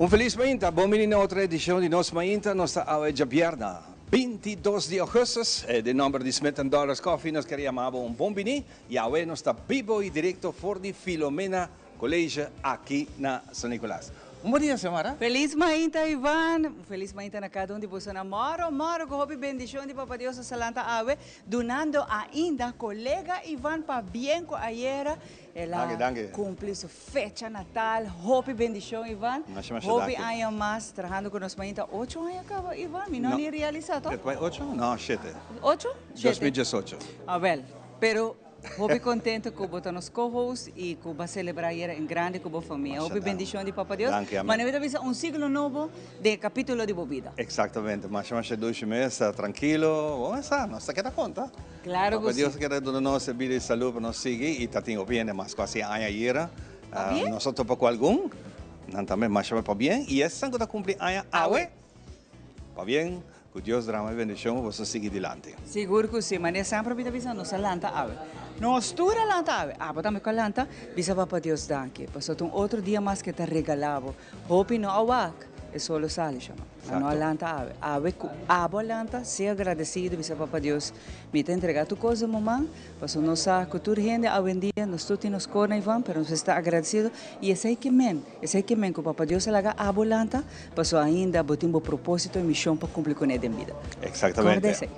Un felis mainta, bon bini na otro edicion di Nos Mainta. Nos ta awe djabièrnè, 22 di augustus. Den nomber di Smith Dollars Coffee nos ker yama bo un bon bini. Y awe nos ta bibo y directo for di Filomena College aki na San Nicolas. Un bon dia, Xiomara. Felis mainta, Ivan. Un felis mainta na cada un di boso na moro moro cu hopi bendicion di Papa Dios a lanta awe, dunando ainda colega Ivan pabien cu ayera el a Danki, danki. Cumpli su fecha natal. Hopi bendicion, Ivan. Masha, masha Hopi danki. Aña mas trahando cu Nos Mainta. 8 aña caba, Ivan? Mi no No. ni realisa, toch? Het bij 8? No, 7. 8? 7. 2018. Ah, wel. Pero hopi contento cu bo ta nos co-host y cu bo a celebra ayera en grande cu bo famia. Masha Hopi danki. Bendicion di Papa Dios. Danki, amen. Ma mi ta bisa un siglo nobo den capitulo di bo bida. Exactamente. Masha, masha dushi mes, trankilo. Bon, sa, nos ta keda conta. Claro Papa cu Dios si. keda duna nos bida y salud pa nos sigui y ta tin hopi hende mas cu haci aña ayera. Pabien? Nos a topa cu algun, nan tambe masha pabien. Y esnan cu ta cumpli aña awe, pabien, cu Dios drama e bendicion pa boso sigui dilanti. Sigur cu si. Manera semper mi ta bisa, nos a lanta awe. Nos tur a lanta awe. Abo tambe cu a lanta, bisa Papa Dios danki. Pasobra ta un otro dia mas cu e ta regala bo. Hopi no a wak e sol lo sali shama. Ma no a lanta awe. Awe cu abo a lanta, sea agradecido, bisa Papa Dios, mi ta entrega tur cos den bo man, pasobra nos sa cu tur hende awendia, nos tur tin nos corna Ivan, pero nos mester ta agradecido. Y esey ke men, esey ke men cu Papa Dios a laga abo lanta, pasobra ainda bo tin bo proposito y mision pa cumpli cune den bida. Exactamente. Corda esey.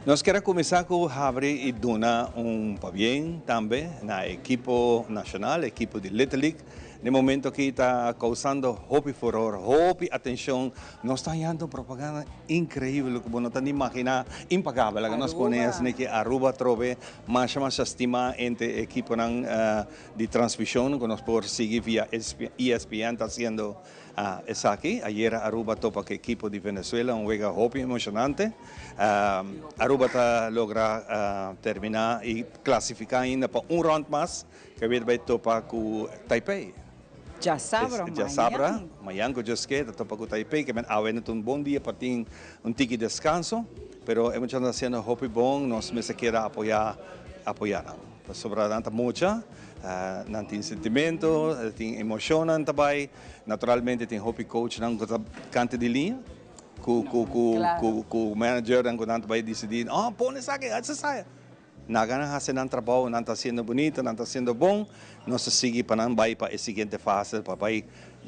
Nos kier a cuminsa cu habri y duna un pabien tambe na ekipo nacional, ekipo di Little League. Den momento aki ta causando hopi furor, hopi atencion. Nos ta hañando propaganda increibel cu bo no ta ni imagina, impagabel. Laga nos pone Aruba. esne ki Aruba atrobe masha masha stima entre ekiponan di transmision cu nos por sigui via ESPN ta haciendo esaki. Ayera Aruba topa cu ekipo di Venezuela, un wega hopi emocionante. Aruba ta logra termina y clasifica ainda pa un round mas. Ke wet bai topa ku Taipei. Djasabra, Djasabra, mañan. Mañan ku Dios ke ta topa ku Taipei. Ke men awe no ta un bon dia pa tin un tiki deskanso, pero e muchanan ta hasiendo hopi bon, nos mester keda apoyá, apoyá nan. Pasobra nan ta mucha, nan tin sentimento, tin emoshonnan ta bai. Naturalmente tin hopi coachnan ku ta kanta di liña, ku ku ku ku ku managernan ku nan ta bai disidí, oh pone esaki, hasi esaya. Naga nan hasi nan trabou, nan ta hasiendo bunito, nan ta hasiendo bon, nos ta sigui pa nan bai pa e siguiente fase pa bai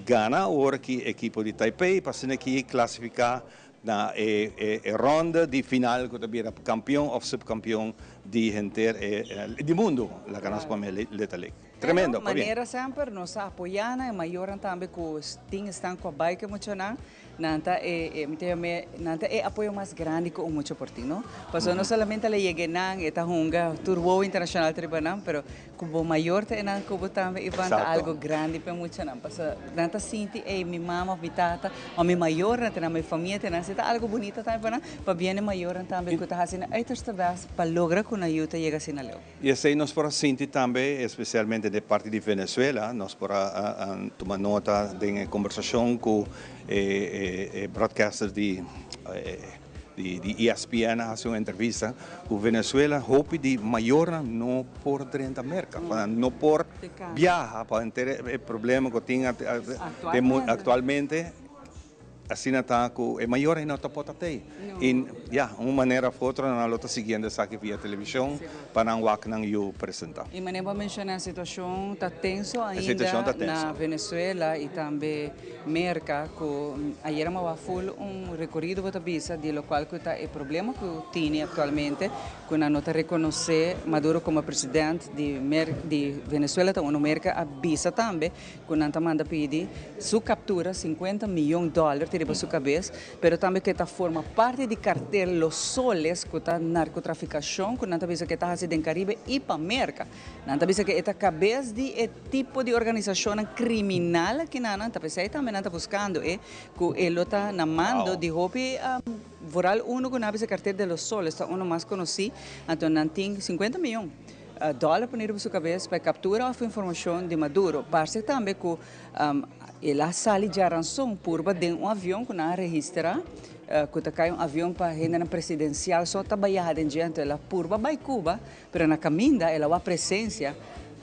gana awor ki ekipo di Taipei pa asina ki klasifiká na e e ronda di final ku ta bira kampion òf supkampion di henter e di mundu, laga nos pone Little League. Tremendo, Pero pabien. manera semper nos ta apoyá nan e mayornan tambe ku tin esnan ku a bai ku e muchanan. Nan ta e, e, mi ta yam'é, nan ta e apoyo mas grandi ku un mucha por tin, no? Pasobra no solamente la yega nan, e ta hunga tur wowo internashonal ta riba nan, pero ku bo mayor ta e nan ku bo tambe, Ivan, ta algo grandi pa e muchanan. Pasobra nan ta sinti, ey, mi mama òf mi tata òf mi mayornan ta nan, mi famia ta nan, si ta algo bunita tambe pa nan, pabia e mayornan tambe ku ta hasi nan uiterste best pa logra ku nan yu ta yega asina leu. Y esey nos por a sinti tambe, especialmente den parti di Venezuela, nos por a tuma nota den e conversacion cu e broadcaster di ESPN a haci un entrevista cu Venezuela hopi di mayornan no por drenta Merca, nan no por biaha pa henter e problema cu tin actualmente. Asina ta cu e mayor ei no ta por ta tey. Y ya, un manera of otro nan lo ta siguiendo esaki via television pa nan wak nan yu presenta. Y manera bo a menciona e situacion ta tenso E situacion ainda ta tenso. Na Venezuela y tambe Merca cu ayera mi a wak full un recorido bo ta bisa di locual cu ta e problema cu tini actualmente cu nan no ta reconoce Maduro como president di Mer di Venezuela ta uno Merca a bisa tambe ku nan ta manda pidi su kaptura 50 miyon dòler ta riba su kabes, pero tambe ku e ta forma parti di kartel Los Soles ku ta narkotrafikashon ku nan ta bisa ku e ta hasi den Karibe i pa Merka. Nan ta bisa ku e ta kabes di e tipo di organisashonnan kriminal akina nan ta p'esei tambe nan ta buskando e ku e lo ta na mando di hopi vooral uno ku nan a bisa kartel de Los Soles ta uno mas konosí anto nan tin 50 miyon. Dòler pone riba su kabes pa e kaptura òf informashon di Maduro. Parse tambe ku el a sali djaranson purba den un avion ku nan a registrá ku ta kai un avion pa hendenan presidensial so ta bayaha den dje. Anto el a purba bai Cuba, pero na kaminda el a wak presensia.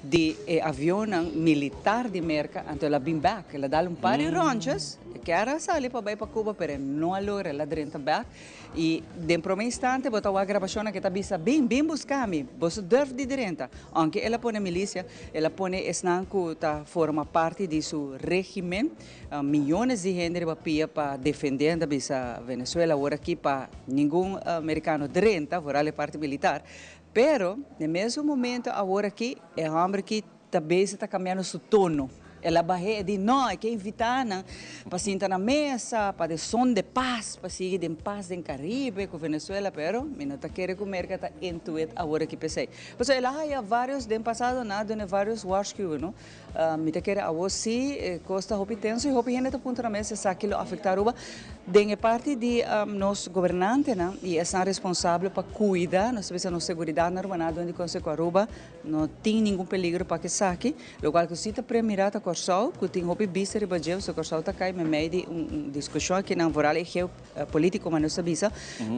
Di e avionnan militar di Merca, anto el a bin bek. El a dal un par di rondjes, e kier a sali pa bay pa Cuba, pero e no a logra, el a drenta bek. Y den prome instante bo ta wak grabacionnan ke ta bisa, Bin, bin busca mi, boso durf di drenta. Aunke el a pone milicia, el a pone esnan cu ta forma parti di su regimen, miyones di hende riba pia pa defende, nan ta bisa Venezuela awor aki pa ningun Mericano drenta, vooral e parti militar. Pero, den mesun momento awor aki, e homber aki ta bezig ta cambiando su tono. El a bah'é, e di, No, e ke invitá nan pa sinta na mesa, pa den son de paz, pa sigui den paz den Caribe cu Venezuela, pero mi no ta kere cu Merca ta into it awor aki p'esei. Pasobra el a haya varios, den pasado nan a duna varios waarschuwing, no? Mi ta kere awor si e kos ta hopi tenso i hopi hende ta puntra mes esaki lo afektá Aruba. Den e parti di nos gobernantenan i esnan responsabel pa kuida, nos ta bisa nos seguridat na Aruba, nan a duna di konse ku Aruba no tin ningun peligro pa esaki. Lokual ku si ta premirá ta Kòrsou ku tin hopi bista riba dje, pasobra Kòrsou ta kai meimei di un diskushon akinan vooral e geopolitiko mas nos ta bisa,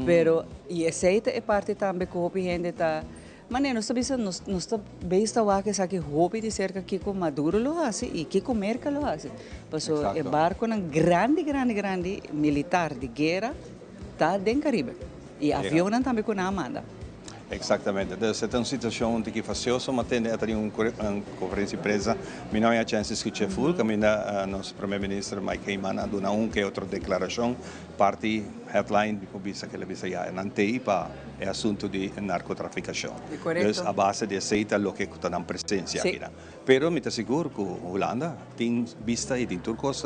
pero i esei ta e parti tambe ku hopi hende ta. Manera nos ta bisa, nos nos ta beis ta wak esaki hopi di serka kiko Maduro lo hasi i kiko Merka lo hasi. Paso e barkonan grandi grandi grandi militar di guera ta den Karibe i avionnan tambe ku nan a manda. Exactamente. Entonces e ta un situacion un tiki facioso, ma tende a teni un conferencia di prensa, mi no a haña chance di scucha full, caminda nos Primer Minister Mike Eman a duna un ke otro declaracion. Parti headline mi por bisa ke el a bisa ya nan tei pa e asuntu di narkotrafikashon. Dus a base di esei ta loke ku ta nan presensia akinan. Pero mi ta sigur ku Hulanda tin bista i tin tur kos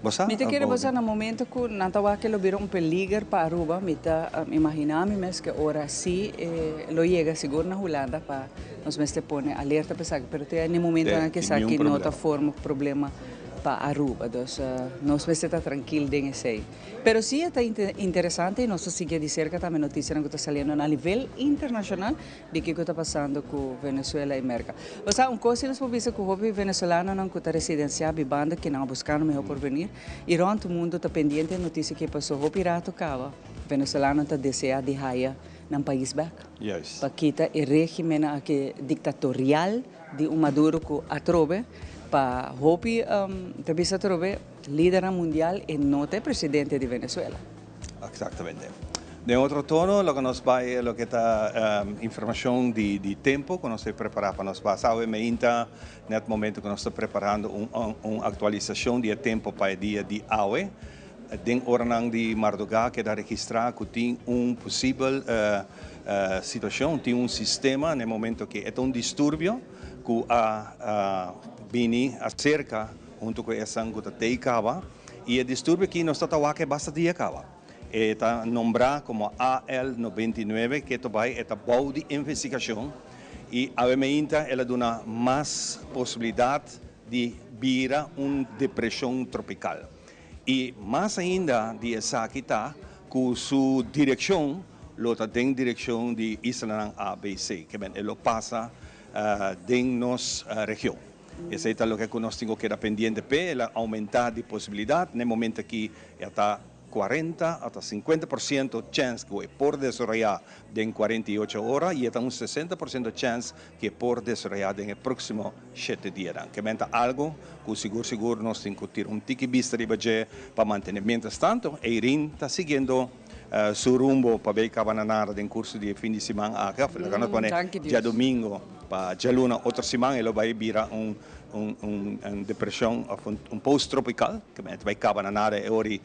bo sa. Mi ta kere bo sa na momento ku nan ta wak ke lo bira un peliger pa Aruba mi ta imagina mi mes ke ora si lo yega sigur na Hulanda pa nos mester pone alerta pa esaki pero te na e momentonan ke esaki no ta forma problema. Pa Aruba, dus nos mester ta trankil den esei. Pero si e ta interesante y nos ta sigui di cerca tambe noticianan cu ta saliendo na nivel internacional di kico ta pasando cu Venezuela y Merca. Osea, un cos si nos por bisa cu hopi venezolanonan cu ta residencia bibando aki nan a buscando mehor porvenir y rond mundo ta pendiente e noticia ki paso hopi rato caba venezolanonan ta desea di haya nan pais bek pa kita e regimennan aki dictatorial Di un Maduro cu atrobe pa hopi ta bisa atrobe lidernan mundial e no ta e presidente di Venezuela. Exactamente. Den otro tono loke nos bay loke ta informacion di di tempo cu nos ta prepara pa nos basa awe meinta net momento cu nos ta preparando un un actualisacion di e tempo pa e dia di awe den oranan di marduga keda registra cu tin un posibel Situacion, tin un sistema na e momento aki e ta un disturbio cu a bini acerca hunto cu esan cu ta tey caba y e disturbio aki nos ta ta wak e basta dia caba. E ta nombra como AL 99 ke to bay e ta bou di investigacion y awe meinta el a duna mas posibilidad di bira un depresion tropical. Y mas ainda di esaki ta cu su direccion lo ta den direccion di islanan ABC, ke men e lo pasa den nos region. Esey ta loke cu nos tin cu keda pendiente p'e, el a aumenta di posibilidad, n'e momento aki e a ta cuarenta ata cincuenta por ciento chens cu e por desaroya den 48 ora y e ta un 60 por ciento chens cu e por desaroya den e proximo shete dianan. Ke men ta algo cu sigur sigur nos tin cu tira un tiki bista riba dje pa mantene. Mientras tanto, Eirin ta siguiendo su rumbo pa bay caba na nada den curso di e fin di siman aki, of laga nos pone djadomingo pa djaluna otro siman e lo bay bira un un depresion of un post tropical, ke men ta bay caba na nada e ora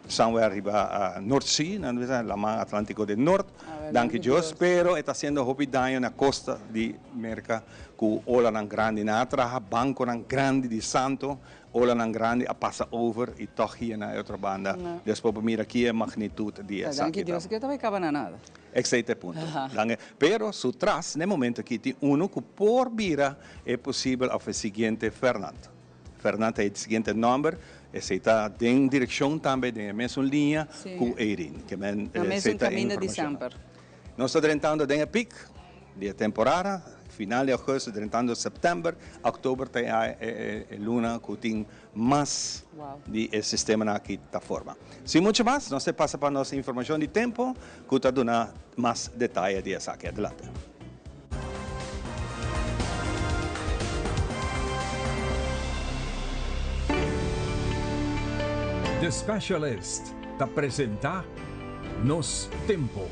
Somewhere riba North Sea, nan ta bisa, Laman Atlantico den Nort, danki Dios, pero e ta haciendo hopi daño na costa di Merca cu olanan grandi. Nan a traha banconan grandi di santo, olanan grandi a pasa over y toch hier na e otro banda. Despues bo mira ki e magnitud di esaki ta. Danki Dios ke ta bay caba na nada. Esey ta e punto. Pero su tras, na e momento aki tin uno cu por bira e posibel of e siguiente Fernand. Fernand ta e siguiente nomber, esey ta den direccion tambe, den e mesun liña cu Eirin. Ke men Na esey mesun ta e caminda di informacion. semper. Nos ta drentando den e piek di e temporada, final di augustus drentando september, october ta e e luna cu tin mas di e sistemanan aki ta forma. Sin mucho mas, nos ta pasa pa nos informacion di tempo cu ta duna mas detaye di esaki. Adelante. The Specialist ta presenta Nos Tempo.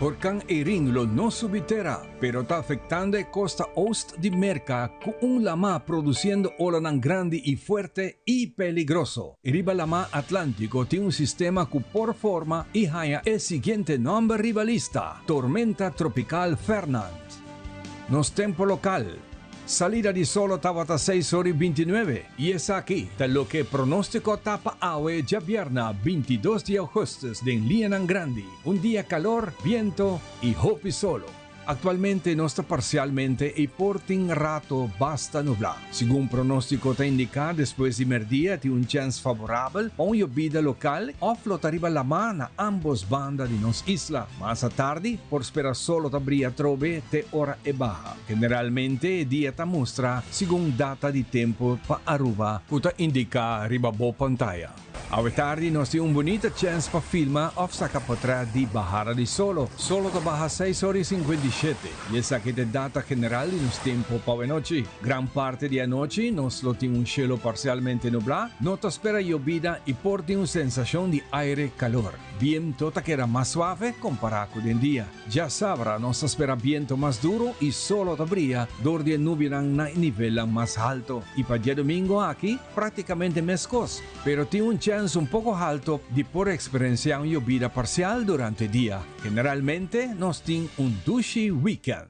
Horcan Erin lo no subi tera, pero ta afectando e costa oost di Merca cu un lama produciendo olanan grandi y fuerte y peligroso. Riba lama Atlantico tin un sistema cu por forma y haya e siguiente nomber riba lista, Tormenta Tropical Fernand. Nos tempo local, Salida di solo tabata 6 or y 29 y esaki ta loke pronostico ta pa awe diabierna 22 di augustus den liñanan grandi. Un dia calor, biento y hopi solo. Actualmente nos ta parcialmente y por tin rato basta nubla. Segun pronostico ta indica, despues di merdia tin un chens favorabel pa un yobida local of flota riba lama na ambos banda di nos isla. Mas atardi por spera solo ta bria atrobe te ora e baha. Generalmente e dia ta mustra segun data di tempo pa Aruba cu ta indica riba bo pantaya. Awe tardi nos tin un bunita chens pa filma of saca potret di bahada di solo. Solo ta baha 6 or y 57 y esaki ta e data general di nos tempo pa awe nochi. Gran parti di anochi nos lo tin un shelo parcialmente nubla, no ta spera yobida y por tin un sensacion di aire calor. Biento ta keda mas suave compara cu den dia. Djasabra nos ta spera biento mas duro y solo ta bria door di e nubianan na e nivelnan mas halto. Y pa diadomingo aki practicamente mescos, pero tin un chens un poco halto di por experiencia un yobida parcial durante dia. Generalmente nos tin un dushi weekend.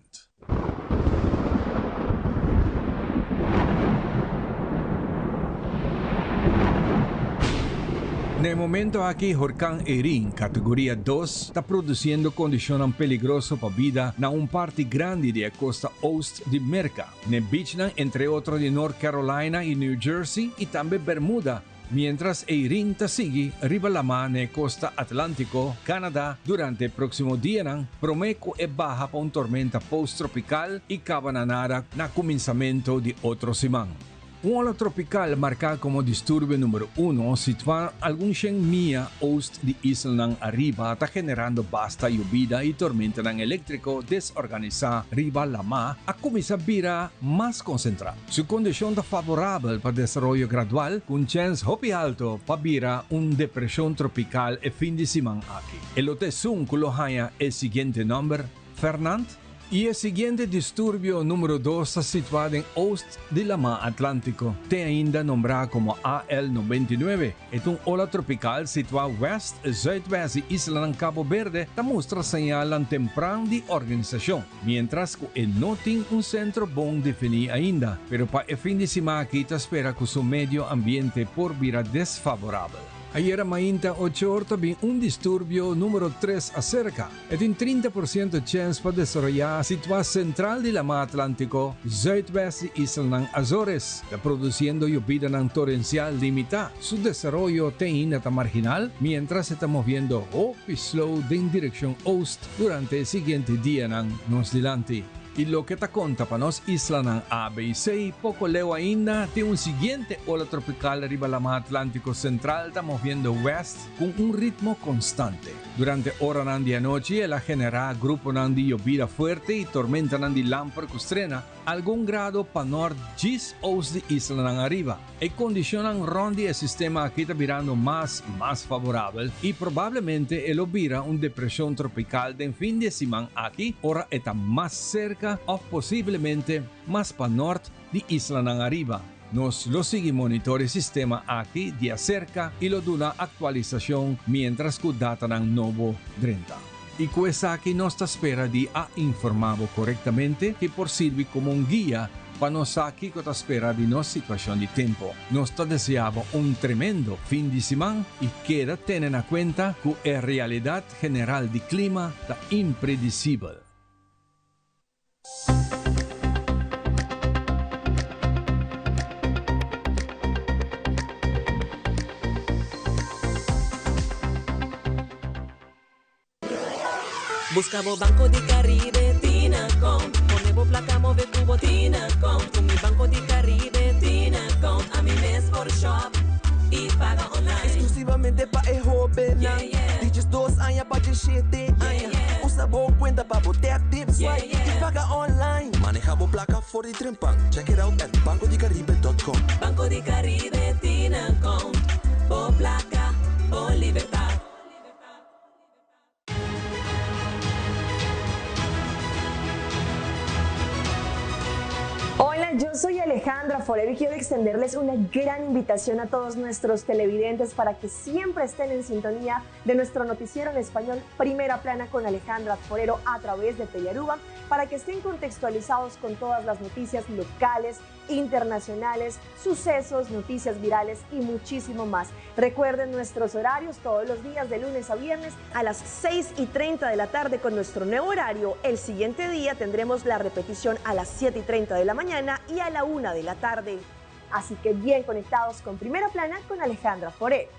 Na e momento aki horcan Erin, categoria 2, ta produciendo condicionnan peligroso pa bida na un parti grandi di e costa oost di Merca, n'e beachnan entre otro di North Carolina y New Jersey y tambe Bermuda, mientras Erin ta sigui riba lama n'e costa Atlantico, Canada, durante e proximo dianan, prome cu e baha pa un tormenta post-tropical y caba na nada na cuminsamento di otro siman. Un ola tropical marca como disturbio numero uno situa algun shen mia oost di islanan ariba ta generando basta yobida y tormentanan electrico desorganisa riba lama a cuminsa bira mas concentra. Su condicion ta favorabel pa desaroyo gradual cu un chens hopi alto pa bira un depresion tropical e fin di siman aki. E lo ta esun cu lo haya e siguiente nomber, Fernand, i e siguiente disturbio numero dos ta situá den oost di Lamá Atlántico, te ainda nombrá komo AL 99. E ta un ola tropikal situá west zuidwest di islanan Cabo Berde ta mustra señalnan tempran di organisashon, miéntras ku e no tin un sentro bon definí ainda. Pero pa e fin di siman aki ta spera ku su medio ambiente por bira desfavorabel. Ayera mainta ocho or ta bin un disturbio numero tres aserka. E tin 30% chèns pa desaroyá situá sentral di Lamá Atlántico, zuidwest di islanan Azores. Ta produsiendo yobidanan torensial limitá. Su desaroyo te ainda ta marginal, miéntras e ta moviendo hopi slow den direkshon oost durante e siguiente dianan nos dilanti. I loke ta konta pa nos islanan A, B i C, poko leu ainda tin un siguiente ola tropikal riba Lamá Atlántico Sentral ta moviendo west ku un ritmo konstante. Durante oranan di anochi el a generá gruponan di yobida fuerte i tormentanan di lamper ku strena algun grado pa nort djis oost di islanan ariba. E kondishonnan rònt di e sistema aki ta birando mas i mas favorabel i probablemente e lo bira un depreshon tropikal den fin di e siman aki ora e ta mas serka òf posiblemente mas pa nort di islanan ariba. Nos lo sigui monitor e sistema aki di aserka i lo duna aktualisashon miéntras ku datanan nobo drenta. I ku esaki nos ta spera di a informá bo korektamente ki por sirbi komo un guia pa nos sa kiko ta spera di nos situashon di tempu. Nos ta deseá bo un tremendo fin di siman i keda tene na kuenta ku e realidat general di klima ta impredisibel. Busca bo Banco di Caribe tin account. Pone bo placa move cu bo tin account. Cu mi Banco di Caribe tin account. Ami mes por shop y paga online. Exclusivamente pa e hobennan. Di 12 aña pa 17 aña. Usa bo cuenta pa bo tap, tip, swipe y paga online. Maneha bo placa for di trempan. Check it out at bancodicaribe.com. Banco di Caribe tin account. Bo placa. Bo libertad. Hola, yo soy Alejandra Forero y quiero extenderles una gran invitación a todos nuestros televidentes para que siempre estén en sintonía de nuestro noticiero en español Primera Plana con Alejandra Forero a través de Telearuba para que estén contextualizados con todas las noticias locales, internacionales, sucesos, noticias virales y muchísimo más. Recuerden nuestros horarios todos los días de lunes a viernes a las 6 y 30 de la tarde con nuestro nuevo horario. El siguiente día tendremos la repetición a las 7 y 30 de la mañana y a la 1 de la tarde. Así que bien conectados con Primera Plana con Alejandra Forero.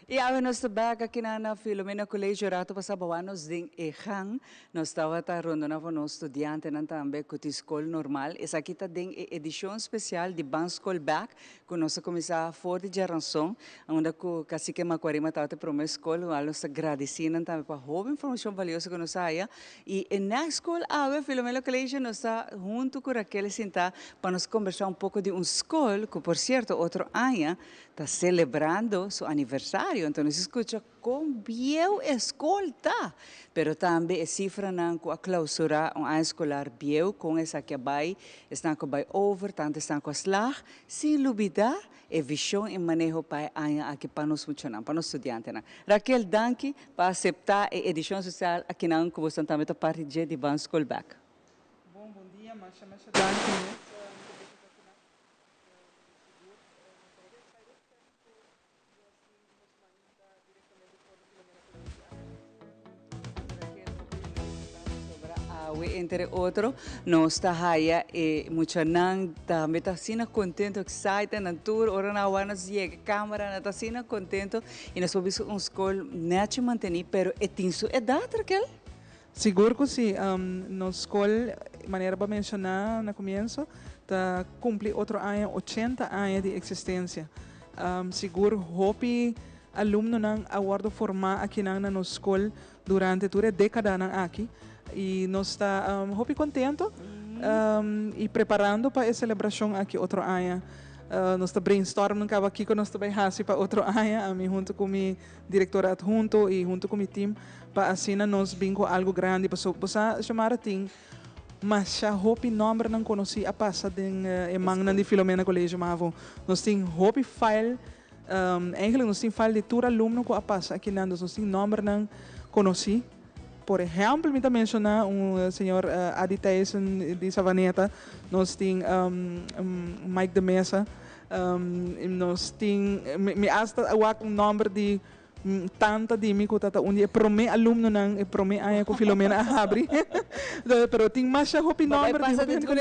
Y awe nos ta bek aki na Filomena Colegio rato pasa bawa nos den e gang. Nos tabata rondona pa nos studiantenan tambe cu tin scol normal. Esaki ta den e edicion special di Ban Scol Bek cu nos a cuminsa for di djaranson unda cu Cacique Macuarima tabata e prome scol. Igual nos ta gradici nan tambe pa hopi informacion valioso cu nos a haya. Y e next scol awe Filomena Colegio nos ta hunto cu Raquel sinta pa nos combersa un poco di un scol cu por cierto otro aña ta celebrando su aniversario, enton nos scucha con bieu e scol ta, pero tambe e cifranan cu a clausura un aña escolar bieu con esaki a bay, esnan cu a bay over, tanto esnan cu a slag, sin lubida e vision y maneho pa e aña aki pa nos muchanan, pa nos studiantenan. Raquel, danki pa acepta e edicion social akinan cu boso tambe ta parti dje di Ban Scol Bek. Bon, bon dia, masha masha danki mes. Awe entre otro nos ta haya e muchanan tambe ta asina contento, excited, nan tur ora nan a wak nos yega camera nan ta asina contento y nos por bisa un school nechi manteni pero e tin su edad Raquel. Sigur ku si. Nos skol, manera bo a menshoná na komienso, ta kumpli otro aña ochenta aña di eksistensia. Sigur hopi alumnonan a wòrdu formá akinan na nos skol durante tur e dékadanan aki i nos ta hopi kontentu i preparando pa e selebrashon aki otro aña. Nos ta brainstorm kaba kiko nos ta bai hasi pa otro aña, ami huntu ku mi Director adhunto y hunto cu mi team pa asina nos bin cu algo grandi paso bo sa Xiomara tin masha hopi nombernan conoci a pasa den e mannan di Filomena Colegio Mavo nos tin hopi file eigenlijk nos tin file di tur alumno cu a pasa akinan dus nos tin nombernan conoci por ehempel mi ta menciona un señor Adi Thijssen di Savaneta nos tin Mike de Meza. Nos tin, mi hasta a wak un nòmber di tanta di mi ku ta un di e promé alumnonan e promé aña ku Filomena a habri. Pero tin masha hopi nòmber di hopi hende ku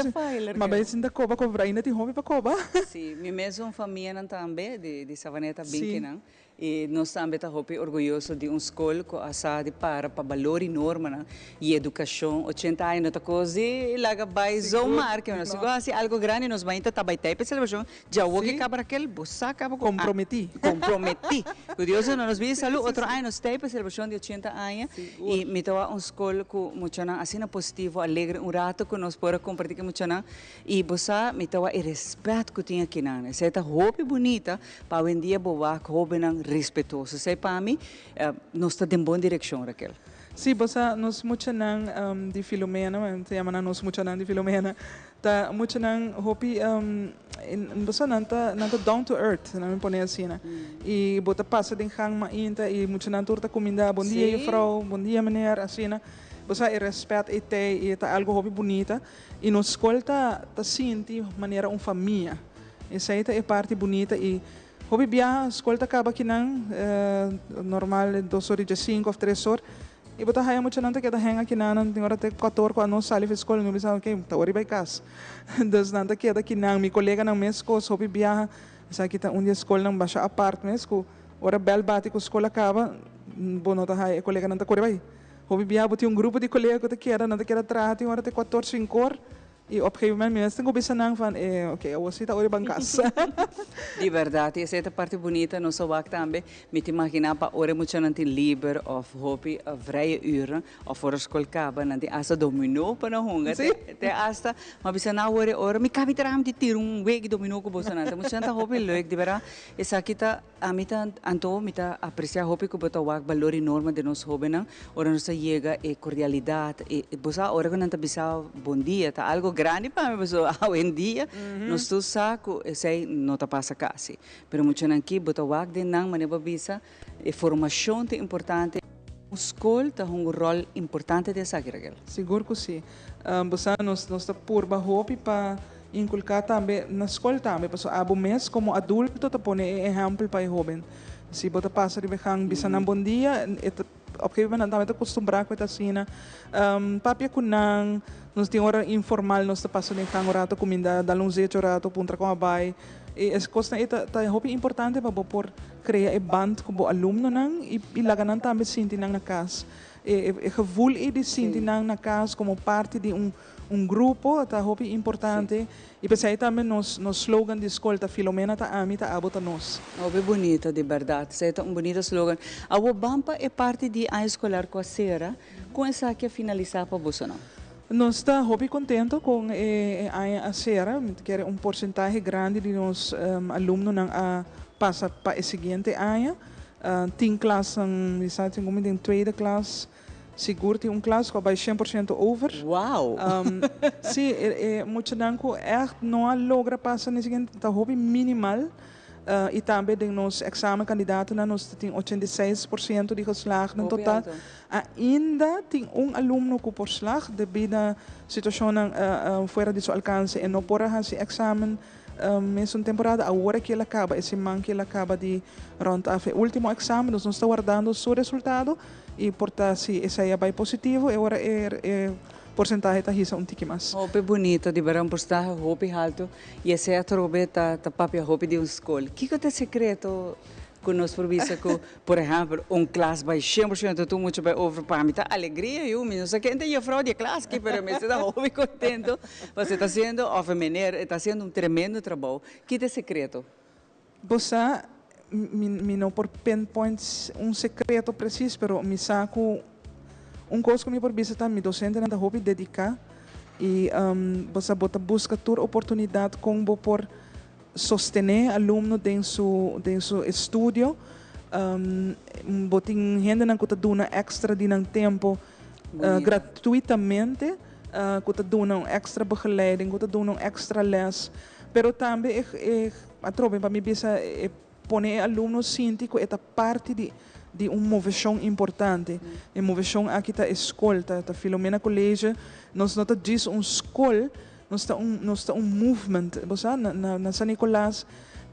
Ma bai sinta koba koba, pero ainda tin hopi pa koba. Sí, mi mesun famianan tambe di Savaneta binkinan. I nos tambe ta hopi orguyoso di un skol ku a sa di para pa balor i normanan i edukashon. Ochenta aña no ta kos di laga bai zomaar, ke nos sigur hasi algo grandi nos mainta ta bai tei pa e selebrashon djawo ke kaba Raquel, bo sa kaba ku a Komprometí. Komprometí. Ku Dios duna nos bida i salú otro aña nos tei pa e selebrashon di ochenta aña i mi ta wak un skol ku muchanan asina positivo, alegre, un rato ku nos por a kompartí ku e muchanan I bo sa, mi ta wak e respet ku tin akinan. Esei ta hopi bunita pa awendia bo wak hobennan respetuoso. Esei pa mi, nos ta den bon direkshon, Raquel. Si, bo sa, nos muchanan di Filomena, ta yama nan nos muchanan di Filomena, ta muchanan hopi, bo sa, nan ta, nan ta down to earth, nan mi pone asina. Y bo ta pasa den gang mainta y muchanan tur ta cuminda, bon dia juffrouw, bon dia meneer, asina. Bo sa, e respet ei t'ei y e ta algo hopi bunita. Y nos scol ta, ta sinti manera un famia. Esei ta e parti bunita y hopi biaha scol ta caba akinan, normal 2 or y 15 of 3 or. Y bo ta haya muchanan ta keda hang akinan, nan tin ora te 4 cu nos sali fi scol, mi bisa, "Ok, ta ora di bay cas." Dus nan ta keda akinan, mi coleganan mes cos hopi biaha, esaki ta un di e scolnan basha apart mes, cu ora bel bati cu scol a caba, bo no ta haya e coleganan ta core bay. Hopi biaha bo tin un grupo di colega cu ta keda, nan ta keda traha tin ora te 4, 5 or. Y op een gegeven moment mi mes tin cu bisa nan van, "Ok, awor si ta ora di ban cas." Di berdad, y esey ta parti bunita, nos a wak tambe. Mi ta imagina pa ora muchanan tin liber of hopi vrije uren of ora scol caba, nan tin hasta dominó pa nan hunga. Te hasta, ma bisa nan awor e ora, mi cabi traha mi tin tira un wega dominó cu boso nan. Ta muchanan ta hopi leuk, di berdad. Esaki ta, ami ta, anto mi ta aprecia hopi cu bo ta wak balor y norma di nos hobennan. Ora nos ta yega e cordialidad, e, bo sa ora cu nan ta bisa bon dia, ta algo grandi pa mi, pasobra awendia nos tur sa cu esey no ta pasa casi. Pero muchanan aki bo ta wak den nan manera bo bisa, e formacion ta importante. Scol ta hunga un rol importante den esaki, Raquel. Sigur cu si. Bo sa nos ta purba hopi pa inculca tambe na scol tambe, pasobra abo mes como adulto ta pone e ehempel pa e hoben. Si bo ta pasa riba e gang bisa nan bon dia, e ta op gegeven moment nan tambe ta acostumbra cu e ta asina. Papia cu nan, nos tin ora informal nos ta pasa den gang un rato cuminda, dal un zecho un rato, puntra con a bay. E es cosnan ey ta hopi importante pa bo por crea e band cu bo alumnonan y laga nan tambe sinti nan na cas. E gevoel ey di sinti nan na cas como parti di un grupo ta hopi importante. Y pesey tambe nos slogan di scol ta "Filomena ta ami, ta abo, ta nos." Hopi bunita, di berdad. Esey ta un bunita slogan. Awo ban pa e parti di aña escolar cu a cera, con esaki a finalisa pa boso nan? Nos ta hopi contento con e aña a cera. Mi ta kere un porcentahe grandi di nos alumnonan a pasa pa e siguiente aña. Tin klassen, mi sa tin como den tweede klas, sigur tin un klas cu a bay 100% over. Si, e muchanan cu echt no a logra pasa na e siguiente ta hopi minimal. Y tambe den nos examenkandidatennan nos tin 86% di geslaagden Hopi total. Alto. Ainda tin un alumno cu por slaag debido na situacionnan fuera di su alcance e no por a haci examen mesun temporada. Awor cu el a caba, e siman cu el a caba di rond af e ultimo examen, dus nos ta wardando su resultado y por ta si esey a bay positivo, e ora e porcentahe ta hisa un tiki mas. Hopi bunita, di berdad un porcentahe hopi alto y esey atrobe ta papia hopi di un scol. Kico ta e secreto cu nos por bisa cu, por ehempel, un klas bay 100% tur mucha bay over? Pa mi ta alegria, yu. Mi no sa ken ta juffrouw di e klas aki, pero mi ta hopi contento. Pasobra e ta haciendo, of e meneer, e ta haciendo un tremendo trabou. Ki ta e secreto? Bo sa, mi no por pinpoint un secreto precies, pero mi sa cu un cos cu mi por bisa ta mi docentenan ta hopi dedica y bo sa bo ta busca tur oportunidad con bo por sostene alumno den su estudio. Bo tin hendenan cu ta duna extra di nan tempo gratuitamente, cu ta duna un extra begeleiding, cu ta duna un extra les. Pero tambe e atrobe pa mi bisa e pone e alumno sinti cu e ta parti di un movecion importante. E movecion aki ta e scol, ta Filomena College. Nos no ta djis un scol, nos ta un movement. Bo sa, na San Nicolas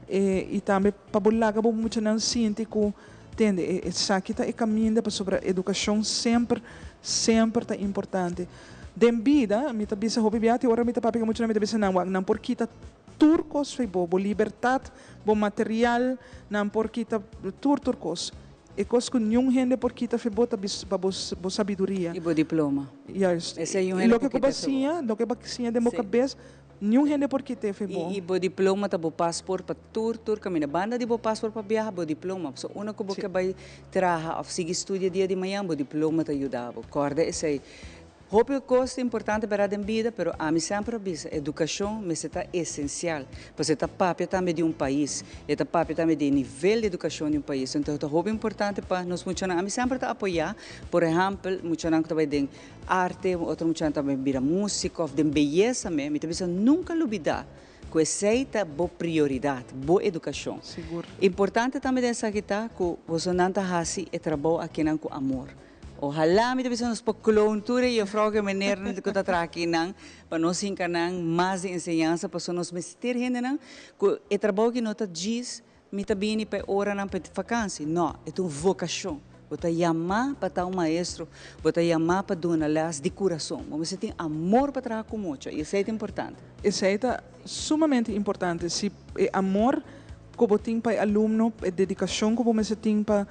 y tambe pa bo laga bo muchanan sinti cu tende esaki ta e caminda, pasobra educacion semper semper ta importante. Den bida, mi ta bisa hopi biaha, ora mi ta papia cu muchanan, mi ta bisa nan, wak, nan por kita tur cos fo'i bo, bo libertad, bo material, nan por kita tur cos. E cos cu niun hende por kita fo'i bo ta pa bo sabiduria. Y bo diploma. Juist. Esey un Y hende loke por cu bo kita fo'i bo. siña, loke bo siña den bo cabes, niun hende por kita fo'i bo. Y bo diploma ta bo paspoort pa tur camina. Banda di bo paspoort pa viaha, bo diploma. So, uno cu bo ke bay traha of sigui studia dia di mañana, bo diploma ta yuda bo. Corda esey. Hopi kos ta importante berdad den bida, pero ami semper a bisa, edukashon mester ta esensial, pasobra e ta papia tambe di un pais, e ta papia tambe di e nivel di edukashon di un pais. Enton ta hopi importante pa nos muchanan, ami semper ta apoya, por ehèmpel, muchanan ku ta bai den arte, otro muchanan ta bai bira músiko òf den beyesa me, mi ta bisa nunka lubida ku esei ta bo prioridat, bo edukashon. Sigur. Importante tambe den esaki ta ku bosonan ta hasi e trabou akinan ku amor. Ojalá mi ta bisa nos por clone tur e juffrouw ku e meneernan ku ta traha akinan pa nos hinka nan mas di enseñansa pasobra nos mester hendenan ku e trabou aki no ta djis mi ta bini pa e oranan pa e vakansi no e ta un vokashon bo ta yamá pa ta un maestro bo ta yamá pa duna lès di kurason bo mester tin amor pa traha ku mucha i esei ta importante. Esei ta sumamente importante si e amor ku bo tin pa e alumno e dedikashon ku bo mester tin pa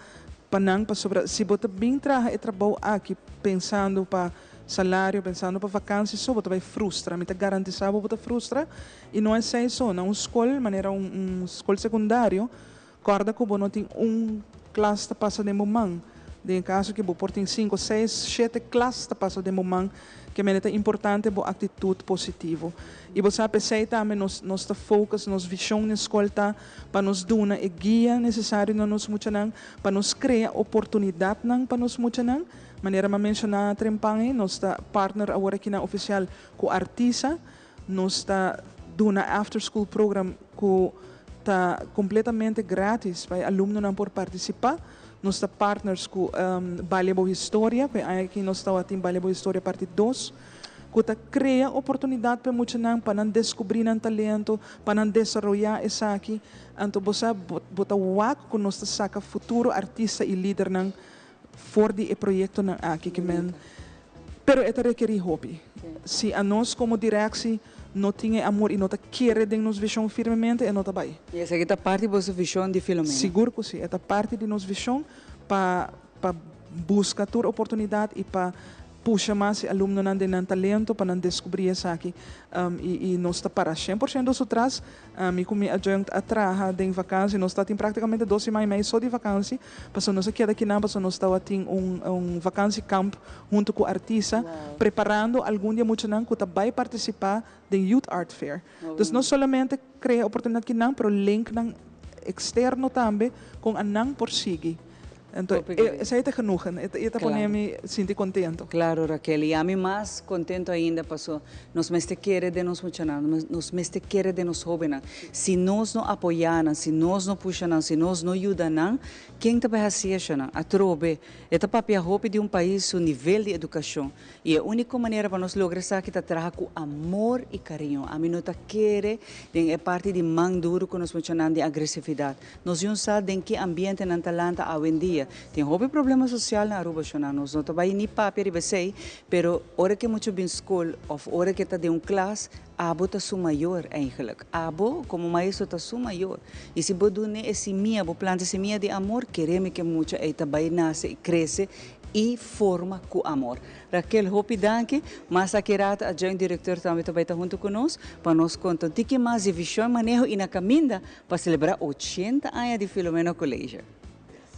pa nan pasobra si bo ta bin traha e trabou aki pensando pa salario, pensando pa vakansi so bo ta bai frustra, mi ta garantisa bo bo ta frustra y no esey so, na un skol manera un un skol sekundario kòrda ku bo no tin un klas ta pasa den bo man, den e kaso ki bo por tin sinku, seis, shete klas ta pasa den bo man ke mende ta importante bo aktitut positivo y bo sa p'esey tambe nos nos ta focus nos vishon den skol ta pa nos duna e guia nesesario na nos muchanan, pa nos krea oportunidatnan pa nos muchanan. Manera mi a menshoná trempan ei, nos ta partner awor akinan ofisial ku Artisa. Nos ta duna after school program ku ta kompletamente gratis pa e alumnonan por partisipá. Nos ta partners ku Balia Bo Historia, ku e aña aki nos tabatin Balia Bo Historia parti dos. Ku ta krea oportunidat pa e muchanan pa nan deskubrí nan talento, pa nan desaroyá esaki. Anto bo sa, bo bo ta wak ku nos ta saka futuro artista i lidernan for di e proyektonan aki ke men. Pero e ta rekerí hopi. Si anos komo direksi no tin e amor i no ta kere den nos vishon firmemente, e no ta bai. I esaki ta parti di boso vishon di Filomena? Sigur ku si. E ta parti di nos vishon pa pa buska tur oportunidat i pa Pusha mas e alumnonan den nan talento pa nan deskubrí esaki i nos ta para 100% su tras. Mi ku mi adjunct a traha den vakansi, nos tatin praktikamente dos siman i mei so di vakansi pasobra nos a keda kinan pasobra nos tabatin un un vakansikamp huntu ku artista preparando algun di e muchanan ku ta bai partisipá den Youth Art Fair. Dus no solamente krea oportunidat kinan pero linknan eksterno tambe kon a nan por sigui. Anto, esei ta genoegen, e ta pone mi sinti kontento. Klaro, Raquel, i ami mas kontento ainda paso nos mester kere den nos muchanan, nos mester kere den nos hóbennan. Si nos no apoyá nan, si nos no pusha nan, si nos no yuda nan, ken ta bai hasi eshonan? Atrobe, e ta papia hopi di un pais su nivel di edukashon i e úniko manera pa nos logra esaki ta traha ku amor i kariño. Ami no ta kere den e parti di man duru ku nos muchanan, den agresividat. Nos yun sa den ki ambiente nan ta lanta awendia. Tin hopi problema social na Aruba shona. Nos no ta bay ni papia riba esey, pero ora ke mucha bin school of ora ke ta den un klas, abo ta su mayor eigenlijk. Abo como maestro ta su mayor. Y si bo dun'e e simia, bo planta e simia di amor, keremi ke mucha ey ta bay nace y crece y forma cu amor. Raquel, hopi danki. Mas aki rato adjunct director tambe ta bay ta hunto cu nos pa nos conta un tiki mas di vision, maneho y na caminda Pa celebra 80 aña di Filomeno College.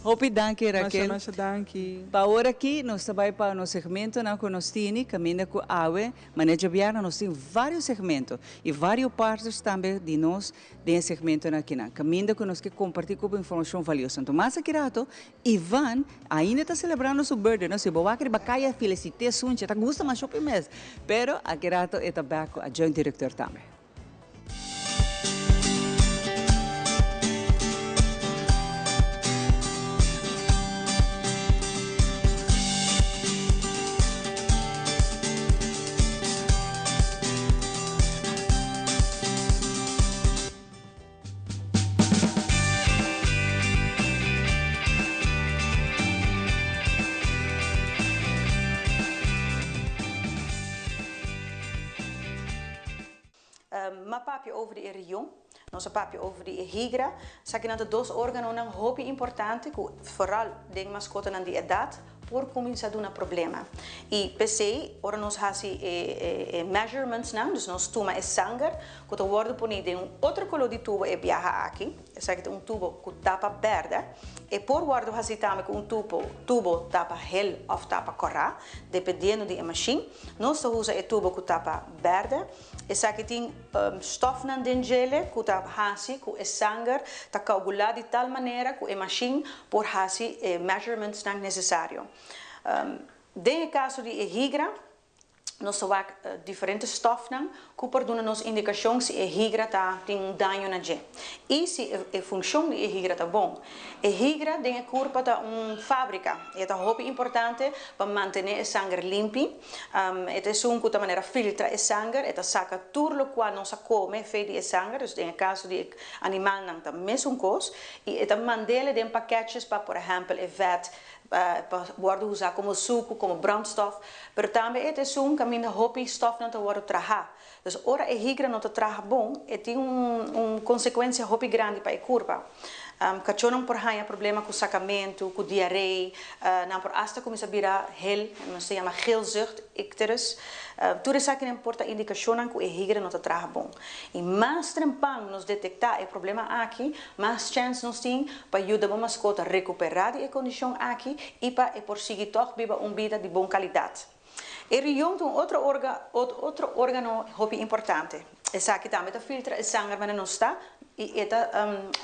Hopi danki Raquel. Masha masha danki. Pa awor aki nos ta bai pa nos segmentonan cu nos tini, caminda cu awe, manera djabièrnè nos tin varios segmento y varios partners tambe di nos den e segmentonan akinan, caminda cu nos ke comparti cu bo informacion valioso. Anto mas aki rato Ivan ainda ta celebrando su birthday, no si bo wak riba caya felicite sunchi, ta gusta masha hopi mes, pero aki rato e ta back cu adjunct director tambe. M'a papia over di e rion, nos a papia over di e higra. Esakinan ta dos organonan hopi importante ku foral den maskotanan di edat. por kuminsá duna problema. I p'esei ora nos hasi e measurementsnan, dus nos tuma e sanger ku ta wòrdu poní den un otro koló di tubo e biaha aki, esaki ta un tubo ku tapa bèrdè, e por wòrdu hasi tambe ku un tubo tubo tapa hel òf tapa kòrá, dependiendo di e mashin. Nos ta usa e tubo ku tapa bèrdè. Esaki tin stòfnan den djele ku ta hasi ku e sanger ta koagulá di tal manera ku e mashin por hasi e measurementsnan nesesario. Den e kaso di e higra, nos ta wak diferente stòfnan ku por duna nos indikashon si e higra ta tin un daño na dje i si e funshon di e higra ta bon. E higra den e kurpa ta un fábrika i e ta hopi importante pa mantené e sanger limpi. E ta esun ku ta manera filtra e sanger, e ta saka tur lokual nos a kome fe di e sanger, dus den e kaso di e animalnan ta mesun kos, i e ta mand'el den paketjes pa por ehèmpel e vèt pa wòrdu usá komo suku, komo brandstof, pero tambe e ta esun kaminda hopi stòfnan ta wòrdu trahá. Dus ora e higra no ta traha bon, e tin un konsekuensia hopi grandi pa e kurpa. Kachónan por haña problema ku sakamentu, ku diarei, nan por asta kuminsá bira hel, nos ta yama geelzucht, icterus. Tur esakinan por ta indikashonnan ku e higra no ta traha bon. I mas trempan nos detektá e problema aki, mas chèns nos tin pa yuda bo maskota rekuperá di e kondishon aki i pa e por sigui tòg biba un bida di bon kalidat. E riñon ta un otro orga otro organo hopi importante. Esaki tambe ta filtra e sanger manera nos ta y e ta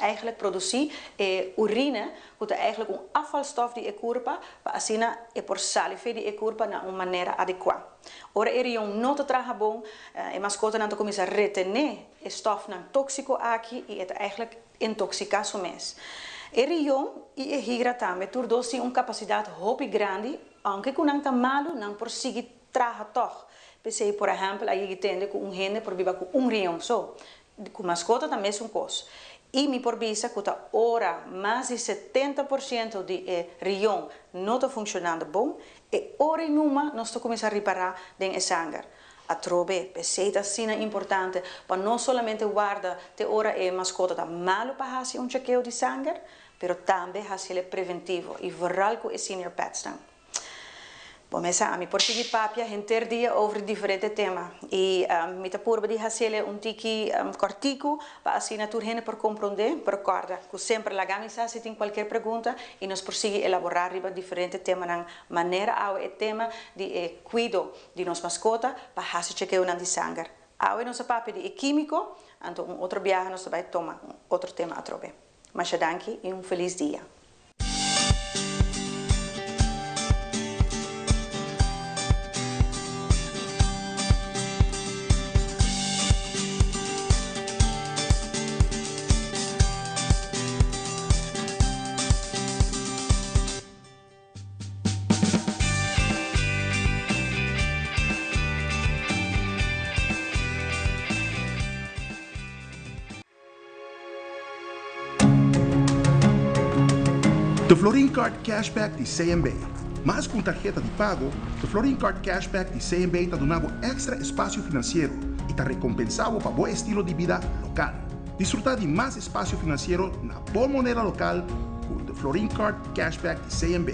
eigenlijk produci e urine cu ta eigenlijk un afvalstof di e curpa pa asina e por sali fe di e curpa na un manera adecua. Ora e riñon no ta traha bon e mascotanan ta cuminsa retene e stofnan toxico aki y e ta eigenlijk intoxica su mes. E riñon y e higra tambe tur dos tin un capacidad hopi grandi. Aunke ku nan ta malu, nan por sigui traha tòg. P'esei, por ehèmpel, a yegi tende ku un hende por biba ku un riñon so. Ku maskota ta mesun kos. I mi por bisa ku ta ora mas di 70 por siento di e riñon no ta funshonando bon, e ora i numa nos ta kuminsá ripará den e sanger. Atrobe, p'esei ta asina importante pa no solamente warda te ora e maskota ta malu pa hasi un chekeo di sanger, Pero tambe haci el preventivo y vooral cu e senior petsnan. Bo mesa ami por sigui papia henter dia over diferente tema y mi ta purba di haciele un tiki cortico pa asina tur hende por compronde, pero corda cu semper laga mi sa si tin cualkier pregunta y nos por sigui elabora riba diferente temanan manera awe e tema di e cuido di nos mascota pa haci chekeonan di sanger. Awe nos a papia di e quimico, anto un otro biaha nos ta bay toma un otro tema atrobe. Masha danki y un feliz dia. The Florin Card Cashback di CMB. Mas ku un tarheta di pago, The Florin Card Cashback di CMB ta duna bo èkstra espasio finansiero i ta rekompensá bo pa bo estilo di bida lokal. Disfrutá di mas espasio finansiero na bo moneda lokal ku The Florin Card Cashback di CMB.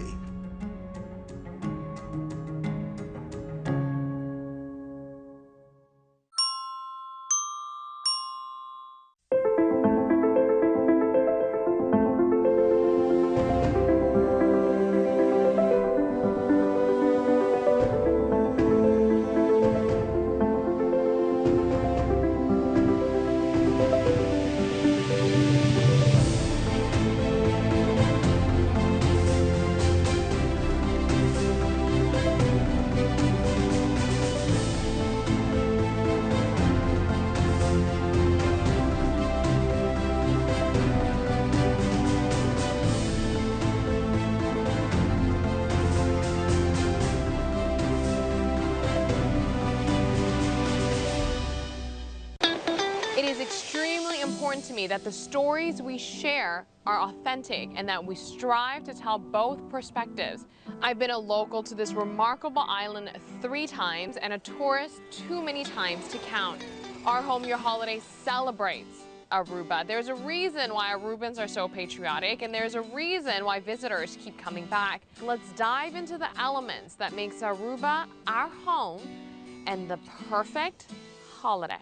It is extremely important to me that the stories we share are authentic and that we strive to tell both perspectives. I've been a local to this remarkable island three times and a tourist too many times to count. Our Home Your Holiday celebrates Aruba. There's a reason why Arubans are so patriotic, and there's a reason why visitors keep coming back. Let's dive into the elements that makes Aruba our home and the perfect holiday.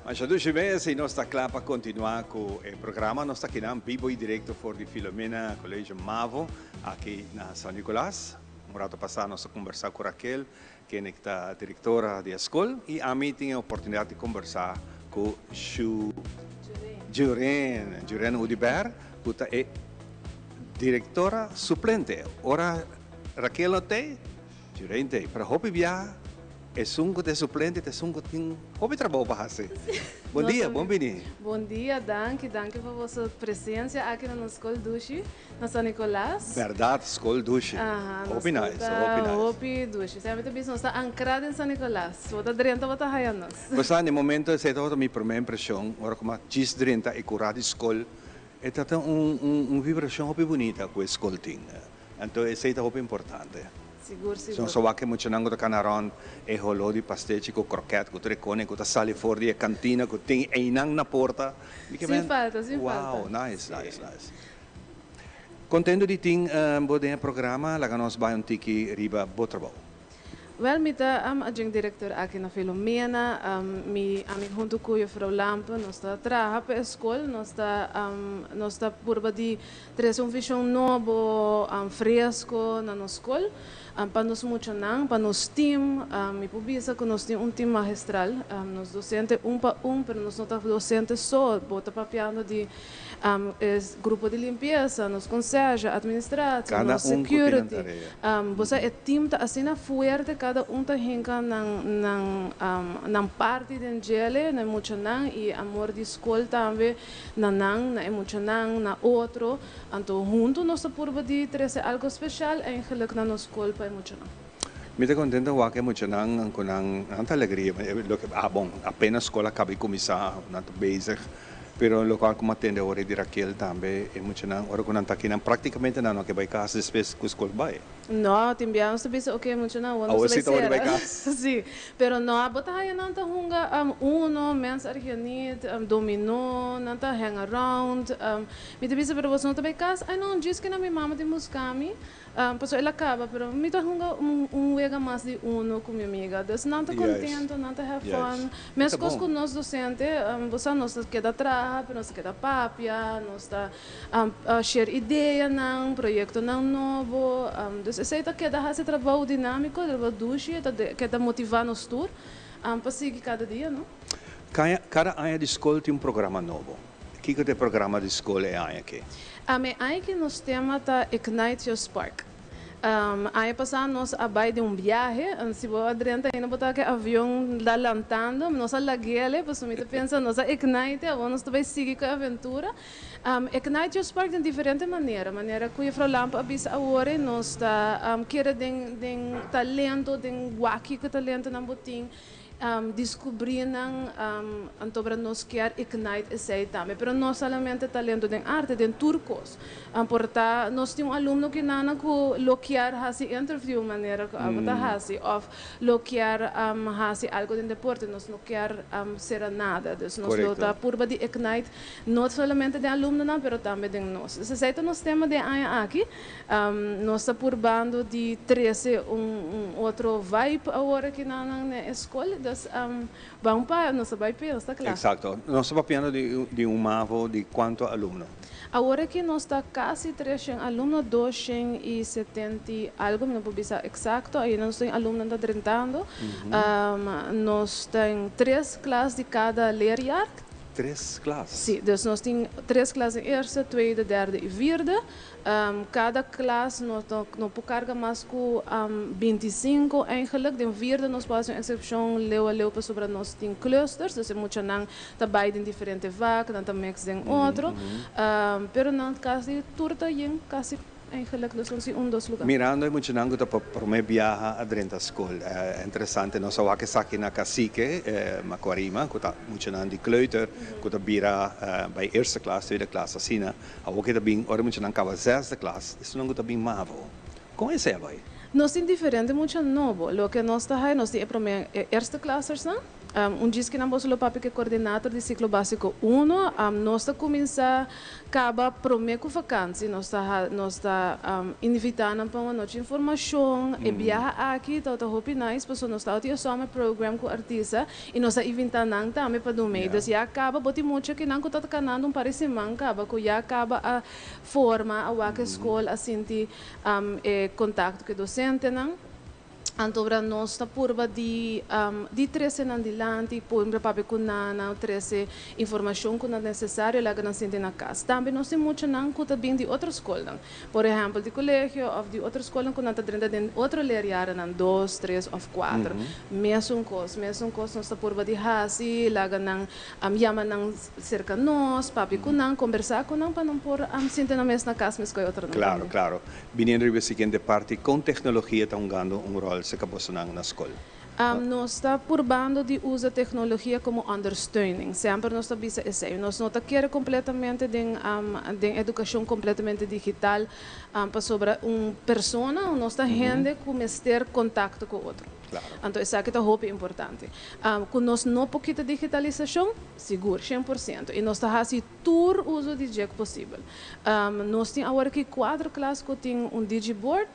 Masha dushi mes y nos ta cla pa continua cu e programa. Nos ta kinan bibo y directo for di Filomena College Mavo aki na San Nicolas. Un rato pasa nos a conversa cu Raquel, kende ta directora di e school, y ami tin e oportunidad di conversa cu Shu Juren, Juren Oduber, cu ta e directora suplente. Ora Raquel no t'ey, Juren t'ey. Pero hopi bia esun cu ta e suplente ta esun cu tin hopi trabou pa haci. Bon dia, bon bini. Bon dia, danki, danki pa boso presencia aki na nos Skol Dushi na San Nicolas. Berdad, Skol Dushi. Aha, nos Hopi skol nice, ta hopi nice. hopi dushi. Semper ta bisa nos ta ancra den San Nicolas. Bo ta drenta bo ta haya nos. Bo sa, na e momento esey tabata mi prome impresion, ora cu mi a djis drenta e cura di skol, e ta ta un un vibracion hopi bunita cu e skol tin. Anto esey ta hopi importante. Sigur, Si sigur. nos a wak e muchanan cu ta cana rond e holó di pastechi cu kroket cu tur e cone cu ta sali for di e cantina cu tin eynan na porta, mi ke Sin men, falta, sin wow, falta. nice, Sí. nice, nice. Contento di tin bo den e programa, laga nos bai un tiki riba bo trabou. Wel, mi ta adjunct director aki na Filomena. Mi, ami hunto cu juffrouw Lampe, nos ta traha pa e scol. Nos ta, nos ta purba di Trece un vision nobo, fresco na nos scol, pa nos muchanan, pa nos team. Mi por bisa cu nos tin un team magistral. Nos docente un pa un, pero nos no ta docente so. Bo ta papiando di e grupo di limpieza, nos conciërge, administratie, Cada nos un cu tin nan security. tarea. Bo sa e team ta asina fuerte, cada un ta hinca nan nan nan parti den djele, na e muchanan y amor di scol tambe. Na nan, na e muchanan, na otro. Anto huntu nos ta purba di trese algo special eigenlijk na nos skol pa e muchanan. Mi ta contento wak e muchanan cu nan nan ta alegria loke ah bon apenas skol a caba y cuminsa nan ta bezig pero locual cu mi a tende ora di Raquel tambe e muchanan ora cu nan ta aki nan practicamente nan no ke bay cas despues cu skol bay. No, tin bia nos ta bisa oke muchanan awor nos Awor ta si bai ta ora di bai sera. cas. Si, pero no abo ta haya nan ta hunga uno, mens argeniet, dominó, nan ta hang around. Mi ta bisa pero boso no ta bai cas? Ay no, djis kina mi mama tin busca mi, pasobra el a caba, pero mi ta hunga un wega mas di uno cu mi amiga. Dus nan ta contento, nan ta have fun. Mescos cu nos docente, bo sa nos ta keda traha, pero nos ta keda papia, nos ta Share ideanan, proyectonan nobo. Dus esey ta keda haci trabou dinamico, trabou dushi, ta keda motiva nos tur pa sigui cada dia, no? Cada aña di scol tin un programa nobo. Kico ta e programa di scol e aña aki? E aña aki nos tema ta Ignite Your Spark. Aña pasá nos a bai den un biahe, si bo a drenta ainda bo ta ke avion la lantando, nos a lag'ele, pasobra mi ta pensa nos a ignite, awor nos ta bai sigui ku e aventura. Ignite your spark den diferente manera, manera ku Juffrouw Lampe a bisa awor, nos ta kere den den talento, den wak kiko talentonan bo tin, Descubrí nan, antobra nos kier ignite esey tambe, pero no solamente talento den arte, den tur cos. Por ta nos tin un alumno ki nana cu lo kier haci interview manera cu abo ta haci, of lo kier haci algo den deporte, nos no kier cera nada, dus nos lo ta purba di ignite no solamente den alumnonan, pero tambe den nos. Dus esey ta nos tema den aña aki. Nos ta purbando di trece un otro vibe awor aki na nan e scol, dus ban pa, nos ta bay p'e, nos ta cla. Exacto. Nos ta papiando di un mavo di cuanto alumno? Awor aki nos ta casi treshen alumno, doshen y setenta y algo, mi no por bisa exacto, ainda nos tin alumnonan ta drentando. Nos tin tres klas di cada leerjaar. Tres klas? Si, dus nos tin tres klas den eerste, tweede, derde i vierde. Kada klas no no por karga mas ku 25 eigenlijk. Den vierde nos por hasi un eksepshon leu a leu pasobra nos tin clusters, dus e muchanan ta bai den diferente vak, nan ta mix den otro. Pero nan kasi tur ta yen, kasi eigenlijk, dus nos tin un dos lugar. Mirando e muchanan ku ta pa promé biaha a drenta skol, interesante nos a wak esaki na Cacique Macuarima ku ta muchanan di kleuter ku ta bira bai eerste klas, tweede klas asina. Awor ke ta bin ora e muchanan kaba zesde klas, esunnan ku ta bin mavo. Kon esei a bai? Nos tin diferente mucha nobo. Loke nos ta haña, nos tin e promé e eerste klassersnan. Un djis kinan boso lo papia ku e koordinator di siklo básiko uno. Nos ta kuminsá kaba promé ku vakansi. Nos ta nos ta invitá nan pa un anochi informashon. E biaha aki tabata hopi nice pasobra nos tabata tin e summer program ku artista i nos a invitá nan tambe pa dun mei. Dus ya kaba bo tin mucha kinan ku tabata kanando un par di siman kaba ku ya kaba a forma, a wak e skol, a sinti e kontakto ku e dosentenan. Anto ora nos ta purba di di trese nan dilanti, purba papia ku nan, nan trese informashon ku nan nesesario laga nan sinti na kas. Tambe nos tin muchanan ku ta bin di otro skolnan, por ehèmpel di kolegio òf di otro skolnan ku nan ta drenta den otro leerjarennan, dos, tres òf kuater. Mesun kos, mesun kos nos ta purba di hasi, laga nan yama nan serka nos, papia ku nan, kombersá ku nan pa nan por sinti nan mes na kas mes ku e otronan Klaro, tambe. klaro. Biniendo riba e siguiente parti, kon teknologia ta hungando un ròl serka bosonan na skol? Nos ta purbando di usa teknologia komo ondersteuning. Semper nos ta bisa esei. Nos no ta kere kompletamente den den edukashon kompletamente digital pasobra un persona, nos ta hende ku mester kontakto ku otro. Anto esaki ta hopi importante. Ku nos no por kita digitalisashon? Sigur, 100%. I nos ta hasi tur uso di dje posibel. Nos tin awor aki kuater klas ku tin un digiboard,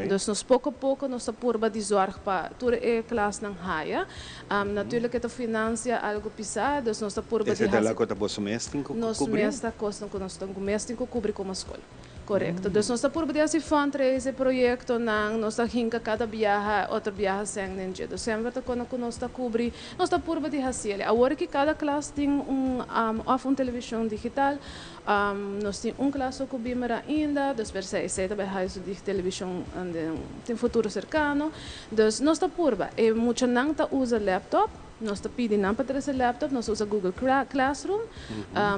dus nos poko poko nos ta purba di zorg pa tur e klasnan haya. Naturlik e ta finansia algu pisá, dus nos ta purba di Esei ta hasi. loke ta boso mes tin ku Nos kubri? mes ta kosnan ku nos mes tin ku kubri komo skol. Korekto. Dus nos ta purba di hasi fundraiser, proyektonan, nos ta hinka kada biaha, otro biaha sèn den dje. Dus semper ta kono ku nos ta kubri, nos ta purba di hasi el'e. Awor ki kada klas tin un òf un televishon digital, nos tin un klas so ku beamer ainda, dus per se esei ta bai haya su televishon den futuro serkano. Dus nos ta purba. E muchanan ta usa laptop, nos ta pidi nan pa trese laptop, nos ta usa Google Classroom,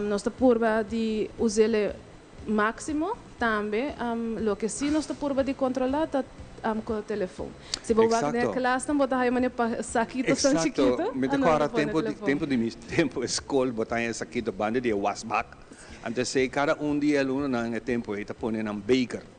nos ta purba di us'ele Máksimo, tambe loke sí nos ta purba di kontrolá ta ku telefon. Si bo wak den e klasnan bo ta haya manera pa sakito tan chikito. Eksakto. Mi ta kòrda tempu di tempu di mi tempu e skol bo ta haña e sakito banda di e wasbak. Anto esei kada un di e alunonan e tempu ei ta pone nan beker.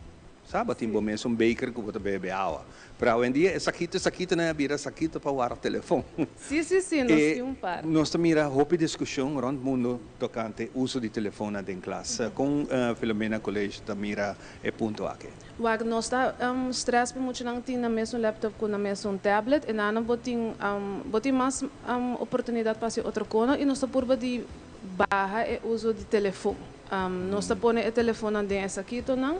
Sa bo tin bo mes un beker ku bo ta bebe awa. Pero awendia e sakito sakitonan a bira sakito pa wara telefon. Sí, sí, sí, nos tin un par. Nos ta mira hopi diskushon rònt mundu tokante uso di telefonnan den klas. Kon Filomena College ta mira e punto aki? Wak, nos ta stress pa muchanan tin nan mes un laptop ku nan mes un tablet. E nan bo tin bo tin mas oportunidat pa hasi otro kono i nos ta purba di baha e uso di telefon. Nos ta pone e telefonnan den e sakitonan.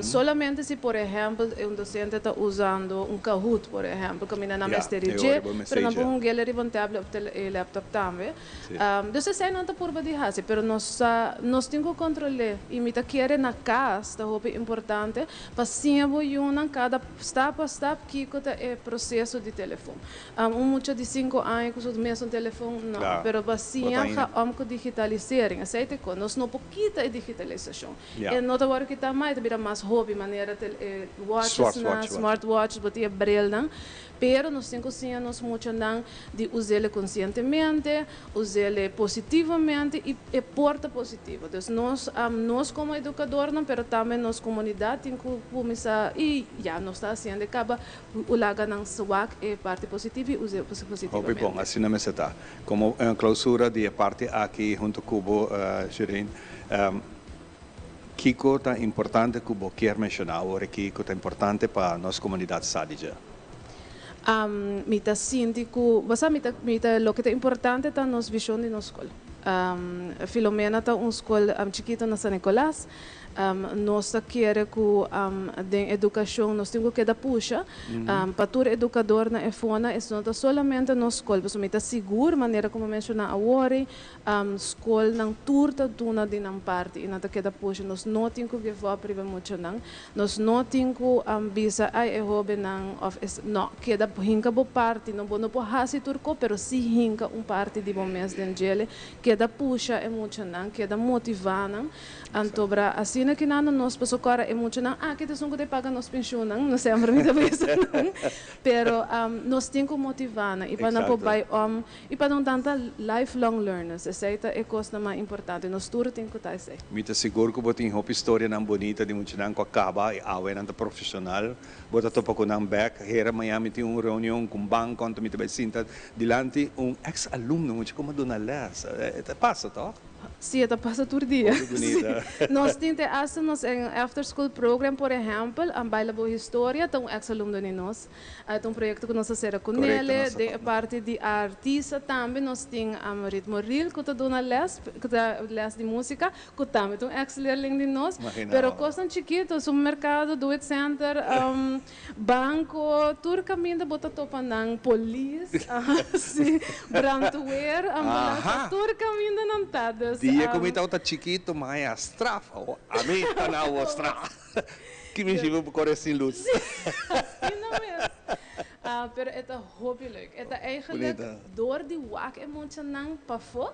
Solamente si por ehèmpel un dosente ta usando un Kahoot por ehèmpel kaminda nan mester di dje, pero nan por hung'el riba un tablet òf e laptop tambe. Dus esei nan ta purba di hasi, pero nos sa nos tin ku kontrol'é i mi ta kere na kas ta hopi importante pa siña bo yunan kada stap a stap kiko ta e proseso di telefon. Un mucha di sinku aña ku su mes un telefon, no. Pero pa siña ga om ku digitalisering. Esei ta e kos. Nos no por kita e digitalisashon. E no ta wòrdu kitá mas, e ta bira mas hopi, manera e watchesnan, smartwatches, bo tin e brilnan. Pero nos tin ku siña nos muchanan di us'el konsientemente, us'el positivamente i e por ta positivo. Dus nos, nos komo edukadornan, pero tambe nos komunidat tin ku kuminsá i ya nos ta hasiendo e kaba U laga nan swak e parti positivo i us'é positivamente. Hopi bon, asina mester ta. Komo klousura di e parti aki huntu ku bo, Shireen, kiko ta importante ku bo kier menshoná awor aki ku ta importante pa nos komunidat sa di dje? Mi ta sinti ku, bo sa, mi ta, mi ta, loke ta importante ta nos vishon di nos skol. Filomena ta un skol chikito na San Nicolas. Nos ta kere ku den edukashon nos tin ku keda pusha pa tur edukadornan e fona es no ta solamente nos skol pasobra mi ta sigur manera ku mi a menshoná awor ei skolnan tur ta duna di nan parti i nan ta keda pusha nos no tin ku give up riba e muchanan nos no tin ku bisa ai e hóbennan òf es no keda hinka bo parti no bo no por hasi tur kos pero si hinka un parti di bo mes den djele keda pusha e muchanan keda motivá nan. Anto bra asina ki nan nos paso kora e muchanan aki ta esun ku ta paga nos penshunnan, no semper mi ta bisa nan, pero nos tin ku motiva nan i pa nan por bai om i pa nan tanta lifelong learners, esei ta e kosnan mas importante, nos tur tin ku ta esei. Mi ta sigur ku bo tin hopi storianan bunita di muchanan ku a kaba i awe nan ta profeshonal, bo ta topa ku nan bek, hera maña mi tin un reunion ku un banko anto mi ta bai sinta dilanti un ex alumno mucha ku mi a duna les, e ta pasa tòg? Sí, e ta pasa tur dia. Sí. Nos tin te hasta nos en after school program, por ehempel, Baila Bo Historia ta un ex alumno di nos. Ta un proyecto cu nos a cera cu nele. Den e parti di artista tambe nos tin Ritmo Ril cu ta duna les, cu ta les di musica, cu tambe ta un ex leerling di nos. Pero cosnan chikito, supermercado, Do It Center, Banco, tur caminda bo ta topa nan, polis, si, brandweer, ambulance, tur caminda nan ta, dus. Dia cu mi tabata chikito mi haya straf, awo ami ta na awo straf, ki mi shiba bo core sin luz. Si, asina mes, pero e ta hopi leuk, e ta eigenlijk door di wak e muchanan pafo.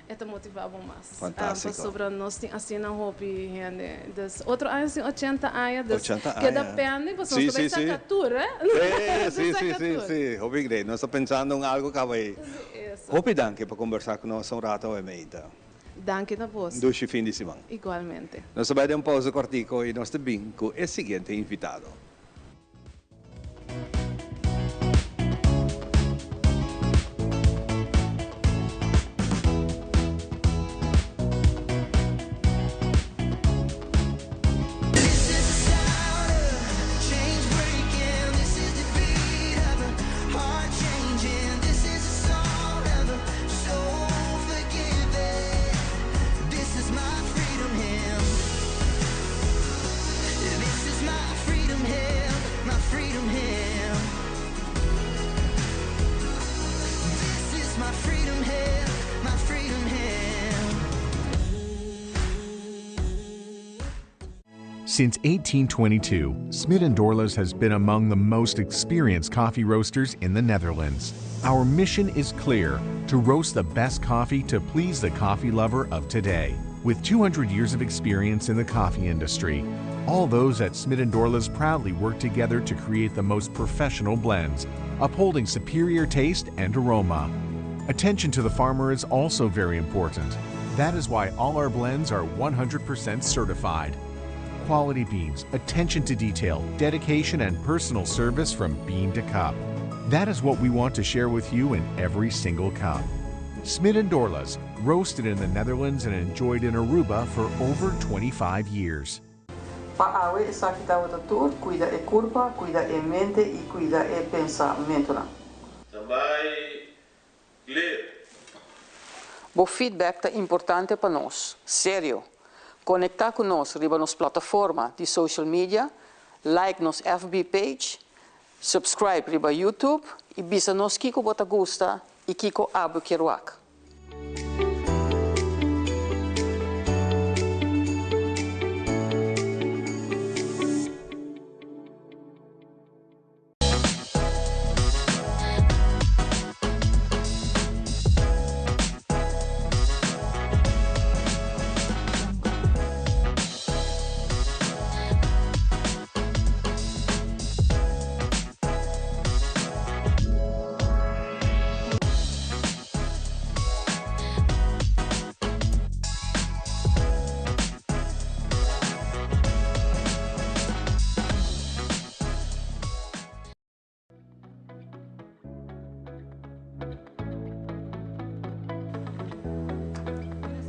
E ta motivá bo mas. Fantástiko. Pasobra nos tin asina hopi hende. Dus otro aña nos tin ochenta aña. Dus Ochenta aña. keda pende pasobra nos ta bai saka tur, eh. Sí, sí, sí, sí, sí. Hopi grei. Nos ta pensando un algo kaba ei. Sí, eso. Hopi danki pa kombersá ku nos un rato awe meinta. Danki na bos. Dushi fin di siman. Igualmente. Nos ta bai den un pausa kòrtico i nos ta bin ku e siguiente invitado. Since 1822, Smit & Dorlas has been among the most experienced coffee roasters in the Netherlands. Our mission is clear: to roast the best coffee to please the coffee lover of today. With 200 years of experience in the coffee industry, all those at Smit & Dorlas proudly work together to create the most professional blends, upholding superior taste and aroma. Attention to the farmer is also very important. That is why all our blends are 100% certified. Quality beans, attention to detail, dedication, and personal service from bean to cup. That is what we want to share with you in every single cup. Smit & Dorlas, roasted in the Netherlands and enjoyed in Aruba for over 25 years. Pa awe esaki tabata tur, cuida e curpa, cuida e mente y cuida e pensamentonan. Standby, clear. Bo feedback ta importante pa nos. Serio! Conecta cu nos riba nos plataforma di social media, like nos FB page, subscribe riba YouTube y bisa nos kico bo ta gusta y kico abo kier wak.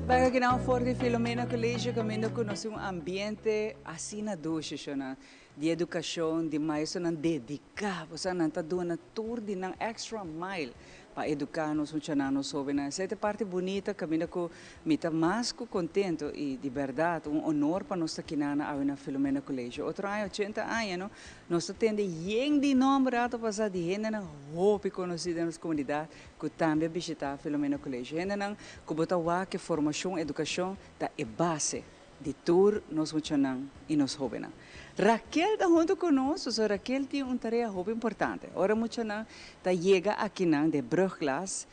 Bek aki nan for di Filomena College caminda cu nos tin un ambiente asina dushi shona di educacion di maestronan dedica bo sa nan ta duna tur di nan extra mile. Pa eduká nos muchanan, nos hóbennan. Esei ta e parti bunita kaminda ku mi ta mas ku kontentu i di bèrdat un honor pa nos ta kinan awe na Filomena Colegio. Otro aña ochenta aña no, nos ta tende yen di nòmber rato pasá di hendenan hopi konosí den nos komunidat ku tambe a bishitá Filomena Colegio. Hendenan ku bo ta wak e formashon, edukashon ta e base di tur nos muchanan i nos hóbennan. Raquel ta huntu ku nos, pasobra Raquel tin un tarea hopi importante. Ora muchanan ta yega akinan den brugklas,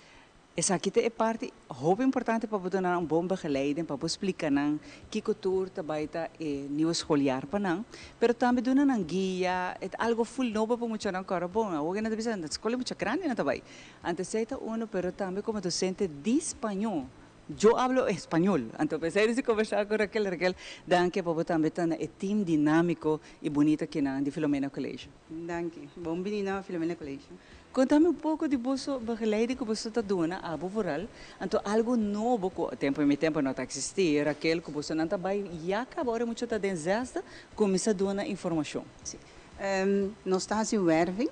esaki ta e parti hopi importante pa bo duna nan un bon begeleiding, pa bo splika nan kiko tur ta bai ta e nieuwe schooljaar pa nan, pero tambe duna nan guia, e ta algo ful nobo pa muchanan kòrda bon. Awor nan ta bisa, na skol e mucha grandi nan ta bai. Antes esei ta uno, pero tambe komo dosente di spañó, Yo hablo español. Anto p'esei di si conversa cu Raquel, Raquel, danki pa bo tambe ta na e team dinamico y bunito akinan di Filomena College. Danki. Bon bini na Filomena College. Contami un poco di boso begeleiding cu boso ta duna, abo vooral. Anto algo nobo cu tempo mi tempo no ta existi, Raquel, cu bosonan ta bay ya caba ora mucha ta den zesde, cuminsa duna informacion. Si. Nos ta haci werving,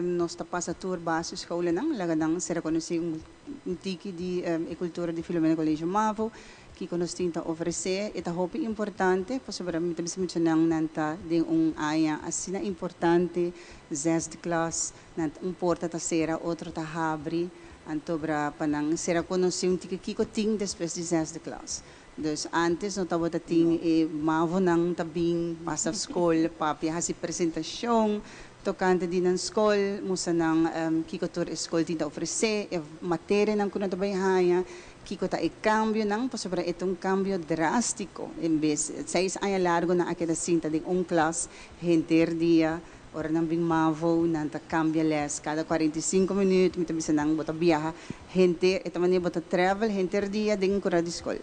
nos ta pasa tur basisscholennan, laga nan ser reconoci un Un tiki di e kultura di Filomena Colegio Mavo, kiko nos tin ta ofresé. E ta hopi importante pasobra mi ta bisa muchanan nan ta den un aña asina importante, zesde klas, nan un porta ta sera, otro ta habri, antobra pa nan sera konosí un tiki kiko tin despues di zesde klas. Dus antes no tabata tin e mavonan ta bin pasa skol, papia hasi presentashon tokante di nan skol, mustra nan kiko tur e skol tin ta ofresé, e materianan ku nan ta bai haña, kiko ta e kambionan, pasobra e ta un kambio drástiko. En bes seis aña largu nan a keda sinta den un klas henter dia. Ora nan bin mavo, nan ta cambia les cada 45 minuut. Mi ta bisa nan, bo ta biaha henter, e ta manera bo ta travel henter dia den un cura di scol.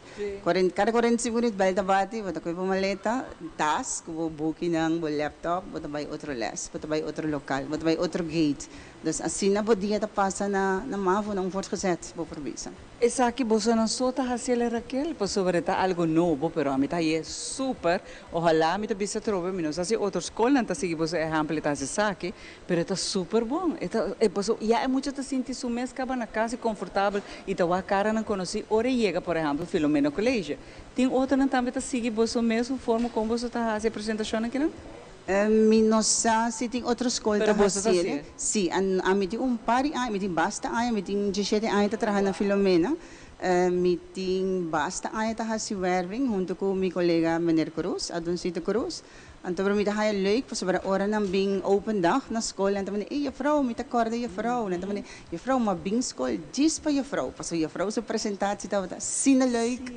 Cada 45 minuut bel ta bati, bo ta coge bo maleta, tas cu bo bukinan, bo laptop, bo ta bay otro les, bo ta bay otro local, bo ta bay otro gate. Dus asina bo dia ta pasa na na mavo, na un voortgezet, bo por bisa. Esaki bosonan so ta haciel Raquel, pasobra e ta algo nobo, pero ami ta haye super. Ojalá mi ta bisa atrobe, mi no sa si otro skolnan ta sigui boso ehèmpel i ta hasi esaki, pero e ta super bon. E ta, e paso ya e mucha ta sinti su mes kaba na kas i konfortabel i ta wak karanan konosí ora e yega, por ehèmpel, Filomeno College. Tin otronan tambe ta sigui boso mesun forma kon boso ta hasi e presentashonnan kinan? Mi no sa si tin otro skol ta Pero boso ta hasiel. hasié? Sí, ami tin un par di aña, mi tin basta aña, mi tin diesshete aña ta traha na Filomena. Mi tin basta aña ta hasi werving hunto ku mi kolega meneer Cruz, Adoncito Cruz. Anto pero mi ta haya leuk pasobra ora nan bin open dag na skol nan ta manda ey juffrouw mi ta kòrda juffrouw. Nan ta manda juffrouw m'a bin skol djis pa juffrouw pasobra juffrouw su presentatie tabata asina leuk.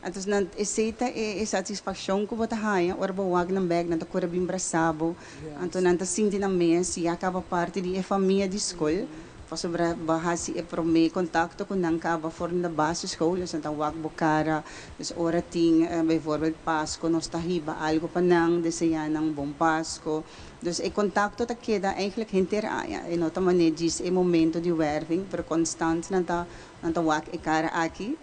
Anto nan esei ta e satisfakshon ku bo ta haya ora bo wak nan bèk nan ta kore bin brasa bo. Anto nan ta sinti nan mes ya kaba parti di e famia di skol. Pasobra bo a hasi e promé kontakto ku nan kaba for na basisschool, dus nan ta wak bo kara. Dus ora tin bijvoorbeeld Pasko nos ta hiba algu pa nan, deseá nan bon Pasko. Dus e kontakto ta keda eigenlijk henter aña. E no ta manera djis e momento di werving, pero konstant nan ta nan ta wak e kara aki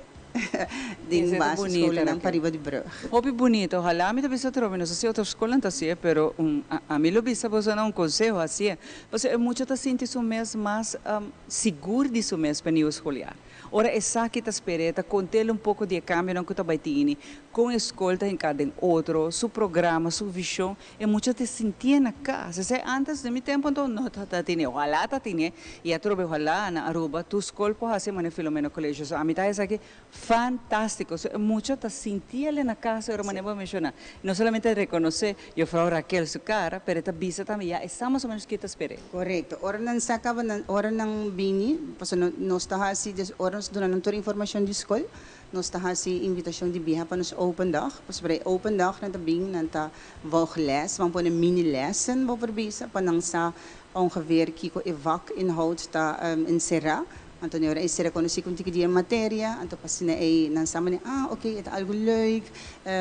den Esei ta bunita, basisschoolnan Raquel. pariba di brug. Hopi bunita, ojalá mi ta bisa atrobe, no sa si otro skolnan ta hasié, pero un ami lo bisa bosonan un konseho, hasié. Pasobra e mucha ta sinti su mes mas sigur di su mes pa nieuwe schooljaar. Ora esaki ta spera e ta kontel un poko di e kambionan ku ta bai tini, kon e skol ta hinká den otro, su programa, su vishon, e mucha ta sintié na kas. Esei ántes den mi tempu anto no ta tini, ojalá ta tini i atrobe ojalá na Aruba tur skol por hasi manera Filomeno Colegio. So ami ta esaki Fantástiko! So e mucha ta sinti el na kas ora manera bo a menshoná. No solamente a rekonosé Juffrouw Raquel su kara, pero e ta bisa tambe ya e sa mas o ménos ke ta sper'é. Korekto. Ora nan sa kaba nan ora nan bini, pasobra nos ta hasi des ora nos duna nan tur informashon di skol, nos ta hasi invitashon di biaha pa nos open dag, pasobra e open dag nan ta bin nan ta volg les, bo a pone mini lessen bo por bisa pa nan sa ongeveer kiko e vakinhoud ta enserá. Anto ora e ser konosí ku un tiki di e materia, anto pa asina ei nan sa manera, ah oke, e ta algu leuk,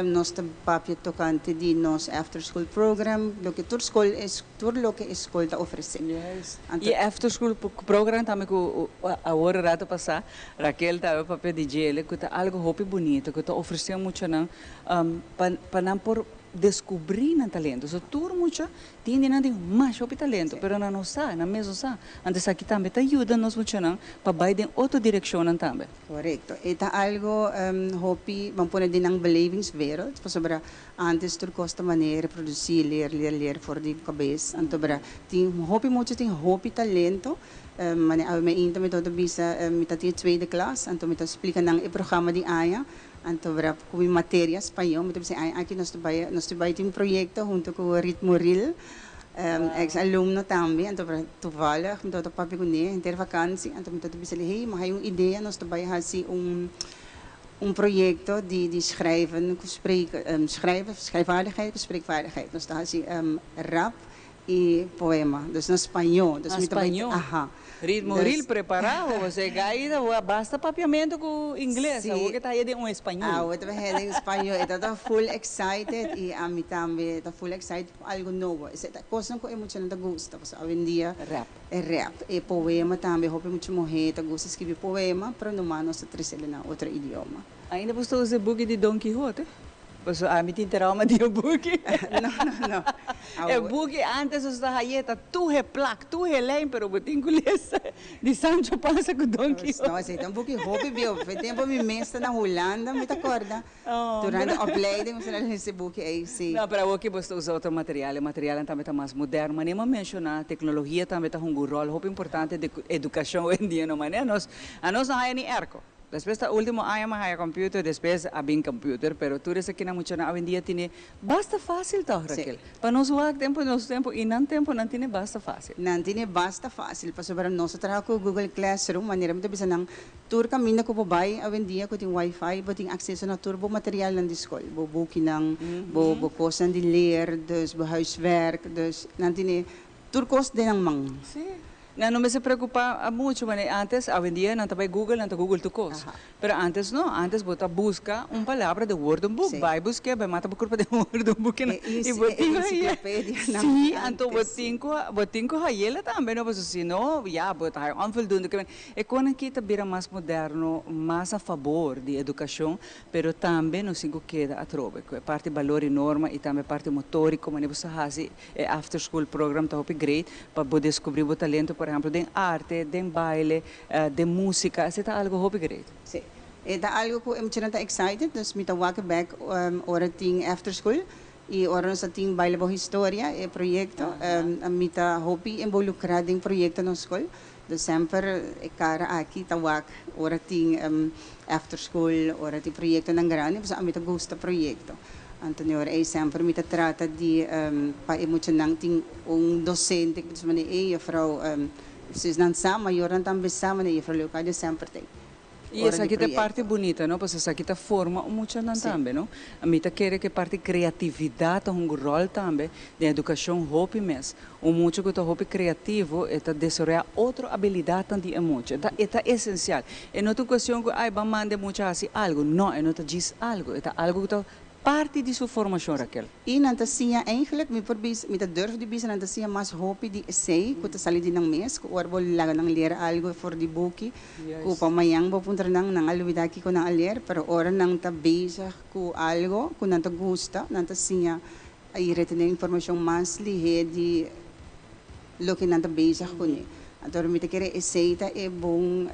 nos ta papia tokante di nos after school program, loke tur skol e tur loke e skol ta ofresé. Juist. Anto. I e after school program tambe ku awor rato pasá Raquel tabata papia di djele ku ta algu hopi bunito ku ta ofresé muchanan pa pa nan por. deskubrí nan talento. So tur mucha tin di nan tin masha hopi talento, pero nan no sa, nan mes no sa. Anto esaki tambe ta yuda nos muchanan pa bai den otro direkshonnan tambe. Korekto. E ta algo hopi, ban pone den nan belevingswereld, pasobra antes tur kos ta manera reprodusí, leer, leer, leer for di kabes. Anto bra tin hopi mucha tin hopi talento. Manera awe mainta mi tabata bisa mi ta tin e tweede klas, anto mi ta splika nan e programa di aña. Anto bra ku mi materia spañó mi ta bisa aña aki nos ta bai nos ta bai tin un proyekto hunto ku Ritmo Ril, ex alumno tambe. Anto bra toevallig mi tabata papia kuné henter vakansi, anto mi tabata bisa hey mi hay un idea nos ta bai hasi un un proyekto di di schrijven ku spreken schrijven schrijfvaardigheid ku spreekvaardigheid. Nos ta hasi rap i poema, dus na spañó. Dus Na mi ta bai spañó. aha. Ritmo Dus ril prepará bo, pasobra gaita bo a basta papiamentu ku ingles, Sí. awor ke ta haya den un español. Awor ta haya den spañó, e ta full excited i ami tambe ta full excited pa algo nobo. Esei ta kosnan ku e muchanan ta gusta, pasobra awendia Rap. e rap, e poema tambe, hopi mucha muhé ta gusta skibi poema, pero numa nos ta trese na otro idioma. Ainda bo sta usa e buki di Don Quijote? Pasobra ami tin trauma di e buki. No, no, no. E buki antes nos ta haye ta tur e plak, tur e lijn, pero bo tin ku lesa di Sancho Panza ku Don Quijote. No, esei ta un buki hopi bieu. Fe tempu mi mes ta na Hulanda, mi ta kòrda. Durante opleiding mi ta lesa e buki ei, si. No, pero awoki bo ta usa otro material. E materialnan tambe ta mas moderno. Manera mi a menshoná, teknologia tambe ta hunga un ròl hopi importante den edukashon oyendia, no? Manera nos, anos no haya ni airco. Despues ta ultimo aña mi a haya computer, despues a bin computer, pero tur esakinan muchanan awendia tine basta facil toch, Raquel? Pa nos wak tempo nos tempo y nan tempo nan tine basta facil. Nan tine basta facil, pasobra nos a traha cu Google Classroom, manera mi ta bisa nan tur caminda cu bo bay awendia cu tin wifi bo tin acceso na tur bo materialnan di scol, bo bukinan, bo bo cosnan di leer, dus bo huiswerk, dus nan tine tur cos den nan man. Sí. Nan no mester preocupa mucho manera antes, awendia nan ta bay Google, nan ta Google tur cos. Pero antes no, antes bo ta busca un palabra den woordenboek, bay busque, bay mata bo curpa den woordenboek y bo tin cu haye. Si, anto bo tin cu, bo tin cu hayela tambe no, pasobra si no, ya, bo ta haya onvoldoende. E cosnan aki ta bira mas moderno, mas a fabor di educacion, Pero tambe nos tin ku keda atrobe ku e parti balor i norma i tambe e parti motoriko manera bo sa hasi e after school program ta hopi great pa bo deskubrí bo talento por ehempel den arte, den baile, den musika esei ta algo hopi great. Sí, e ta algo ku e muchanan ta excited dus mi ta wak bek ora tin after school i ora nos ta tin baile bo historia e proyekto mi ta hopi involukrá den proyekto na skol. Dus semper e kara aki ta wak ora tin after school, ora tin proyektonan grandi, pasobra ami ta gusta proyekto. Anto ora ei semper mi ta trata di pa e muchanan tin un dosente ku ta manera ei juffrouw, si nan sa, mayornan tambe sa manera juffrouw Leocadia semper ta ei. I esaki ta e parti bunita, no? Pasobra esaki ta forma un muchanan tambe, no? Mi ta kere ku e parti kreatividat ta hunga un ròl tambe den edukashon hopi mes. Un mucha ku ta hopi kreativo e ta desaroyá otro abilidatnan di e mucha. E ta e ta esensial. E no ta un kuestion ku ai ban manda e mucha hasi algu. No, e no ta djis algu. E ta algu ku ta parti di su formashon, Raquel. I nan ta siña eigenlijk, mi por bisa, mi ta durf di bisa nan ta siña mas hopi di esei ku ta sali di nan mes, ku ora bo laga nan leer algu for di buki, ku pa mañan bo puntra nan, nan a lubida kiko nan a leer, pero ora nan ta bezig ku algu ku nan ta gusta, nan ta siña i retené informashon mas lihé di loke nan ta bezig kuné. Anto mi ta kere esei ta e bon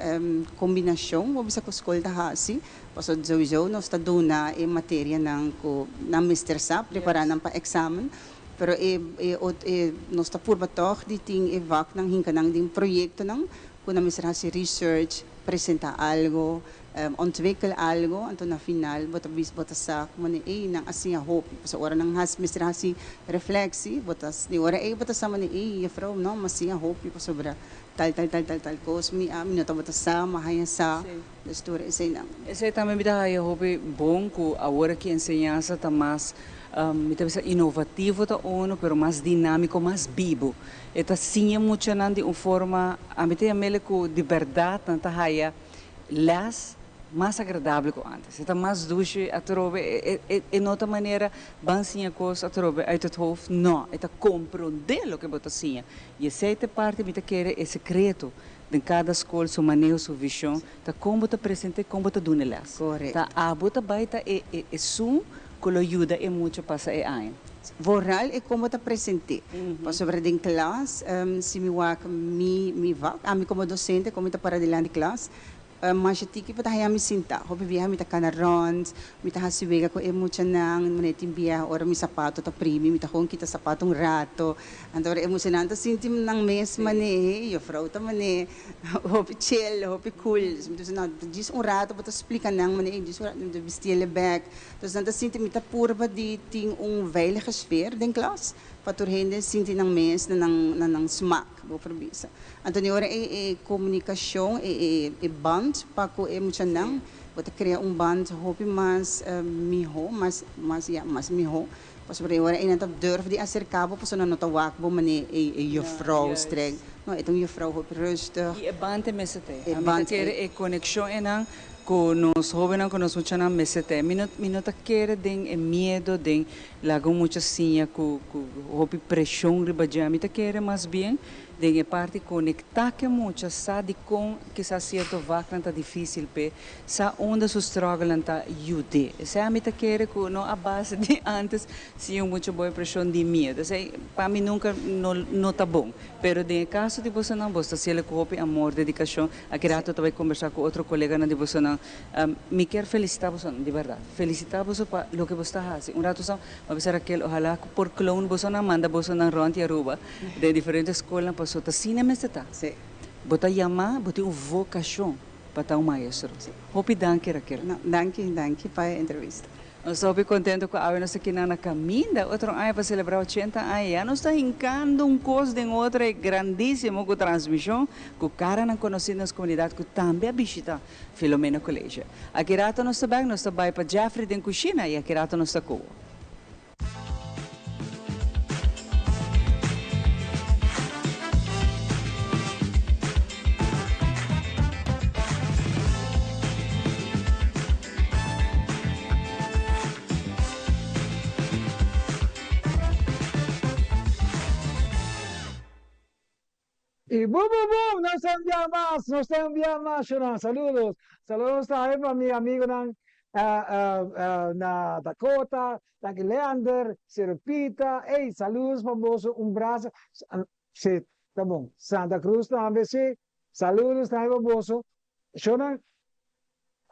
kombinashon bo bisa ku skol ta hasi, pasobra souiso nos ta duna e materianan ku nan mester sa, prepará nan pa eksamen, pero e e nos ta purba tòg di tin e vaknan hinka nan den proyektonan ku nan mester hasi research, presentá algo, Ontwikkel algo, anto na final bo ta bisa bo ta sa como ne ey nan a siña hopi. Pasobra ora nan hasi mester hasi reflectie bo ta di ora ey bo ta sa mane ey juffrouw no mi a siña hopi pasobra tal tal tal tal tal cos mi a mi no tabata sa mi a haña sa dus tur eseynan. Esey tambe mi ta haya hopi bon cu awor aki enseñansa ta mas mi ta bisa inovativo ta uno pero mas dinamico mas bibo. E ta siña muchanan di un forma ami ta yam'el cu di berdad nan ta haya Les mas agradabel ku antes. E ta mas dushi atrobe, e no ta manera ban siña kos atrobe uit het hoofd, no, e ta komprondé loke bo ta siña. I esei ta e parti mi ta kere e sekreto den kada skol, su maneho, su vishon, ta kon bo ta present'é, kon bo ta duna e les. Ta abo ta bai ta e esun ku lo yuda e mucha pasa e aña. Vooral e kon bo ta present'é. Pasobra den klas, si mi wak mi mi vak, ami komo dosente kon mi ta para dilanti klas, Masha tiki pa ta haña mi sinta. Hopi biaha mi ta kana rond, mi ta hasi wega ku e muchanan. Manera tin biaha ora mi sapato ta primi, mi ta gewoon kita sapato un rato. Anto ora e muchanan ta sinti nan mes manera, hey, juffrouw ta manera hopi chill, hopi cool. Dus mi ta bisa, no, djis un rato bo ta splika nan manera, hey, djis un rato, mi ta bistiele bek. Dus nan ta sinti mi ta purba di tin un veilige sfeer den klas pa tur hende sinti nan mes na nan na nan smak. Bo por bisa. Anto di ora e e komunikashon, e e e band pa ku e muchanan, bo ta krea un band hopi mas mihó, mas mas ya, mas mihó. Pasobra e ora ei nan ta durf di aserká bo pasobra nan no ta wak bo manera e e juffrouw streng. No, e ta un juffrouw hopi rustig. I e band e mester ta ei. Ami ta kere e konekshon einan ku nos hóbennan, ku nos muchanan mester ta ei. Mi no mi no ta kere den e miedo, den Laga un mucha siña ku ku hopi preshon riba dje. Mi ta kere mas bien den e parti konektá ku e mucha, sa dikon kisas sierto vaknan ta difísil p'e, sa unda su struggelnan ta, yud'é. Esei ami ta kere ku no a base di antes siña un mucha bo e preshon di miedu. Esei pa mi nunka no no ta bon. Pero den e kaso di bosonan, boso ta hasiel ku hopi amor, dedikashon. Aki rato ta bai kombersá ku otro koleganan di bosonan. Mi kier felisitá bosonan, di bèrdat. Felisitá boso pa loke boso ta hasi. Un ratu sa, mi a bisa Raquel, ohalá ku por clone bosonan, manda bosonan rònt di Aruba, den diferente skolnan, pasobra ta asina mester ta. Bo ta yamá, bo tin un vokashon pa ta un maestro. Hopi danki, Raquel. No, danki, danki pa e entrevista. Nos ta hopi contento cu awe nos ta kina na caminda otro aña pa celebra ochenta aña. Ya nos ta hincando un cos den otro e grandisimo cu transmision cu caranan conoci den nos comunidad cu tambe a bishita Filomena College. Aki rato nos ta bek, nos ta bay pa Jeffrey den cushina y aki rato nos ta cu bo. Y bum bum bum nos ta envia mas nos ta envia mas shona saludos saludos tambe pa mi amigonan na Dakota Taki Leander Seropita ey saludos pa boso un brasa si ta bon Santa Cruz tambe si saludos tambe pa boso shona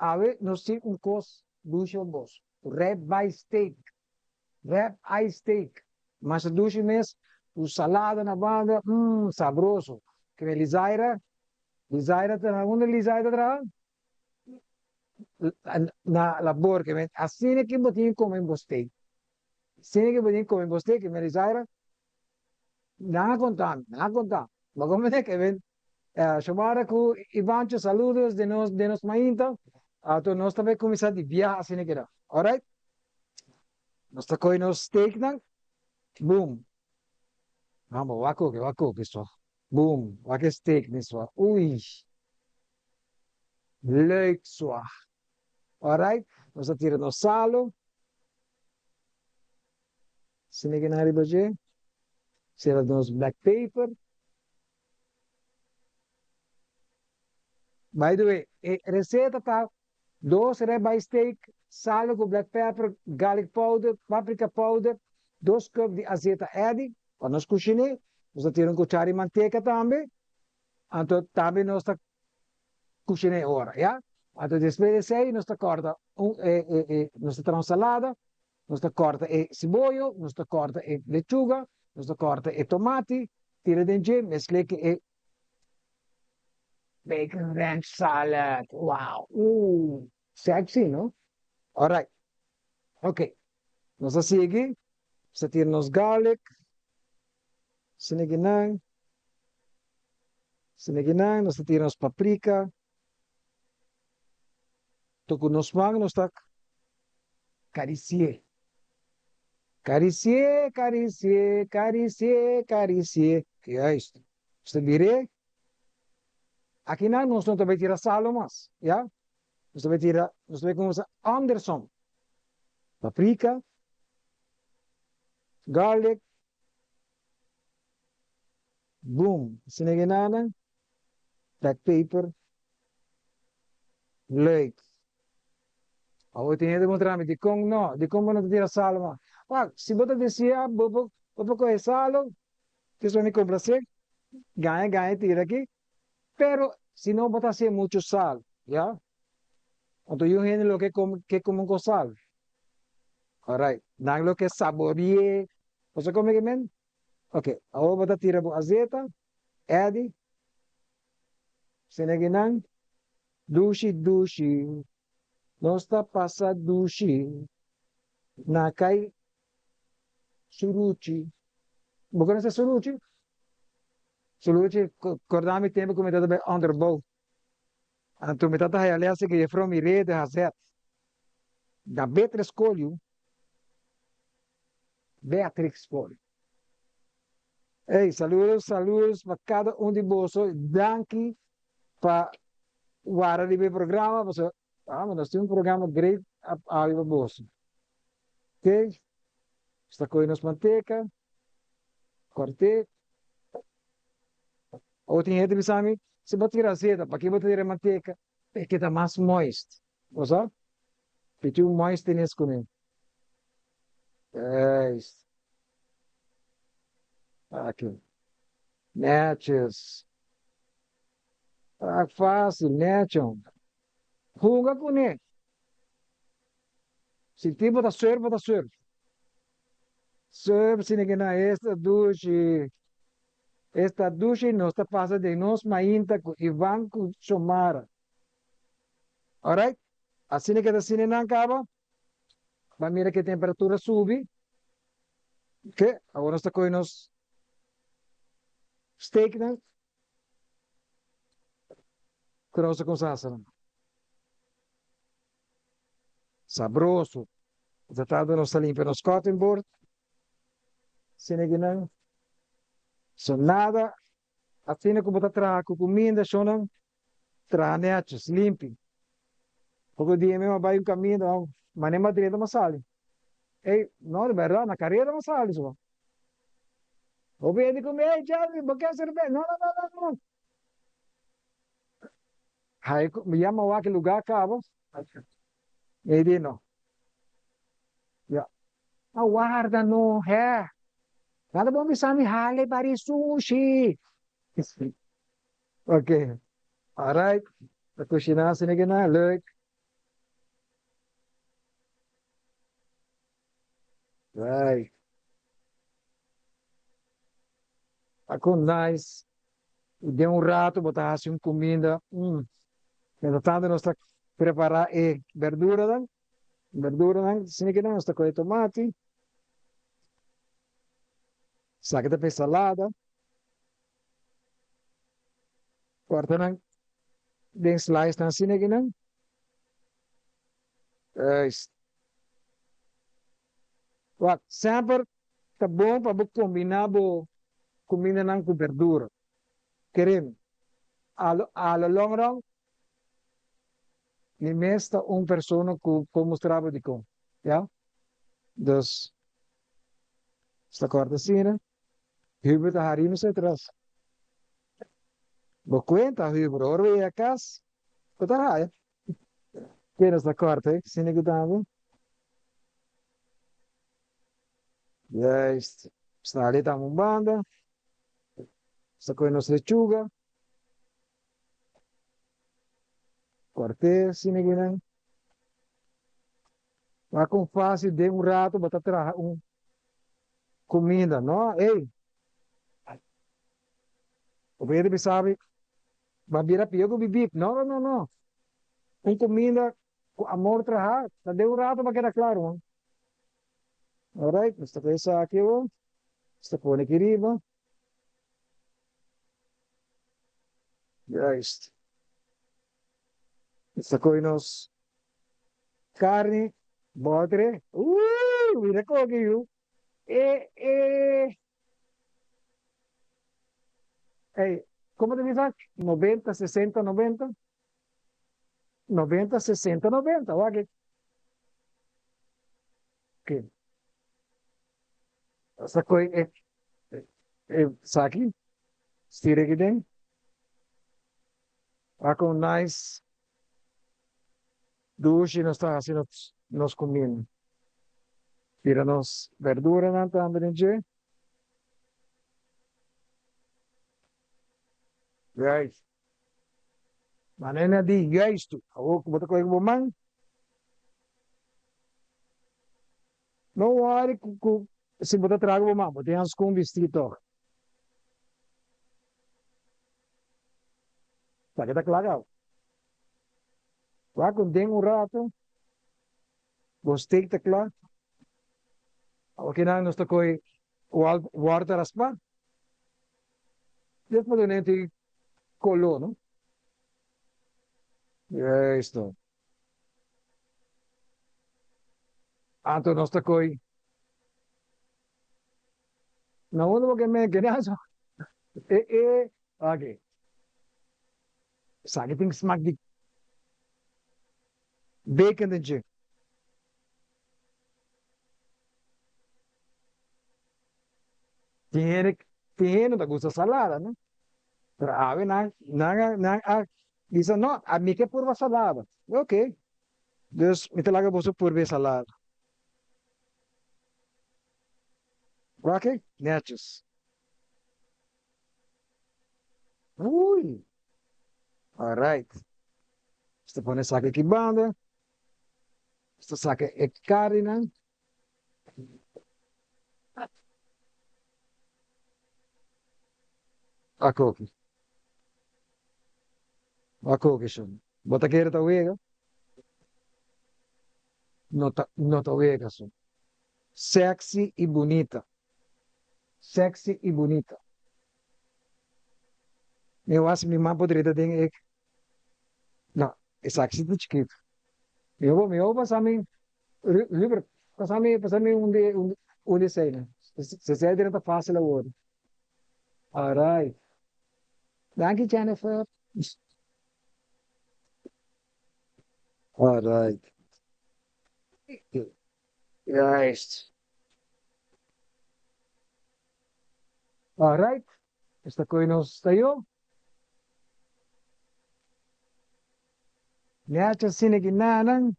awe nos tin un cos dushi pa boso red by steak Rib eye steak, masha dushi mes, ku salada na banda, mmm, sabroso. Kende Lizaira? Lizaira ta na unda Lizaira ta traha? Na labor, ke men asina ke bo tin kome bo steak. Asina ke bo tin kome bo steak, ke men Lizaira, nan a konta mi, nan a konta. Bo a komprende? Ke men Shomara ku Ivancho saludos den nos den nos mainta. Ato nos ta bai kuminsá di biaha asina keda. Alright. Nos ta kohe nos steaknan. Boom. Vamos, wak koke, wak koke so. Boom, wak e steak mi so. Uy. Leuk so. Alright. Nos ta tira nos salo. Asina kinan riba dje. Sera nos black paper. By the way, e receta ta dos ribeye steak, salo cu black pepper, garlic powder, paprika powder, dos cup di azeta Eddy, pa nos cushine, nos ta tira un cuchara di manteca tambe, anto tambe nos ta cushine ora, ya. Anto despues di esey nos ta corta un nos ta traha un salada, Nos ta kòrta e siboyo, nos ta kòrta e lechuga, nos ta kòrta e tomati, tira den dje, meskl'é ku e bacon ranch salad. Wow! Ooh! Sexy, no? Alright. Ok. Nos ta sigui. Nos ta tira nos garlic. Siniginan. Siniginan. Nos ta tira nos paprika. To ku nos man nos ta karisié. Karisié, karisié, karisié, karisié. Juist. Nos ta bir'é. Akinan nos no ta bai tira salo mas, ya. Nos ta bai tira, nos ta bai kuminsá andersom. Paprika, garlic, Boom! Asina ke nana, black paper, leuk. Awor tin hende puntra mi, Dikon no? Dikon bo no ta tira salu mas? Wak, si bo ta deseá, bo por bo por kohe salu, djis pa mi komplasé, gaña gaña tira aki. Pero si no bo ta hasié muchu sal, ya? Anto yu hende lo ke kome ke kome ku sal. Alright, nan lo ke saborié. Bo sa kome ke men? Ok, awor bo ta tira bo azeta, Eddie, Seneginan, dushi dushi, nos ta pasa dushi na kai suruchi. Bo konosé suruchi? Suruchi, korda mi tempu ku mi tabata bai onderbouw. Anto mi tabata haya lès ku jefrou Mireille de Hazet. Na betere skol yu, Beatrix Skol. Ey, saludos, saludos pa cada un di boso. Danki pa wara riba e programa, pasobra amo nos tin un programa great awe pa boso. Ok, nos ta coge nos manteca, corte. Awor tin hende bisa mi, si bo tira azeta, paki bo ta tira manteca? E keda mas moist. Bo sa? Piti un moistines kuné. Juist. Aki. Netjes. Tak fácil, netjon. Hunga kuné. Si tipo ta surf, bo ta surf. Surf sine ke na esta dushi. Esta dushi nos ta pasa den nos mainta ku Ivan ku Xiomara. Alright, asina ke ta asina nan kaba, ba mira ke temperatura subi. Ok, awor nos ta kohe nos steaknan ku nos ta kumsa hasa nan. Sabroso. Ta tarda nos ta limpia nos cutting board. Asina ke nan. So nada, asina ku bo ta traha ku kuminda shonnan, Traha nètjes, limpi. Poko dia mi a bai un kaminda, manera mi a drenta mi a sali. Ey, no, di bèrdat, na kareda mi a sali so. Hopi hende ku mi, ey, Jelvin, bo ke serbes? No, no, no, no, no. Hai, mi yama wak e lugá kaba. Mi di no. Ya. A warda no, hè. Nan ta bon bisa mi hale bari sushi. Ok, alright, ta kushiná asina ke nan, leuk. Right. Ta kon nice. I den un rato bo ta hasi un kuminda, mm. Mientras tanto nos ta prepará e berduranan, berduranan, asina ke nan nos ta kohe tomati, esaki ta pa e salada. Corta nan den slice nan asina aki nan. Juist. Wak, semper ta bon pa bo combina bo cumindanan cu berdura. Kere mi, a lo a lo long run, mi mes ta un persona cu por mustra bo dicon, ya. Dus, sta corta asina. Hubert a hari nos atras. Bo cuenta Hubert, ora bo yega cas, bo ta haya. Ke nos ta corta eh, sina cu tambe. Juist. Sta tam un banda. Sta coge nos lechuga. Corte sina kinan. Wak con facil den un rato bo ta traha un Cuminda, no? Ey! Bo por bisa mi, Bo a bira pio cu bibip. No, no, no, no. Un cuminda cu amor traha, ta den un rato pa keda claro, man. Alright, nos ta cu esaki awor. Nos ta pone aki riba. Juist. Nos ta coge nos carni, botre. Uuh! Mira coge yu. E, e. Ey, como ta bisa? 90, 60, 90? 90, 60, 90. Wak e. Oké. Nos ta coge e, e esaki, stira aki den. Wak un nice. Dushi nos ta hasi nos nos kuminda. Tira nos berduranan tambe den dje. Juist. Manera di juistu. Awor ku bo ta kohe ku bo man. No worry ku ku si bo ta traha ku bo man, bo tin hanskun bistí tòg. Esaki ta kla kaba. Wak un den un rato, bo steak ta kla. Awor kinan nos ta kohe wòrta raspá. Dios por duna tin koló, no? Juisto. Anto nos ta kohe. Na unda bo ke men keda so? E e aki. Esaki tin smak di bacon den dje. Tin hende tin hende ta gusta salada no. Pero awe nan nan nan a bisa no ami ke purba salada. Ok. Dus mi ta laga boso purba e salada. Wak netjes. Ui! Alright. Nos ta pone esaki aki banda. Nos ta saka e karinan. Akoki. Akoki shon. Bo ta kere ta wega? No ta no ta wega shon. Sexy y bunita. Sexy y bunita. Mi wak si mi man por drenta den e No, esaki si ta chikito. Mi hopi mi hopi pasa mi Hubert, pasa mi pasa mi un di un di eseinan. Si esei drenta facil awor. Alright. Danki Jennifer. Alright. Juist. Alright. Esta koe nos ta yo. Nechi asina ki nanan.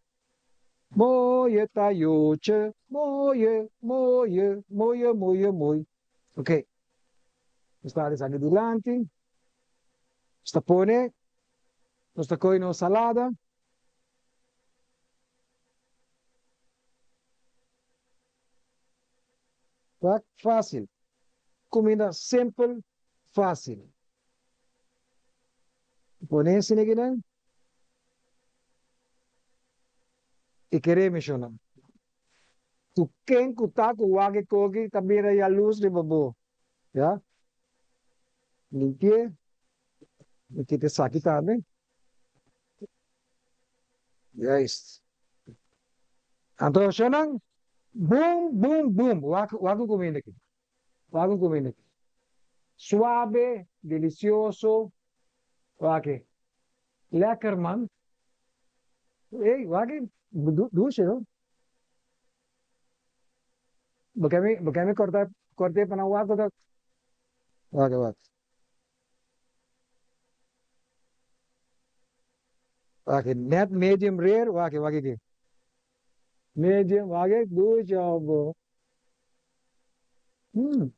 Mooie tayootje, mooie, mooie, mooie, mooie, mooi. Ok. Nos ta esaki dilanti. Nos ta pone, nos ta koe nos salada. Ta fácil. Cuminda simpel, fácil. Pone esaki kinan y kere mishona. Cu ken cu ta cu wak e koki ta bira yaluz riba bo. Ya. Limpi'e. Mi kita esaki tambe. Juist. Anto shownan, boom, boom, boom. Wak, wak un kuminda aki. Wak un kuminda aki. Suabe, delicioso. Wak e. Lekker man. Ey, wak e. Dushi no? Bo ke mi, bo ke mi korta, kort'e pa nan wak ku ta. Wak e, wak. Wak net medium rare wak wak aki medium wak dushi bo hmm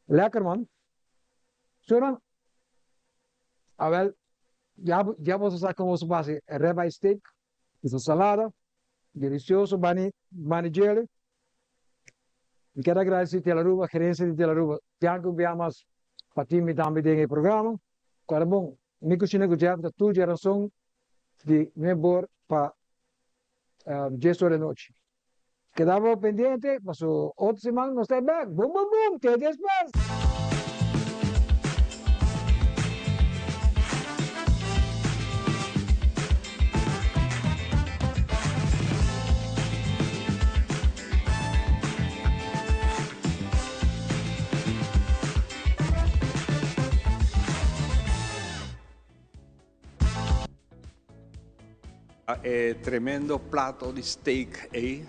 lekker man so nan awel ya ya boso sa con boso por haci ribeye steak cu su salada delicioso bani bani djele mi kier agradeci Telaruba gerencia di Telaruba Bianca un bia mas pa tin mi tambe den e programa cu era bon Mi kushina ku Jeff ta tur djerason di nuebor pa dies ora di nochi. Keda bo pendiente paso otro siman nos ta e bek. Bum bum bum! Te despues! E tremendo plato di steak ey.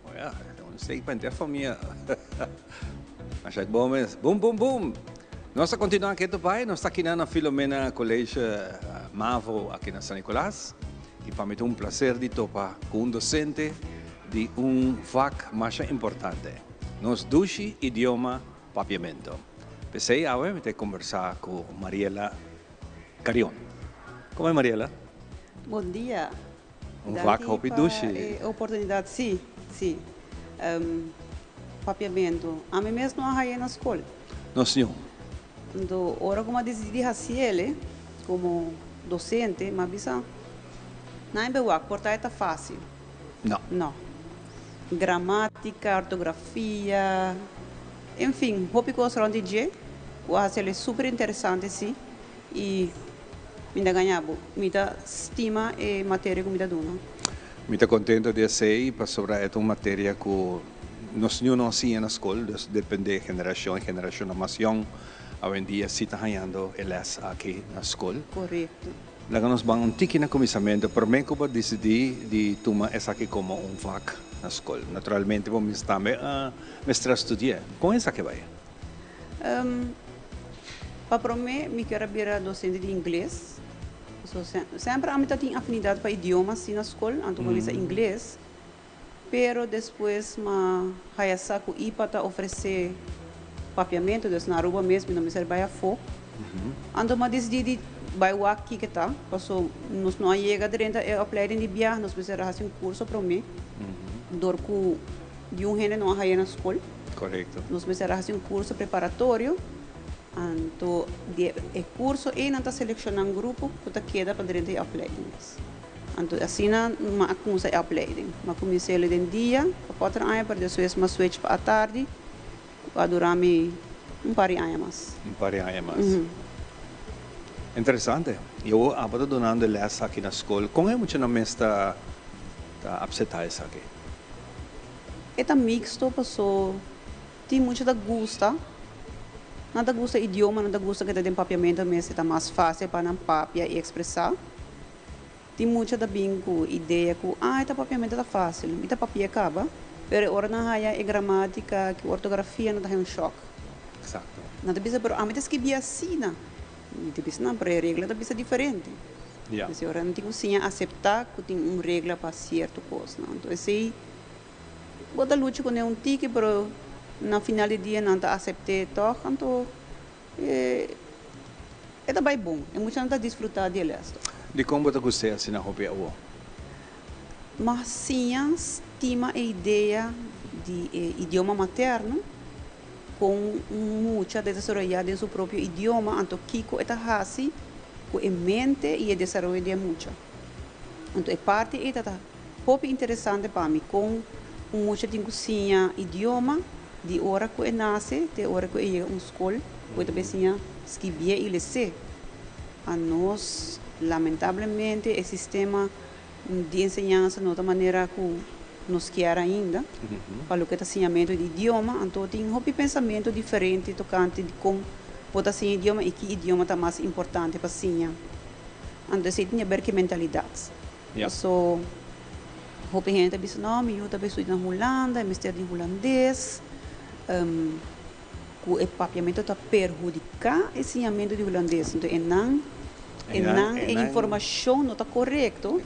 Oh ja, un steak pa henter famia. Masha bon mes. Boom, boom, boom. Nos ta continua keto bai. Nos ta aki na Filomena College Mavo aki na San Nicolas. Y pa mi ta un placer di topa cu un docente di un vak masha importante, nos dushi idioma Papiamento. P'esey awe mi ta combersa cu Mariela Carion. Como e Mariela? Bon dia. Un vak hopi dushi. Danki pa e oportunidad. Si, si. Papiamento. Ami mes no a haye na scol. No señor. Anto ora cu mi a dicidi di haciele como docente, mi a bisa, Nan e be wak, por ta e ta facil. No. No. Gramatica, ortografia, en fin, hopi cos rond di dje cu a haciele super interesante si y mi ta gaña bo, mi ta stima e materia cu mi ta duna. Mi ta contento di esey pasobra e ta un materia cu nos niun no a siña na scol, dus depende generacion y generacionnan mas yong awendia si ta hañando e les aki na scol. Corecto. Laga nos ban un tiki na kuminsamentu promé ku bo disidí di tuma esaki komo un vak na skol. Naturalmente bo mes tambe a mester a studi'é. Kon esaki bai? Pa promé mi kier a bira dosente di ingles. So semper ami ta tin afinidat pa idioma si na skol, anto mi a bisa ingles. Pero despues m'a haya sa ku ipa ta ofresé papiamentu, dus na Aruba mes mi no mester bai afó. Anto m'a disidí di bai wak kiko ta, paso nos no a yega drenta e opleiding di biaha, nos mester a hasi un kurso promé, dor ku diun hende no a haya na skol. Korekto. Nos mester a hasi un kurso preparatorio, anto di e kurso ei nan ta selekshoná un grupo ku ta keda pa drenta e opleiding mes. Anto asina m'a a cuminsa e opleiding. M'a cuminsa el den dia pa cuater aña pero despues m'a switch pa atardi cu a dura mi un par di aña mas. Un par di aña mas. Interesante. Y awor abo ta dunando e les aki na scol. Con e muchanan mes ta ta apseta esaki? E ta mixto paso Tin mucha ta gusta. Nan ta gusta idioma, nan ta gusta keda den papiamentu mes, e ta mas fásil pa nan papia i ekspresá. Tin mucha ta bin ku idea ku, ah, e ta papiamentu ta fásil, mi ta papia kaba, pero e ora nan haya e gramátika ku ortografia nan ta haya un shòk. Eksakto. Nan ta bisa, pero ami ta skibí asina. Mi ta bisa, nan, pero e regla ta bisa diferente. Ya. Esei ora nan tin ku siña aseptá ku tin un regla pa sierto kosnan. Anto esei Bo ta lucha kuné un tiki pero na final di dia nan ta asept'é tòg anto e ta bai bon e muchanan ta disfrutá di e lès tòg. Dikon bo ta gust'é asina hopi awor? M'a siña stima e idea di e idioma materno kon un mucha ta desaroyá den su propio idioma anto kiko e ta hasi ku e mente i e desaroyo di e mucha. Anto e parti ei ta ta Hopi interesante pa mi kon un mucha tin ku siña idioma di ora ku e nase te ora ku e yega un skol ku e ta bay siña skibié i lesé. Anos lamentablemente e sistema di enseñansa no ta manera ku nos kier ainda pa loke ta siñamentu di idioma anto tin hopi pensamentu diferente tokante di kon bo ta siña idioma i ki idioma ta mas importante pa siña. Anto esei tin haber ku e mentalidat. Paso hopi hende ta bisa no mi yu ta bay studia na Hulanda e mester di hulandes ku e papiamentu ta perhudiká e siñamentu di hulandes enton e nan e nan e informashon no ta korekto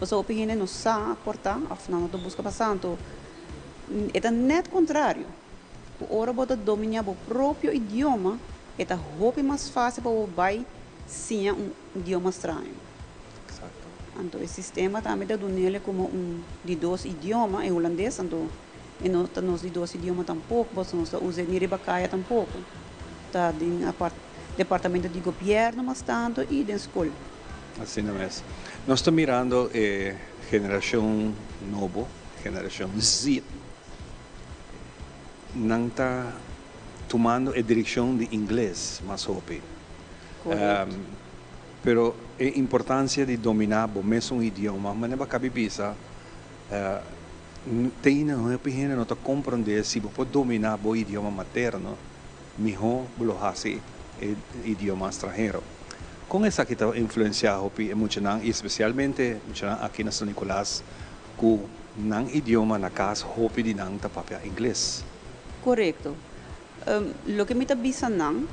paso hopi hende no sa por ta òf nan no ta buska pa sa anto e ta nèt kontrario ku ora bo ta dominá bo propio idioma e ta hopi mas fásil pa bo bay siña un idioma straño. Exacto. Anto e sistema tambe ta dunele como un di dos idioma, e hulandes, anto e no ta nos di dos idioma tampoco, pasobra nos ta usa e ni riba caya tampoco. Ta den apart departamento di gobierno mas tanto y den scol. Asina mes. Nos ta mirando e generacion nobo, generacion Z, nan ta tumando e direccion di ingles mas hopi. Correcto. Pero e importancia di domina bo mesun idioma, manera bo a cabi bisa, te hopi hende no ta comprende si bo por domina bo idioma materno, miho bo lo haci e idioma stranhero. Con esaki ta influencia hopi e muchanan y especialmente muchanan aki na San Nicolas cu nan idioma na cas hopi di nan ta papia ingles? Correcto. Loke mi ta bisa nan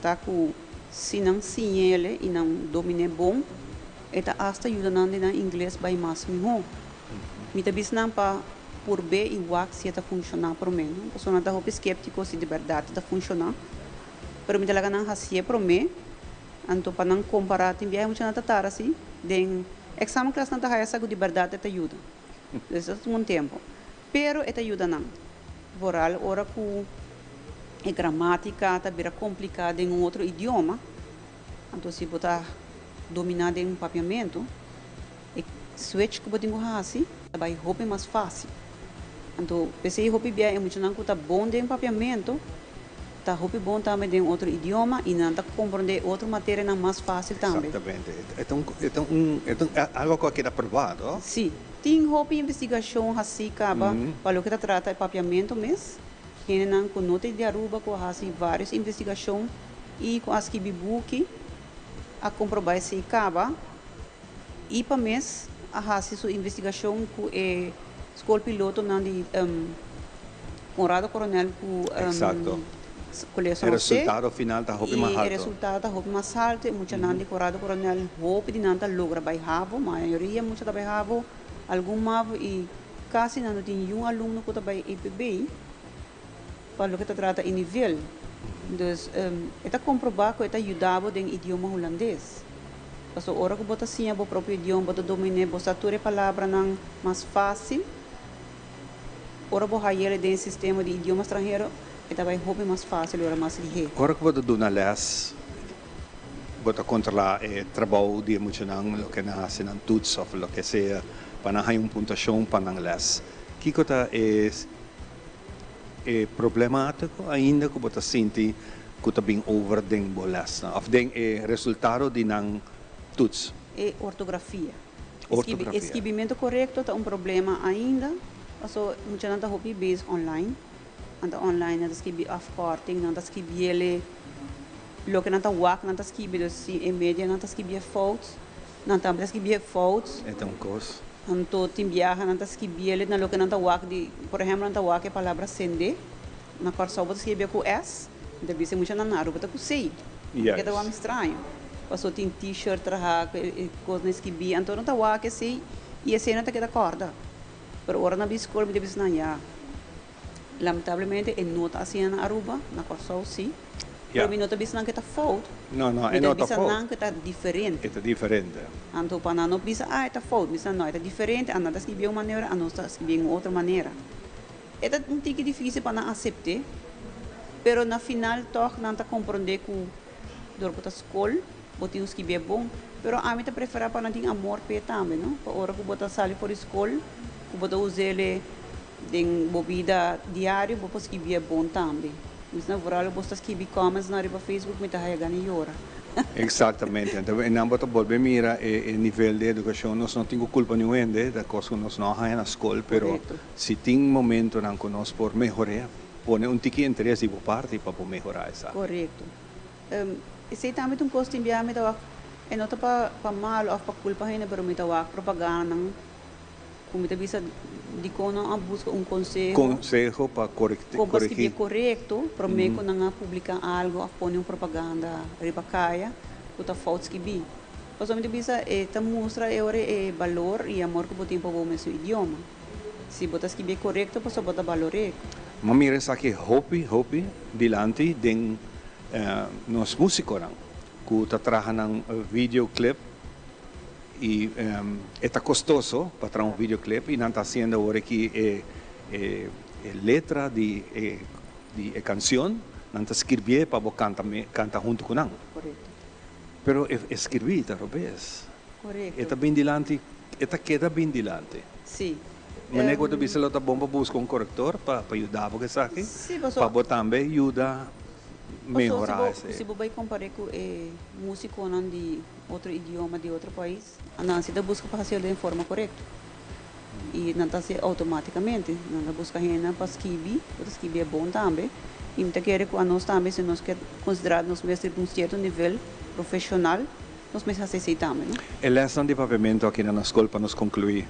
ta ku si nan siñ'ele i nan domin'é bon, E ta asta yuda nan den nan ingles bai mas mihó. Mi ta bisa nan pa purb'é i wak si e ta funshoná promé, no? Pasobra nan ta hopi sképtiko si di bèrdat e ta funshoná. Pero mi ta laga nan hasié promé, anto pa nan kompará. Tin biaha muchanan ta tarda si den èksamenklas nan ta haya sa ku di bèrdat e ta yuda. Entonces e ta tuma un tempu. Pero e ta yuda nan. Vooral ora ku e gramátika ta bira kompliká den un otro idioma. Anto si bo ta dominá den papiamentu, e switch ku bo tin ku hasi ta bai hopi mas fásil. Anto p'esei hopi bia e muchanan ku ta bon den papiamentu ta hopi bon tambe den otro idioma i nan ta komprondé e otro materianan mas fásil tambe. Exactamente. E ta un, e ta un, e ta algo ku a keda probá, to? Sí. Tin hopi investigashon hasí kaba pa loke ta trata e papiamentu mes. Hendenan ku no ta di Aruba ku a hasi vários investigashon i ku a skibi buki a komprobá esei kaba. Ipa mes a hasi su investigashon ku e skol pilotonan di Conrado Coronel ku Exacto. Colegio E San Jose. resultado final ta hopi mas I e halto. resultado ta hopi mas halto. E muchanan di Conrado Coronel hopi di nan ta logra bai havo, mayoria mucha ta bai havo, algun mavo i kasi nan no tin niun alumno ku ta bai EPB. Pa loke ta trata e nivel. Dus e ta komprobá ku e ta yuda bo den idioma hulandes. Pasobra ora ku bo ta siña bo propio idioma, bo ta domin'é, bo sa tur e palabranan mas fásil. Ora bo hay'el den e sistema di idioma stranhero, e ta bai hopi mas fásil i ora mas lihé. Ora ku bo ta duna lès, bo ta kontrolá e trabou di e muchanan, loke nan hasi nan toets òf loke sea, pa nan haña un puntashon pa nan lès. Kiko ta e E problematico ainda cu bo ta sinti cu ta bin over den bo lesnan of den e resultado di nan toets? E ortografia. Ortografia. E skibimento corecto ta un problema ainda, paso muchanan ta hopi bezig online. Nan ta online, nan ta skibi afkorting, nan ta skibiele loke nan ta wak, nan ta skibi, dus si e media nan ta skibi e fout, Nan tambe ta skibié fout. E ta un kos. Anto tin biaha nan ta skibié na loke nan ta wak di, por ehèmpel nan ta wak e palabra sendé. Na Kòrsou bo ta skibié ku s, mi ta bisa e muchanan na Aruba ta ku c. Juist. Ke ta wak mi straño. Paso tin t-shirt traha ku e kosnan skibí, anto nan ta wak esei i esei nan ta keda kòrda. Pero ora nan bin skol mi ta bisa nan ya. Lamentablemente e no ta asina na Aruba, na Kòrsou sí. Ya. Pero mi no ta bisa nan ku e ta fout. No, no, Mi e ta no ta bisa fout. nan ku e ta diferente. E ta diferente. Anto pa nan no bisa, ah, e ta fout. Mi bisa, no, e ta diferente. Anan ta skibi un manera, anos ta skibi un otro manera. E ta un tiki difísil pa nan asept'é, pero na final tòg nan ta komprondé ku dor ku ta skol, bo tin ku skibié bon. Pero ami ta preferá pa nan tin amor p'e tambe, no? Pa ora ku bo ta sali for di skol, ku bo ta us'é Den bo bida diario bo por skibi e bon tambe. Mis na vooral bo sta skibi comments nan riba Facebook mi ta haya gana yora. Exactamente. Anto e nan bo ta bolbe mira e nivel di educacion. Nos no tin cu culpa niun hende, ta cos cu nos no a haya na scol, pero Correcto. si tin momentonan cu nos por mehor'e, pone un tiki interes di bo parti pa bo mehora esaki. Correcto. Esey tambe ta un cos tin bia mi ta wak, e no ta pa pa malo of pa culpa hende, pero mi ta wak propaganda Ku mi ta bisa dikon nan a buska un konseho. Konseho pa korekti. Kon pa skibié korekto promé ku nan a publiká algu òf pone un propaganda riba kaya ku ta fout skibí. Pasobra mi ta bisa e ta mustra e ora e balor i amor ku bo tin pa bo mesun idioma. Si bo ta skibié korekto pasobra bo ta balor'é. Mi a mira esaki hopi hopi dilanti den nos músikonan ku ta traha nan videoclip. Y e ta costoso pa traha un videoclip y nan ta haciendo awor aki e e letra di e di e cancion, nan ta skirbié pa bo canta canta hunto cu nan. Correcto. Pero e e skirbi ta robes. Correcto. E ta bin dilanti, e ta keda bin dilanti. Si. Manera cu bo ta bisa lo ta bon pa busca un corrector pa pa yuda bo cu esaki, Si, paso. pa bo tambe yuda mehora Paso si bo esey. si bo bay compare cu e musiconan di. Otro idioma di otro pais, nan si ta buska pa hasiel den forma korekto. I nan ta hasiel outomátikamente. Nan ta buska hende pa skibi, ku ta skibi e bon tambe. I mi ta kere ku anos tambe, si nos ke konsiderá nos mes riba un sierto nivel profeshonal, nos mes hasi esei tambe, no? E lèsnan di papiamentu aki na nos skol pa nos konkluí,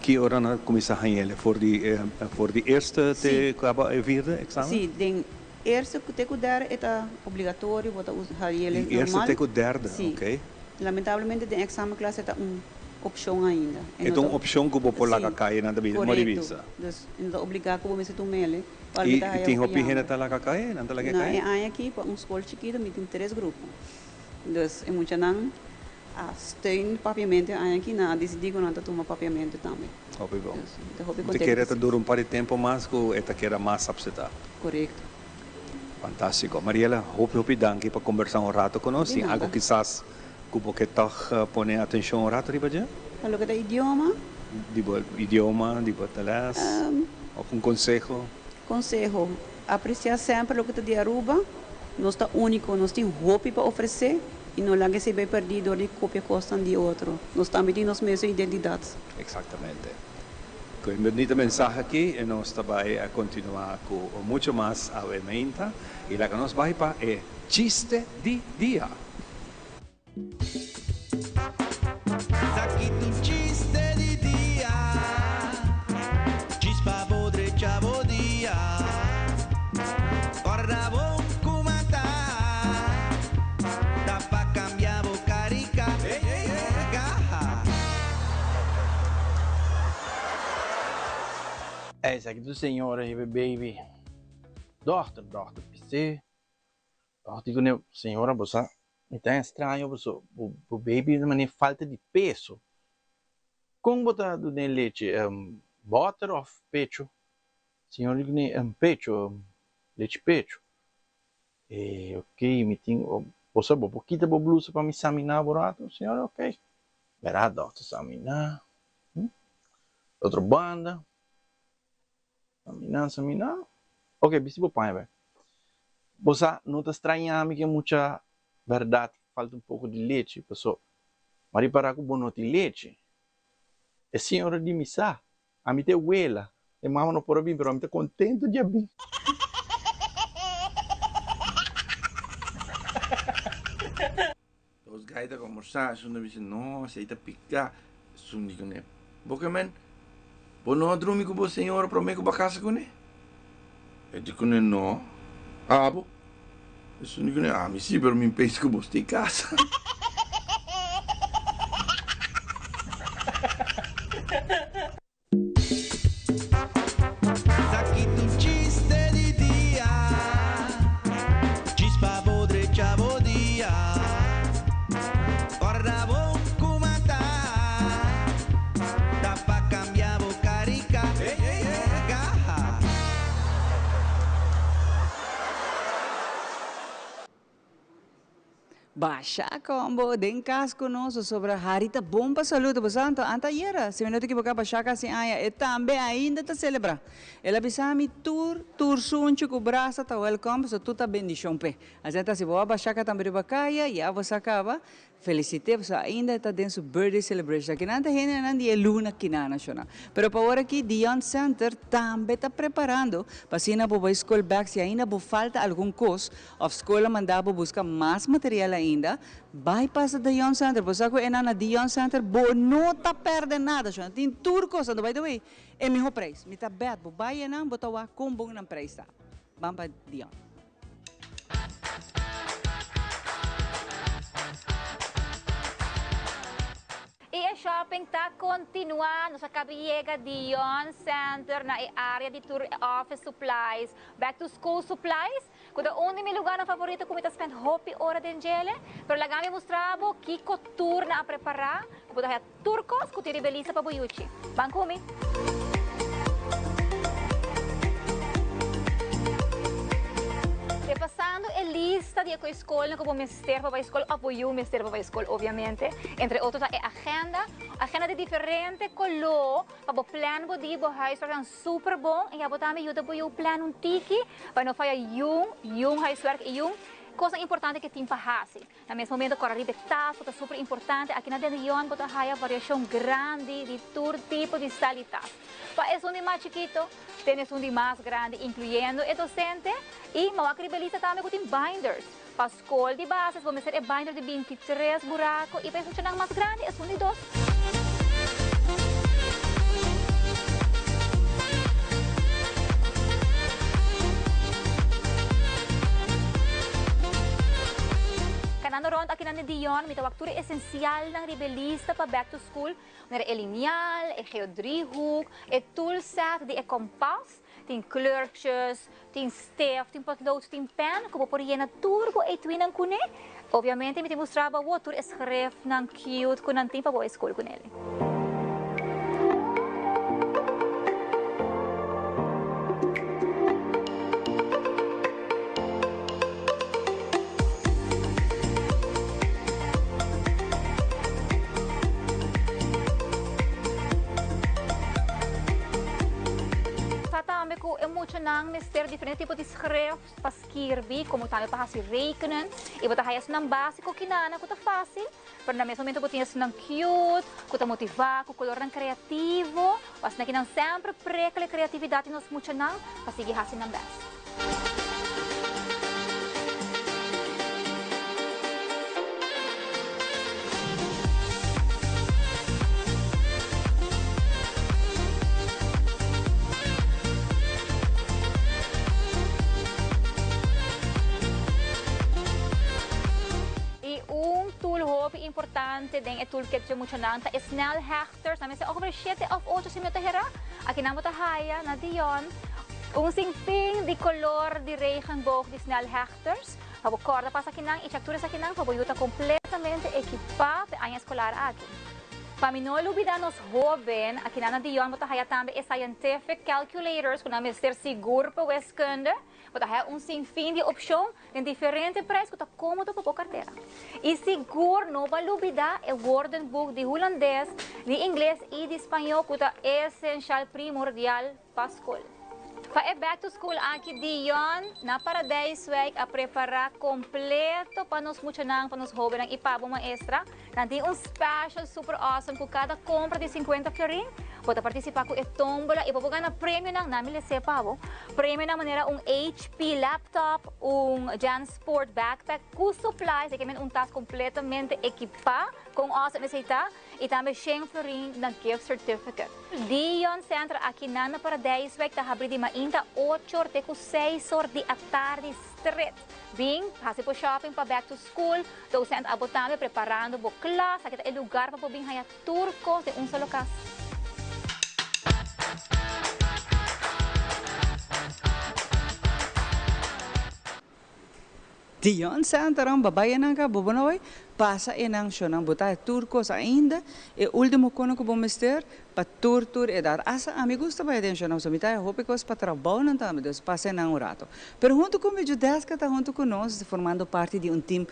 ki ora nan a kuminsá hañ'el? For di for di eerste te kaba e vierde eksamen? Sí, den Eerste te ku derde e ta obligatorio, bo ta usa hariel Di eerste normal. te ku derde, Sí. ok. Lamentablemente den examenklas e ta un opcion ainda. E ta un opcion cu bo por laga cay nan ta bisa, mori bisa. Dus e no ta obliga cu bo mester tum'el. Y tin hopi hende ta laga cay? Nan ta laga cay? Na e aña aki pa un scol chikito mi tin tres grupo. Dus e muchanan a steun papiamento e aña aki, nan a dicidi cu nan ta tuma papiamento tambe. Hopi bon. Dus mi ta hopi contento. Mi ta kere e ta dura un par di tempo mas cu e ta keda mas apseta. Corecto. Fantastico. Mariela, hopi hopi danki pa combersa un rato cu nos. Tin algo kisas cu bo ke tog pone atencion un rato riba dje? Pa loke ta idioma? Di bo idioma, di bo tales, of un conseho? Conseho, Aprecia semper loke ta di Aruba. Nos ta unico, nos tin hopi pa ofrece y no laga esey bay perdi door di copia cosnan di otro. Nos tambe tin nos mesun identidad. Exactamente. Cu e bunita mensahe aki e nos ta bay continua cu mucho mas awe meinta y laga nos bay pa e chiste di dia. Esaki ta un chiste di dia, chispa bo drecha bo dia, Corda bon cu mata, ta pa cambia bo carica, gaha. Esaki ta un señora hiba e baby. Dokter, dokter bis'é. Dokter di kuné, Señora, bo sa, mi ta extraño paso bo baby ta manera falta di peso. Kon bo ta dun'é lechi, bòter òf pecho? Señora di kuné, Pecho, lechi pecho. E ok, mi tin, bo sa bo por kita bo blusa pa mi saminá bo rato? Señora, ok. Bèrdat, dòkter saminá. Otro banda. Saminá, saminá. Ok, bisti bo paña bai. Bo sa, no ta strañá mi ke mucha bèrdat falta un poko di lechi, paso m'a ripará ku bo no tin lechi. E señora di mi sa, ami ta e wela, e mama no por a bin, pero ami ta kontentu di a bin. Dos gai ta kombersá, esun ta bisa, No, esei ta piká. Esun di kuné, Bo ke men? Bo no a drumi ku bo señora promé ku bo a kasa kuné? E di kuné, No. Abo? Esun di kuné, Ami sí, pero mi pensa ku bo stay kasa. Esaki ta un chiste di dia, Djis pa bo drecha bo dia. Corda bo cu mata, ta pa cambia bo carica. Gaha. Basha combo den cas cu nos sobra hari ta bon pa salud bo sa anto anta ayera si mi no ta equivoca basha casi aña e tambe ainda ta celebra el a bisa mi tur tur sunchi cu brasa ta welcome pasobra tur ta bendicion p'e asina ta si bo a basha ca tambe riba caya ya bo sa caba Felicite pasobra ainda e ta den su birthday celebration. Akinan ta hendenan di e luna kina nacional. Pero pa ora aki Dion Center tambe ta preparando pa asina bo bai school bek si ainda bo falta algun cos of school a manda bo busca mas material ainda, bai pasa Dion Center. Bo sa cu enan na Dion Center bo no ta perde nada shon. Tin tur cos. Anto by the way e miho prijs. Mi ta bet bo bai enan bo ta wak con bon nan prijs ta. Ban pa Dion. Y e shopping ta continua, nos a caba yega Dion Center na e area di tur office supplies, back to school supplies, cu ta un di mi lugarnan favorito cu mi ta spend hopi ora den djele, pero laga mi mustra bo kico tur nan a prepara, cu bo ta haya Tur kos ku tin riba e lista pa bo yuchi. Ban ku mi! Repasando e lista di e koi skolnan ku bo mester pa bai skol òf bo yu mester pa bai skol obviamente. Entre otro ta e agenda, agenda di diferente koló pa bo plan bo di bo huiswerknan super bon i abo tambe yuda bo yu plan un tiki pa no faya yun yun huiswerk i yun kosnan importante ke tin pa hasi. Na mes momento kòrda riba e tas ku ta super importante. Aki na Den Rion bo ta haya variashon grandi di tur tipo di stal di tas. Pa esun di mas chikito te na esun di mas grandi inkluyendo e dosente i mawak riba e lista tambe ku tin binders. Pa skol di basis bo mester e binder di 23 buraku i pa e muchanan mas grandi esun di dos. Kanando rònt akinan den Dion, mi ta wak tur e esensialnan riba e lista pa back to school, manera e linial, e geodriehoek, e toolset di e kompas, tin kleurtjes, tin stef, tin potlood, tin pen ku bo por yena tur bo etuinan kuné. Obviamente mi tin mustra bo awor tur e schriftnan cute ku nan tin pa bo e school kunel. Sa tambe ku e muchanan mester diferente tipo di schrift pa skirbi, komo tambe pa hasi rekenen. I bo ta haya esnan básiko kinana ku ta fásil. Pero na mes momento bo tin esnan cute, cu ta motiva, cu colornan creativo, o asina ki nan semper prekla e creatividad di nos muchanan pa sigui haci nan best. Y un tool hopi importante den e toolkit dje muchanan ta e snelhechters. Nan mester ongeveer shete of ocho si mi no ta hera. Aki nan bo ta haya na Dion un sinfin di color di regenboog di snelhechters. Pa bo corda pasa akinan y chak tur esakinan pa bo yu ta completamente equipa p'e aña escolar aki. Pa mi no lubida nos hoben, akinan na Dion bo ta haya tambe e scientific calculators cu nan mester sigur pa wiskunde. Bo ta haya un sinfin di opcion Den diferente prijs cu ta comodo pa bo cartera. Y sigur no ba lubida e woordenboek di Hulandes, di Ingles y di Spañó cu ta esencial primordial pa scol. Pa e back to school aki Dion na Paradijswijk a prepara completo pa nos muchanan, pa nos hobennan y pa bo maestra. Nan tin un special super awesome cu cada compra di 50 florin bo ta participa cu e tombola y bo por gana premionan, nan mi lese pa bo, premionan manera un HP laptop, un Jansport backpack cu supplies, e ke men un tas completamente ekipa con awesome esey ta, y tambe 100 florin na gift certificate. Dion Center aki nan na Paradijswijk ta habri di mainta ocho or te cu seis or di atardi stret. Bin hasi bo shopping pa back to school. Docent abo tambe preparando bo klas, aki ta e lugar pa bo bin haya tur kos den un solo kas. Dion Santaron babay enan ka bo bo no bay pasa enan shonan bo ta tur kos ainda e ultimo kono ku bo mester pa tur tur edad asta ami gusta bay aden shonan pasobra mi ta hopi kos pa trabounan tambe dus pasa enan un rato pero hunto ku mi Judeska ta hunto ku nos formando parti di un team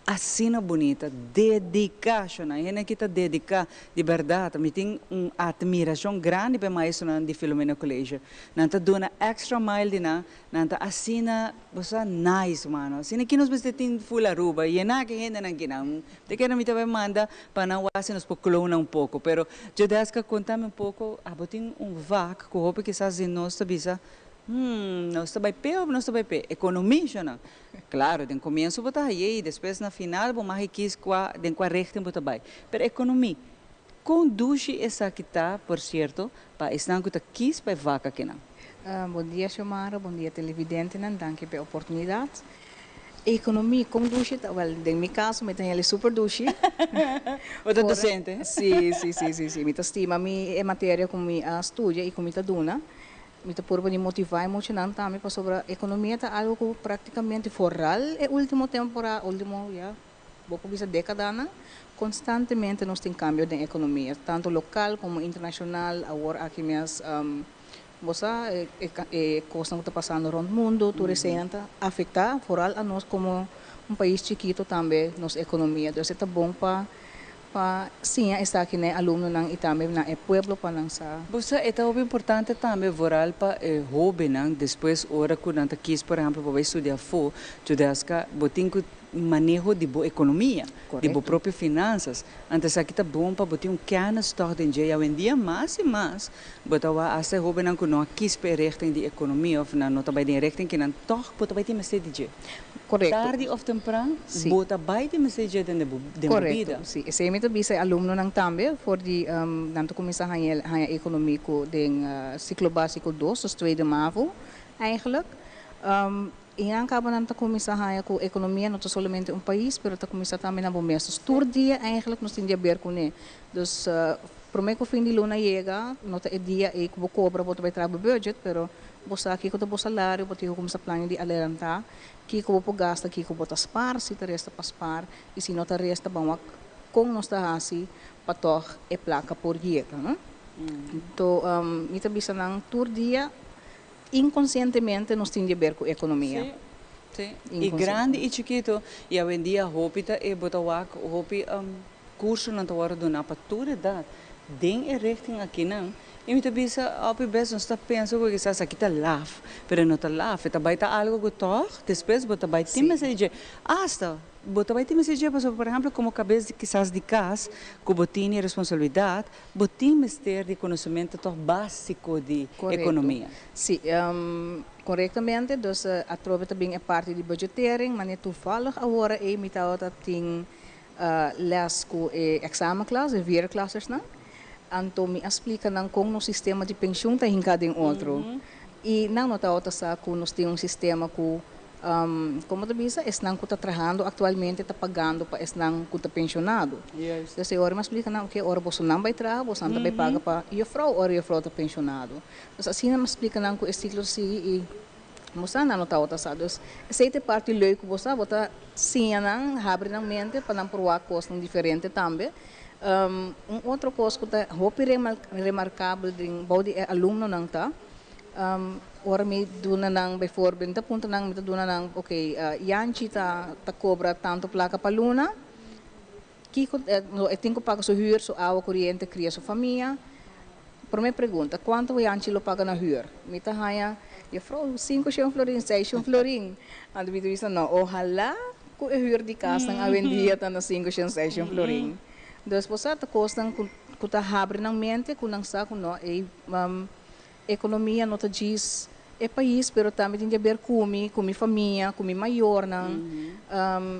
Asina bunita, dediká shona, hende ki ta dediká di bèrdat. Mi tin un atmirashon grandi pa e maestronan di Filomena College. Nan ta duna extra mile di nan, nan ta asina, bo sa, nice mano. Asina ki nos mester tin full Aruba, yená ki hendenan kinan. Te kere mi ta bai manda pa nan wak si nos por klona un poko. Pero Judeska, konta mi un poko, abo tin un vak ku hopi kisas di nos ta bisa, hmm, nos ta bai p'e òf nos ta bai p'e? Ekonomia, shona. Claro, den comienzo bo ta haye y despues na final bo mag e kies cua den cua richting bo ta bay. Pero economie, con dushi esaki ta, por cierto, pa esnan cu ta kies pa e vaca kinan? Bon dia Xiomara, bon dia televidentenan, danki pa e oportunidad. Economie, con dushi ta? Wel, den mi caso mi ta heli super dushi. Bo ta docente? Si, si, si, si, si. Mi ta stima mi e materia cu mi a studia y cu mi ta duna. Mi ta purba di motivá e muchanan tambe pasobra ekonomia ta algu ku praktikamente foral e último temporada, último ya bo por bisa dékadanan, konstantemente nos tin kambio den ekonomia, tantu lokal komo internashonal. Awor aki mes bo sa e kosnan ku ta pasando rònt mundu, tur eseinan ta afektá foral a nos komo un pais chikito tambe nos ekonomia. Entonces e ta bon pa Pa siña esaki na e alumnonan y tambe na e pueblo pa nan sa. Bo sa e ta hopi importante tambe vooral pa e hobennan despues ora cu nan ta kies por ehempel pa bay studia afo, Judeska, bo tin cu maneho di bo economia, di bo propio finanzas. Anto esaki ta bon pa bo tin un kennis toch den dje y awendia mas y mas bo ta wak hasta e hobennan cu no a kies pa e richting di economia of nan no ta bay den e richting kinan toch bo ta bay tin mester di dje. Korekto. Tardi of tempran, Sí. bo ta bai di mester dje den bo den bo bida. Korekto, sí. Esei mi ta bisa e alumnonan tambe for di nan ta kuminsá haña haña ekonomi ku den siklo básiko dos, dus tweede mavo eigenlijk. Einan kaba nan ta kuminsá haña ku ekonomia no ta solamente un pais, pero ta kuminsá tambe na bo mes. Dus tur dia eigenlijk nos tin di haber kuné. Dus promé ku fin di luna yega, no ta e dia ei ku bo kobra bo ta bai traha bo budget, pero bo sa kiko ta bo salario, bo tin ku kuminsá plania di adelantá kiko bo por gasta, kiko bo ta spar, si ta resta pa spar, i si no ta resta ban wak kon nos ta hasi pa tòg e plaka por yega, no? Anto mi ta bisa nan tur dia Inkonsientemente nos tin di ber ku ekonomia. Sí, sí. I grandi i chikitu. I awendia hopi ta e bo ta wak hopi kursonan ta wòrdu duná pa tur edat den e richting akinan. I mi ta bisa hopi bes nos ta pensa ku kisas aki ta laf, pero e no ta laf. E ta bai ta algu ku tòg despues bo ta bai tin mester di dje. Asta bo ta bai tin mester di dje pasobra por ehèmpel komo kabes kisas di kas ku bo tini e responsabilidat, Bo tin mester di konosementu tòg básiko di ekonomia. Sí, korektamente. Dus atrobe ta bin e parti di budgetering, mane toevallig awor ei mi tabata tin les ku e examenklas, e vierklassersnan. Anto mi a splika nan kon nos sistema di penshun ta hinká den otro. I nan no tabata sa ku nos tin un sistema ku Como ta bisa, esnan cu ta trahando actualmente ta pagando pa esnan cu ta pensionado. Entonces e ora mi a splica nan, ok, ora bosonan bay traha, bosonan ta bay paga pa juffrouw ora juffrouw ta pensionado. Entonces asina mi a splica nan cu e ciclo ta sigui y bo sa nan no tabata sa. Dus esey ta e parti leuk cu bo sa, bo ta siña nan, habri nan mente pa nan por wak cosnan diferente tambe. Un otro cos cu ta hopi remarcabel den bou di e alumnonan ta, Ora mi duna nan bijvoorbeeld, mi ta puntra nan, mi ta duna nan, ok, Yanchi ta ta cobra tanto placa pa luna, kico e tin cu paga su huur, su awa, coriente, cria su famia. Prome pregunta, cuanto Yanchi lo paga na huur? Mi ta haya, juffrouw, cinco shen florin, seis shen florin. Anto mi ta bisa, no, ohala cu e huur di casnan awendia ta na cinco shen, seis shen florin. Dus bo sa ta cosnan cu cu ta habri nan mente, cu nan sa cu no, ey. Ekonomia no ta djis e pais pero tambe tin di haber ku mi, ku mi famia, ku mi mayornan.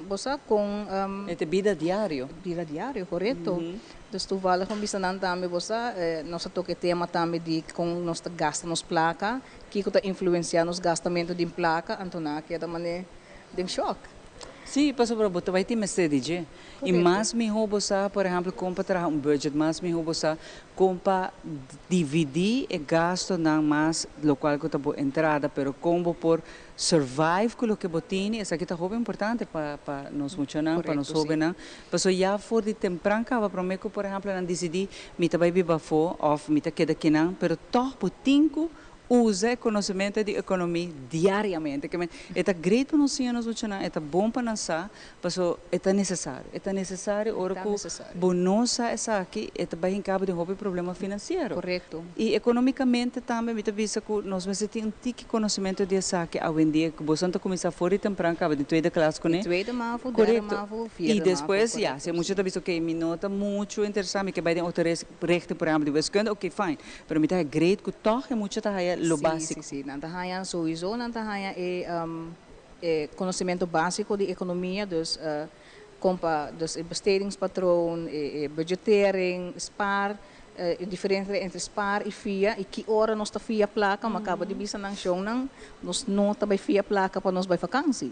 Bo sa kon. E ta bida diario. Bida diario, korekto. Dus toevallig mi bisa nan tambe, bo sa, nos a toka e tema tambe di kon nos ta gasta nos plaka, kiko ta influensiá nos gastamentu di plaka, anto nan a keda manera den shòk. Sí, pasobra bo ta bai tin mester di dje. I mas mihó bo sa, por ehèmpel, kon pa traha un budget, mas mihó bo sa Kon pa dividí e gastonan mas lokual ku ta bo entrada, pero kon bo por survive ku loke bo tini, esaki ta hopi importante pa pa nos muchanan, pa nos hóbennan. Pasobra ya for di tempran kaba promé ku por ehèmpel nan disidí mi ta bai biba afó òf mi ta keda kinan, pero tòg bo tin ku Usa e konosementu di ekonomi diariamente. Ke men, e ta great pa nos siña nos muchanan, e ta bon pa nan sa, paso e ta nesesario. E ta nesesario ora ku bo no sa esaki, e ta bai hinka bo den hopi problema finansiero. Korekto. I ekonomikamente tambe mi ta bisa ku nos mester tin un tiki konosementu di esaki awendia, ku boso ta kuminsá for di tempran kaba den tweede klas kuné. Tweede mavo, derde mavo, vierde mavo. I despues, ya, si e mucha ta bisa, oke, mi no ta muchu interesá, mi ke bai den otro richting, por ehèmpel di wiskunde, oke, fine. Pero mi ta haya great cu toch e mucha ta haya lo basico. Si, si, si. Nan ta haya souiso nan ta haya e e conocimento basico di economia, dus con pa dus e bestedingspatroon, e e budgetering, spaar, e diferencia entre spaar y fia y ki ora nos ta fia placa, mi a caba di bisa nan shownan nos no ta bay fia placa pa nos bay vakantie.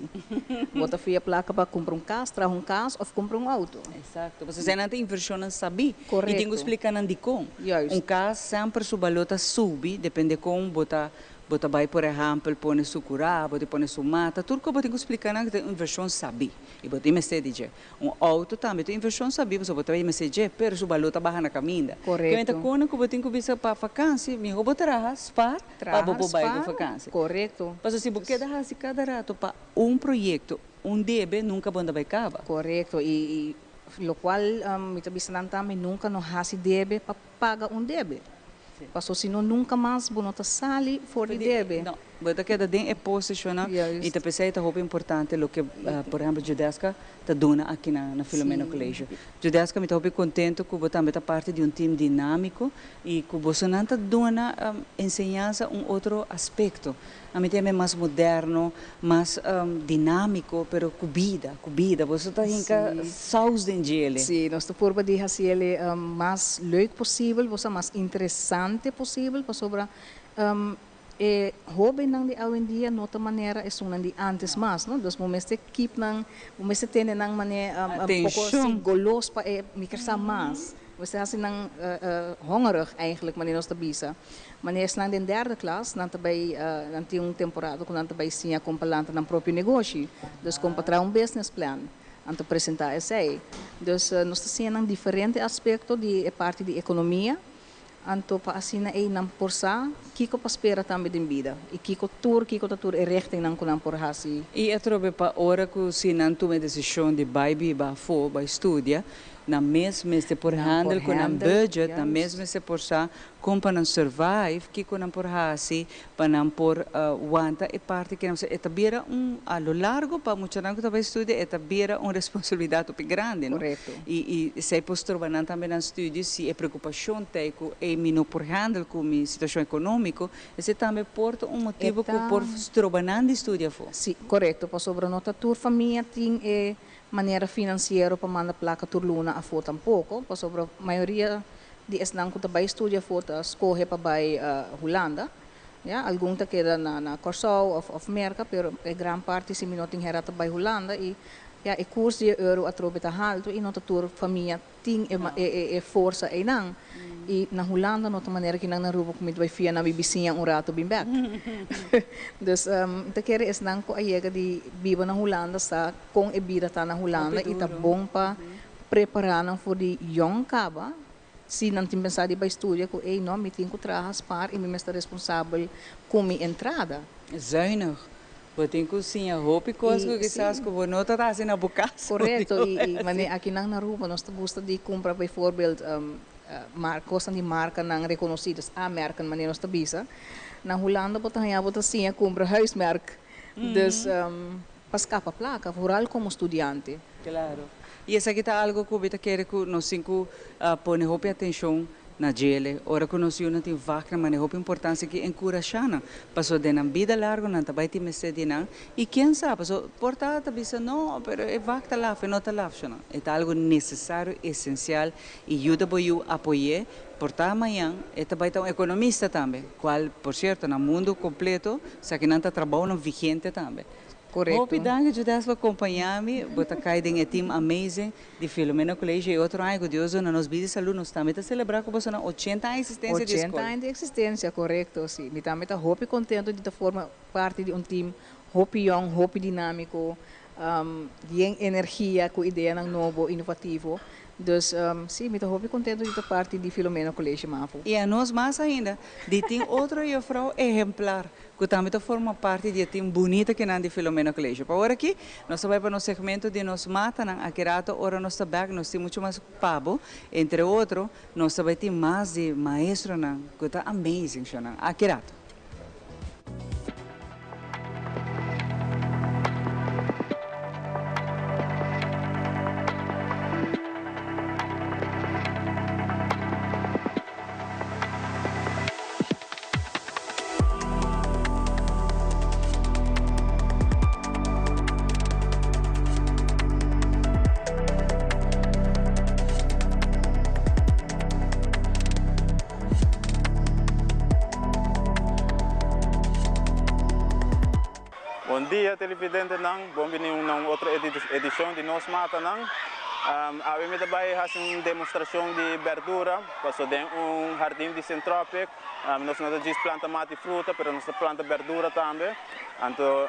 Bo ta fia placa pa cumpra un cas, traha un cas of cumpra un auto. Exacto, pasobra esei nan ta inversionnan sabí y tin cu splica nan dicon. Un cas semper su balor ta subi depende con bo ta bo ta bay por ehempel pone su cura, bo ta pone su mata, tur cos bo tin cu splica nan cu ta un inversion sabí y bo tin mester di dje. Un auto tambe ta un inversion sabí pasobra bo ta bay mester dje pero su balor ta baha na caminda. Kimente con cu bo tin cu bisa pa vakantie miho bo traha spaar pa bo por bay ku vakantie. Pasobra si bo keda hasi cada rato pa un proyecto. Un debe nunca bo no ta bay caba. Corecto y locual mi ta bisa nan tambe nunca no haci debe pa paga un debe. Paso si no nunca mas bo no ta sali for di debe. No, bo ta keda den e posicionnan y ta pesey ta hopi importante loke por ehempel Judeska ta duna aki na Filomeno Colegio. Judeska mi ta hopi contento cu bo tambe ta parti di un team dinamico y cu bosonan ta duna enseñansa un otro aspecto. Ami ta yam'é mas moderno, mas dinámiko, pero ku bida, ku bida. Boso ta hinka saus den djele. Sí, nos ta purba di hasi el mas leuk posibel, boso mas interesante posibel, pasobra E hóbennan di awendia no ta manera esunnan di ántes mas, no. Dus bo mester keep nan, bo mester tene nan mane poko si golos pa e mi ker sa mas. Bo mester hasi nan hongerig eigenlijk, manera nos ta bisa. Manera esnan den derde klas, nan ta bai, nan tin un temporada ku nan ta bai siña kon pa lanta nan propio negoshi. Dus kon pa traha un business plan. Nan ta presentá esei. Dus nos ta siña nan diferente aspekto di e parti di ekonomia. Anto pa asina ei nan por sa kiko pa spera tambe den bida i kiko tur kiko ta tur e richtingnan ku nan por hasi. I atrobe pa ora ku si nan tuma e desishon di bai biba afó, bai studia, nan mes mester por handle ku nan budget, nan mes mester por sa kon pa nan survive, kiko nan por hasi pa nan por wanta e parti ku nan mester. E ta bira un, a lo largo pa muchanan ku ta bai studia e ta bira un responsabilidat hopi grandi, no? I esei por stroba nan tambe nan studio si e preokupashon ta ku ey mi no por handle ku mi situashon ekonómiko, esei tambe por ta un motibu ku por stroba nan di studia afó. Sí, korekto, pasobra no ta tur famia tin e manera finansiero pa manda plaka tur luna afó tampoko, pasobra mayoria di esnan ku ta bai studia afó ta skohe pa bai Hulanda, ya, algun ta keda na na Kòrsou òf òf Merka, pero e gran parti si mi no tin hera ta bai Hulanda i ya e kurs di e euro atrobe ta haltu i no ta tur famia tin e e e forsa einan i na Hulanda no ta manera ki nan na Aruba ku mi ta bai fia nan mi bisiña un rato bin bèk. Dus mi ta kere esnan ku a yega di biba na Hulanda sa kon e bida ta na Hulanda i ta bon pa prepará nan for di yòn kaba, si nan tin pensá di bai studia ku ey no, mi tin ku traha spaar i mi mester responsabel ku mi entrada. Zuinig. Bo tin ku siña hopi kos ku kisas ku bo no ta hasi na bo kas. Korekto, i manera akinan na Aruba nos ta gusta di kumpra bijvoorbeeld kosnan di markanan rekonosí, dus A-merken manera nos ta bisa. Na Hulanda bo ta haña bo ta siña kumpra huismerk. Dus Pa scapa placa, vooral como studiante. Claro. Y esaki ta algo cu mi ta kere cu nos tin cu pone hopi atencion na djele. Ora cu nos yunan tin vaknan mane hopi importancia ki encurasha nan. Paso den nan bida largo nan ta bay tin mester di nan. Y ken sa, paso por ta ta bisa no, pero e vak ta laf, e no ta laf sho nan. E ta algo necesario, esencial y yuda bo yu apoy'e. Por ta mañan e ta bay ta un economista tambe, cual por cierto na mundo completo esakinan ta trabounan vigente tambe. Korekto. Hopi danki Judas pa kompañá mi. Bo ta kai den e team amazing di Filomena College i otro aña ku Dios duna nos bida i salú nos tambe ta selebrá ku boso nan ochenta aña eksistensia di skol. Ochenta aña di eksistensia, korekto, si. Mi tambe ta hopi kontento di ta forma parti di un team hopi yòn, hopi dinámiko, yen energia ku ideanan nobo, inovativo. Dus, si, mi ta hopi kontento di ta parti di Filomena College Mavo. I anos mas ainda di tin otro juffrouw ehemplar ku tambe ta forma parti di e tim bunita kinan di Filomena College. Pa ora aki, nos ta bai pa nos segmento di nos matanan. Aki rato ora nos ta bek, nos tin muchu mas pa bo. Entre otro, nos ta bai tin mas di maestronan ku ta amazing, shownan. Aki rato. Bon dia televidentenan, bon bini na un otro edicion di Nos Matanan. Awe mi ta bay haci un demostracion di berdura, paso den un hardin di Centropic. Nos no ta djis planta mata i fruta, pero nos ta planta berdura tambe. Anto,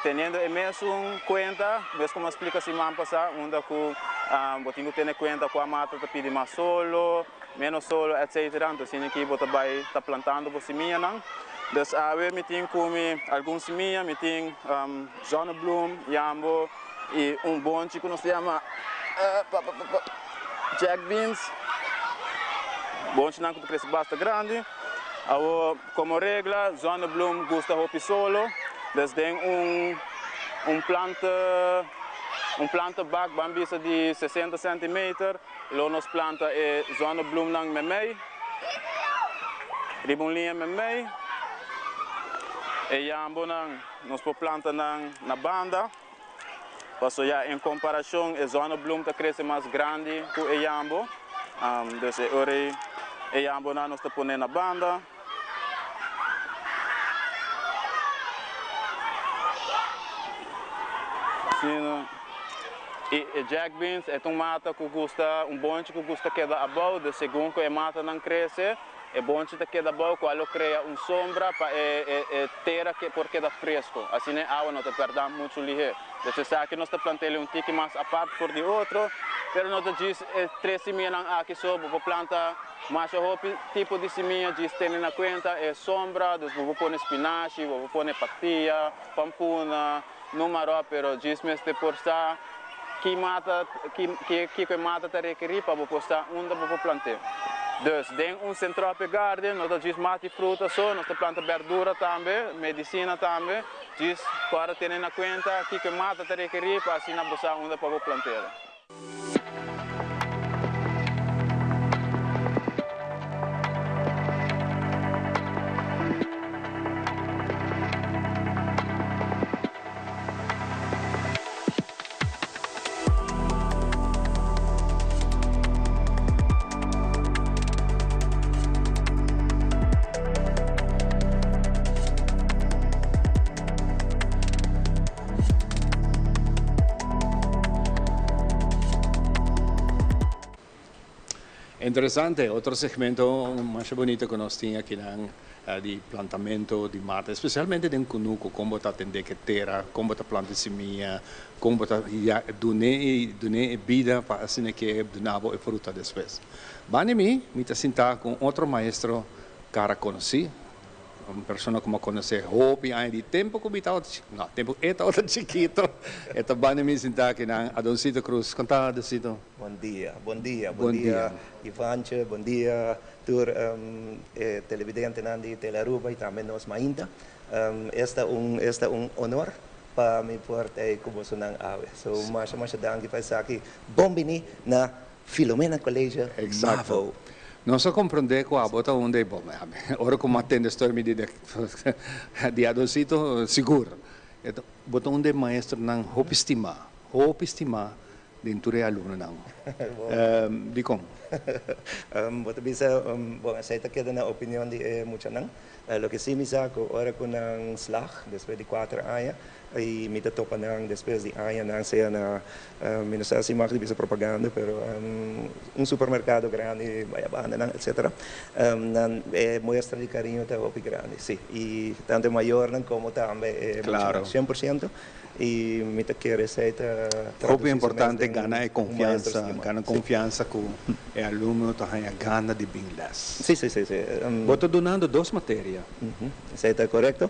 teniendo e mesun kuenta, mes komo a splika siman pasá, unda ku bo tin ku tene kuenta kua mata ta pidi mas solo, ménos solo, etcetera. Anto asina aki bo ta bai ta plantando bo simianan. Dus awe mi tin ku mi algun simia, mi tin zonnebloem, yambo i un bonchi ku nos ta yama jack beans. Bonchinan ku ta krese basta grandi. Awor komo regla zonnebloem gusta hopi solo, dus den un un planta un planta bak ban bisa di sesenta centimeter lo nos planta e zonnebloemnan memei riba un liña memei. E yambonan nos por planta nan na banda. Paso ya en comparacion e zonnebloem ta crece mas grandi cu e yambo. Dus e ora ei e yambonan nos ta pone na banda. Asina. Y e jack beans e ta un mata cu gusta, un bonchi cu gusta keda abou, dus segun cu e matanan crece, e bonchi ta keda abou cual lo crea un sombra pa e e tera por keda fresco. Asina e awa no ta perda mucho lihe. Dus esaki nos ta plant'el un tiki mas apart for di otro, pero no ta djis e tres simianan aki so, bo por planta masha hopi tipo di simia, djis tene na cuenta e sombra, dus bo por pone spinashi, bo por pone patia, pampuna. No marò, pero djis mester por sa ki mata, ki, kiko e mata ta rekerí pa bo por sa unda bo por plant'é. Dus, den un Centrope Garden no ta djis mata i fruta so, nos ta planta bèrdura tambe, medisina tambe. Djis kòrda tene na kuenta kiko e mata ta rekerí pa asina bo sa unda pa bo plant'é. Interesante, otro segmento masha bunito ku nos tin akinan di plantamento di mata, especialmente den kunuku, kon bo ta atendé ku e tera, kon bo ta planta e simia, kon bo ta dun'é dun'é e bida pa asina ke duna bo e fruta despues. Banda di mi, mi ta sintá ku un otro maestro kara konosí, Un persona ku mi a konosé hopi aña di tempu ku mi tabata chi, no, tempu e tabata chikito, e ta banda mi sintá akinan, Adoncito Cruz. Kon ta, Adoncito? Bon dia, bon dia, bon dia Ivantje, bon dia tur e televidentenan di Telearuba y tambe nos mainta. Esta un esta un honor pa mi por ta ei ku bosonan awe. So masha masha danki pa esaki. Bon bini na Filomena College Mavo. Nos a comprende cu abo ta un de bo, ora cu mi a tende storia mi di di Adoncito sigur bo ta un de maestronan hopi stima, hopi stima den tur e alumnonan. Dicon? Bo ta bisa, bon esey ta keda na opinion di e muchanan. Loke si mi sa cu ora cu nan slag despues di cuater aña y mi ta topa nan despues di añanan sea na mi no sa si mag di bisa propaganda pero un supermercado grandi bay abanda nan etcetera nan e muestra di cariño ta hopi grandi si y tanto e mayornan como tambe e muchanan cien por ciento y mi ta kere esey ta Hopi importante gana e confiansa gana confiansa cu e alumno ta haña gana di bin les. Si si si si. Bo ta dunando dos materia. Esey ta corecto.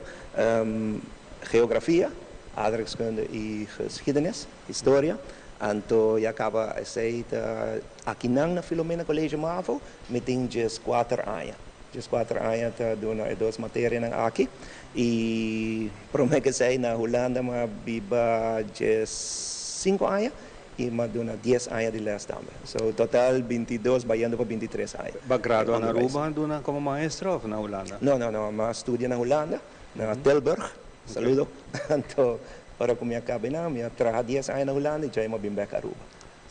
Geografia, aardrijkskunde y geschiedenis, historia. Anto ya caba esey ta akinan na Filomena College Mavo mi tin djes kuater aña. Djes kuater aña ta duna e dos materianan aki. Y prome cu esey na Hulanda mi a biba djes sinku aña y mi a duna dies aña di les tambe. So total bintidos bayendo pa bintitres aña. Bo a gradua na Aruba duna como maestro of na Hulanda? No, no, no. Mi a studia na Hulanda. Na Tilburg, saludo. Anto ora ku mi a kaba einan, mi a traha dies aña na Hulanda i djai mi a bin bek Aruba.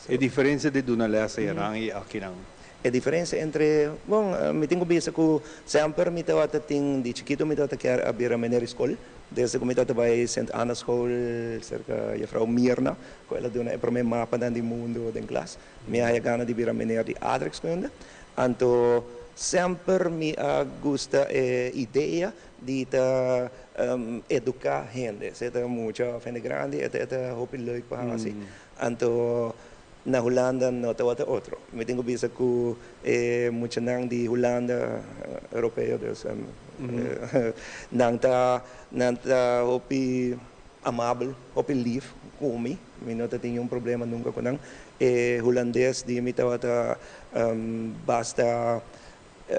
E diferensia di duna lès einan i akinan? E diferensia entre, bon, mi tin ku bisa ku semper mi tabata tin, di chikitu mi tabata kier a bira meneer di skol. Desde ku mi tabata bai Sint Anna School serka juffrouw Mirna, ku el a duna e promé mapanan di mundu den klas, mi a haya gana di bira meneer di aardrijkskunde. Anto semper mi a gusta e idea di ta educa hende, sea ta mucha of hende grandi, e ta hopi leuk pa haci. Anto na Hulanda no tabata otro. Mi tin cu bisa cu e muchanan di Hulanda, europeo dus, nan ta nan ta hopi amabel, hopi lief cu mi. Mi no ta tin niun problema nunca cu nan. E hulandes di mi tabata basta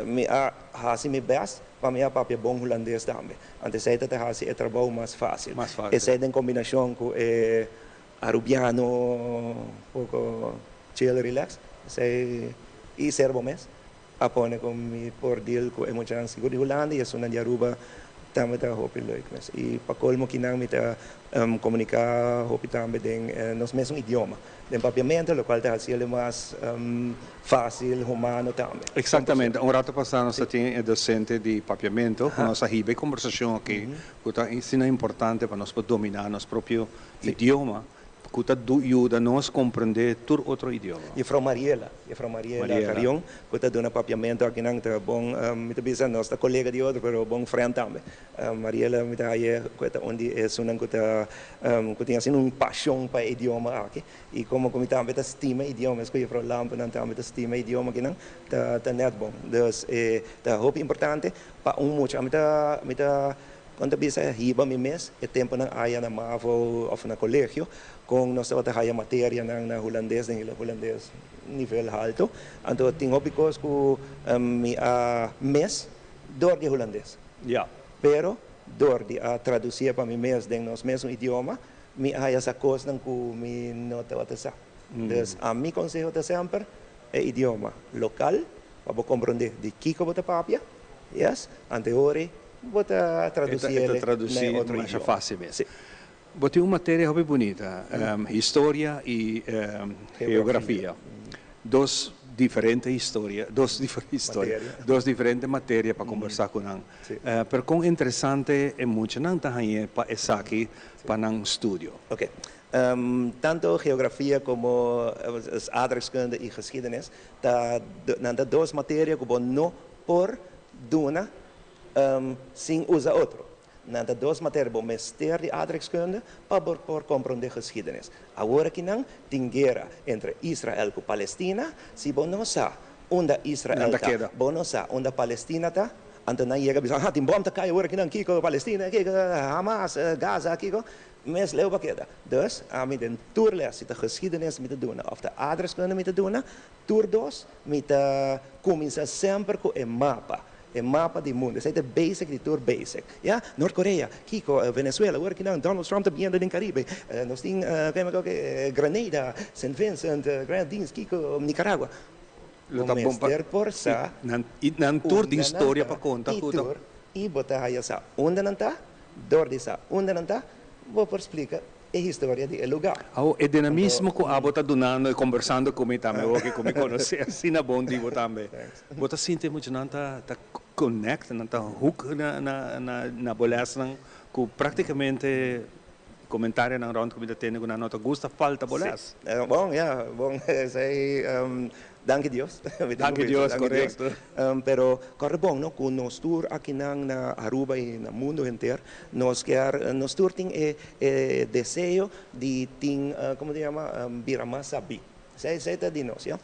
mi a hasi mi best pa mi a papia bon hulandes tambe. Anto esei ta ta hasi e trabou mas facil. Esei den combinacion cu e arubiano poco chill relax esei y ser bo mes. A pone cu mi por deal cu e muchanan sigur di Hulanda y esunnan di Aruba tambe ta hopi leuk mes. Y pa colmo kinan mi ta comunica hopi tambe den nos mesun idioma, den Papiamento, locual ta haciele mas facil, humano tambe. Exactamente. Un rato pasa nos ta tin e docente di Papiamento cu nos a hiba e conversacion aki cu ta asina importante pa nos por domina nos propio idioma. Ku ta yuda nos komprendé tur otro idioma. Juffrouw Mariela, Juffrouw Mariela Carrion, ku ta duna papiamentu akinan, ta bon, mi ta bisa nos ta kolega di otro, pero bon frènt tambe. Mariela mi ta haye ku e ta un di esunnan ku ta ku tin asina un pashon pa e idioma aki. I komo ku mi tambe ta stima e idioma, meskos ku Juffrouw Lampenan tambe ta stima e idioma akinan, ta ta nèt bon. Dus e ta hopi importante pa un mucha. Mi ta mi ta Kon ta bisa hiba mi mes e temponan aya na mavo of na colegio con nos tabata haya materianan na Hulandes den Hulandes nivel halto anto tin hopi cos cu mi a mes door di Hulandes pero door di a traducie pa mi mes den nos mesun idioma mi a haya sa cosnan cu mi no tabata sa. Dus a mi conseho ta semper e idioma local pa bo comprende di kico bo ta papia, yes, anteori bo ta traduci E ta el traduci na e otro masha idioma. facil mes. Bo tin un materia hopi bunita, historia y geografia. Dos diferente historia, dos diferente historia, Materia. dos diferente materia pa combersa cu nan. Pero con interesante e muchanan ta hañ'e pa esaki pa nan studio? Ok. Tanto geografia como aardrijkskunde y geschiedenis ta nan ta dos materia cu bo no por duna sin usa otro. Nan ta dos materia, bo mester di aardrijkskunde pa bo por comprende geschiedenis. Awor aki nan tin guera entre Israel cu Palestina, si bo no sa unda Israel ta, bo no sa unda Palestina ta, anto nan yega bisa, aha tin bom ta cay awor aki nan, kico Palestina, kico Hamas, Gaza, kico. Mes leu pa keda. Dus, ami den tur les, si ta geschiedenis mi ta duna of ta aardrijkskunde mi ta duna, tur dos mi ta cuminsa semper cu e mapa, e mapa di mundo. Esey ta e basic di tur basic. Ya, Noord Korea, kico, Venezuela, awor kinan Donald Trump ta biendo den Caribe, nos tin Grenada, Sint Vincent, Grenadines, kico, Nicaragua. Lo Bo ta bon pa mester por sa i nan tur tin unda nan storia ta pa conta i cu ta. tur i bo ta haya sa unda nan ta, dor di sa unda nan ta, bo por splica e historia di e lugar. Awo, e Anto, dinamismo cu abo ta dunando i conversando cu mi tambe, oki cu mi conoce asina bon di bo tambe. Bo ta sinti mucho nan ta ta connect, nan ta hook na na na na bo lesnan cu practicamente Comentarionan rond cu mi ta tende cu nan no ta gusta falta bo les. Sí. Bon, ya, bon, esey, danki Dios. Mi tin cu Danki bisa, Dios, danki Dios. corecto. Pero corre bon, no, cu nos tur akinan na Aruba y na mundo henter, nos kier, nos tur tin e e deseo di tin, como ta yama, bira mas sabí. Esey, esey ta di nos, ya.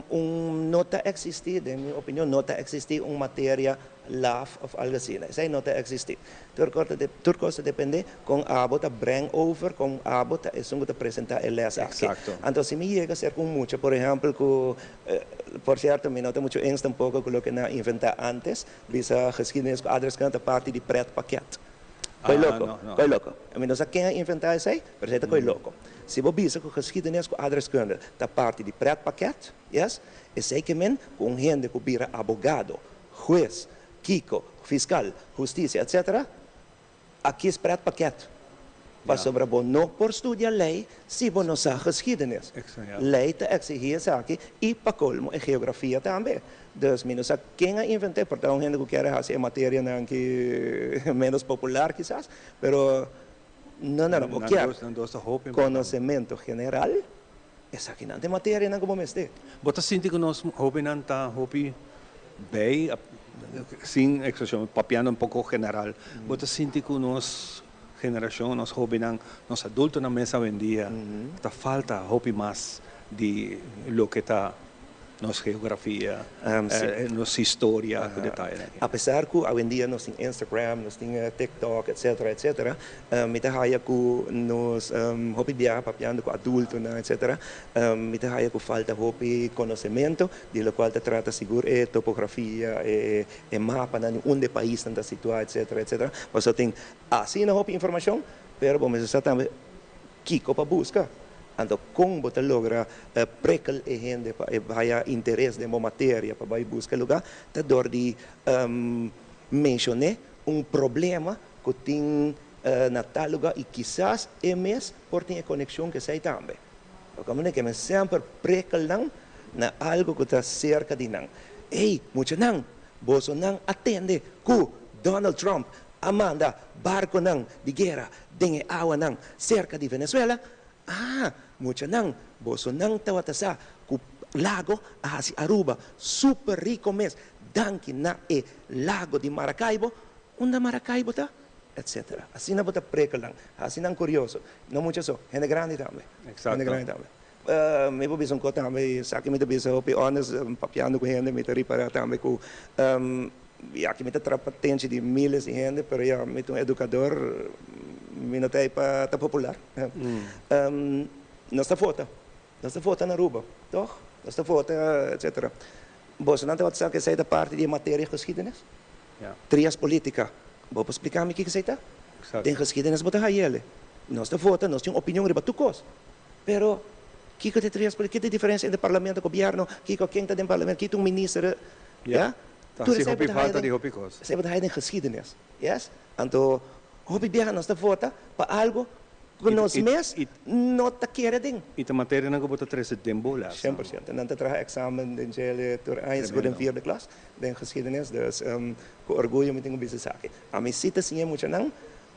Un, no ta existi, den mi opinion, no ta existi un materia laf of algo asina. Esei no ta existi. Tur kos ta tur kos ta depende kon abo ta breng over, kon abo ta esun ku ta presenta e les aki. Exacto. Anto si mi yega serka un mucha, por ehempel, ku, por cierto mi no ta mucho eens tampoco ku loke nan a inventa antes, bisa geschiedenis ku aardrijkskunde ta parti di pretpakket. Koi Ah, loko, no, no. koi loko. Mi no sa ken a inventa esei, pero esei ta koi loko. Si bo bisa ku geschiedenis ku aardrijkskunde ta parti di pretpakket, yes, esei ke men ku un hende ku bira abogado, Hues, kiko, fiskal, hustisia, etc. A kies pretpakket. Pasobra bo no por studia lei si bo no sa geschiedenis. Lei ta exigí esaki i pa kolmo e geografia tambe. Dus mi no sa ken a invent'é, por ta un hende ku kier a hasi e materianan ki ménos popular kisas, pero no, no, no, bo kier konosementu general. Esakinan ta e materianan ku bo mester. Bo ta sinti ku nos hóbennan ta hopi bei, sin eksepshon, papiando un poko general, bo ta sinti ku nos generashon, nos hóbennan, nos adultonan mes awendia ta falta hopi mas di loke ta nos geografia, nos historia ku detayenan aki? Apesar ku awendia nos tin Instagram, nos tin TikTok, etcetera, etcetera, Mi ta haya ku nos hopi biaha papiando ku adultonan etcetera, mi ta haya ku falta hopi konosementu di lokual ta trata sigur e topografia, e mapanan di unda e paisnan ta situá etcetera etcetera. Pasobra tin asina hopi informashon, pero bo mester sa tambe kiko pa buska. Anto kon bo ta logra prikkel e hende pa e haya interes den bo materia pa bai buska e lugá ta dor di menshon'é un problema ku tin na tal lugá i kisas e mes por tin e konekshon ku esei tambe. Loke mi ke men semper prikkel nan na algu ku ta serka di nan. Ey, muchanan, bosonan a tende ku Donald Trump a manda barkonan di guera den e awanan serka di Venezuela? Ah, muchanan, bosonan tawata sa cu Lago a haci Aruba super rico mes danki na e Lago di Maracaibo? Unda Maracaibo ta? Etc. Asina bo ta prekel nan, haci nan curioso. No mucha so, hende grandi tambe. Hende grandi tambe. Mi por bisa un cos tambe, y esaki mi ta bisa hopi honest, papiando cu hende mi ta ripara tambe cu ya cu mi ta trapa atenci di miles di hende, pero ya mi ta un educador, mi no ta ey pa ta popular. Nos ta vota, nos ta vota na Aruba, toch? Nos ta vota, etcetera. Bosonan tabata sa cu esey ta parti di e materia geschiedenis? Trias politica. Bo por splica mi kico esey ta? Den geschiedenis bo ta hayele. Nos ta vota, nos tin opinion riba tur cos. Pero, kiko ta e trias politica? Kiko ta e diferencia entre parlamento, gobierno? Kiko, ken ta den parlamento? Kiko ta un minister? Ya? Ta Tur haci esei bo hopi ta haya falta den, di hopi cos. esei bo ta haya den geschiedenis. Yes? Anto, hopi biaha nos ta vota pa algo cu nos mes no ta kere den. Y ta materianan cu bo ta trece den bo lesnan. Cien por ciento. Nan ta traha examen den djele tur aña, sigur den Tremendo. vierde klas, den geschiedenis. Dus, cu orguyo mi tin cu bisa esaki. Ami si ta siña muchanan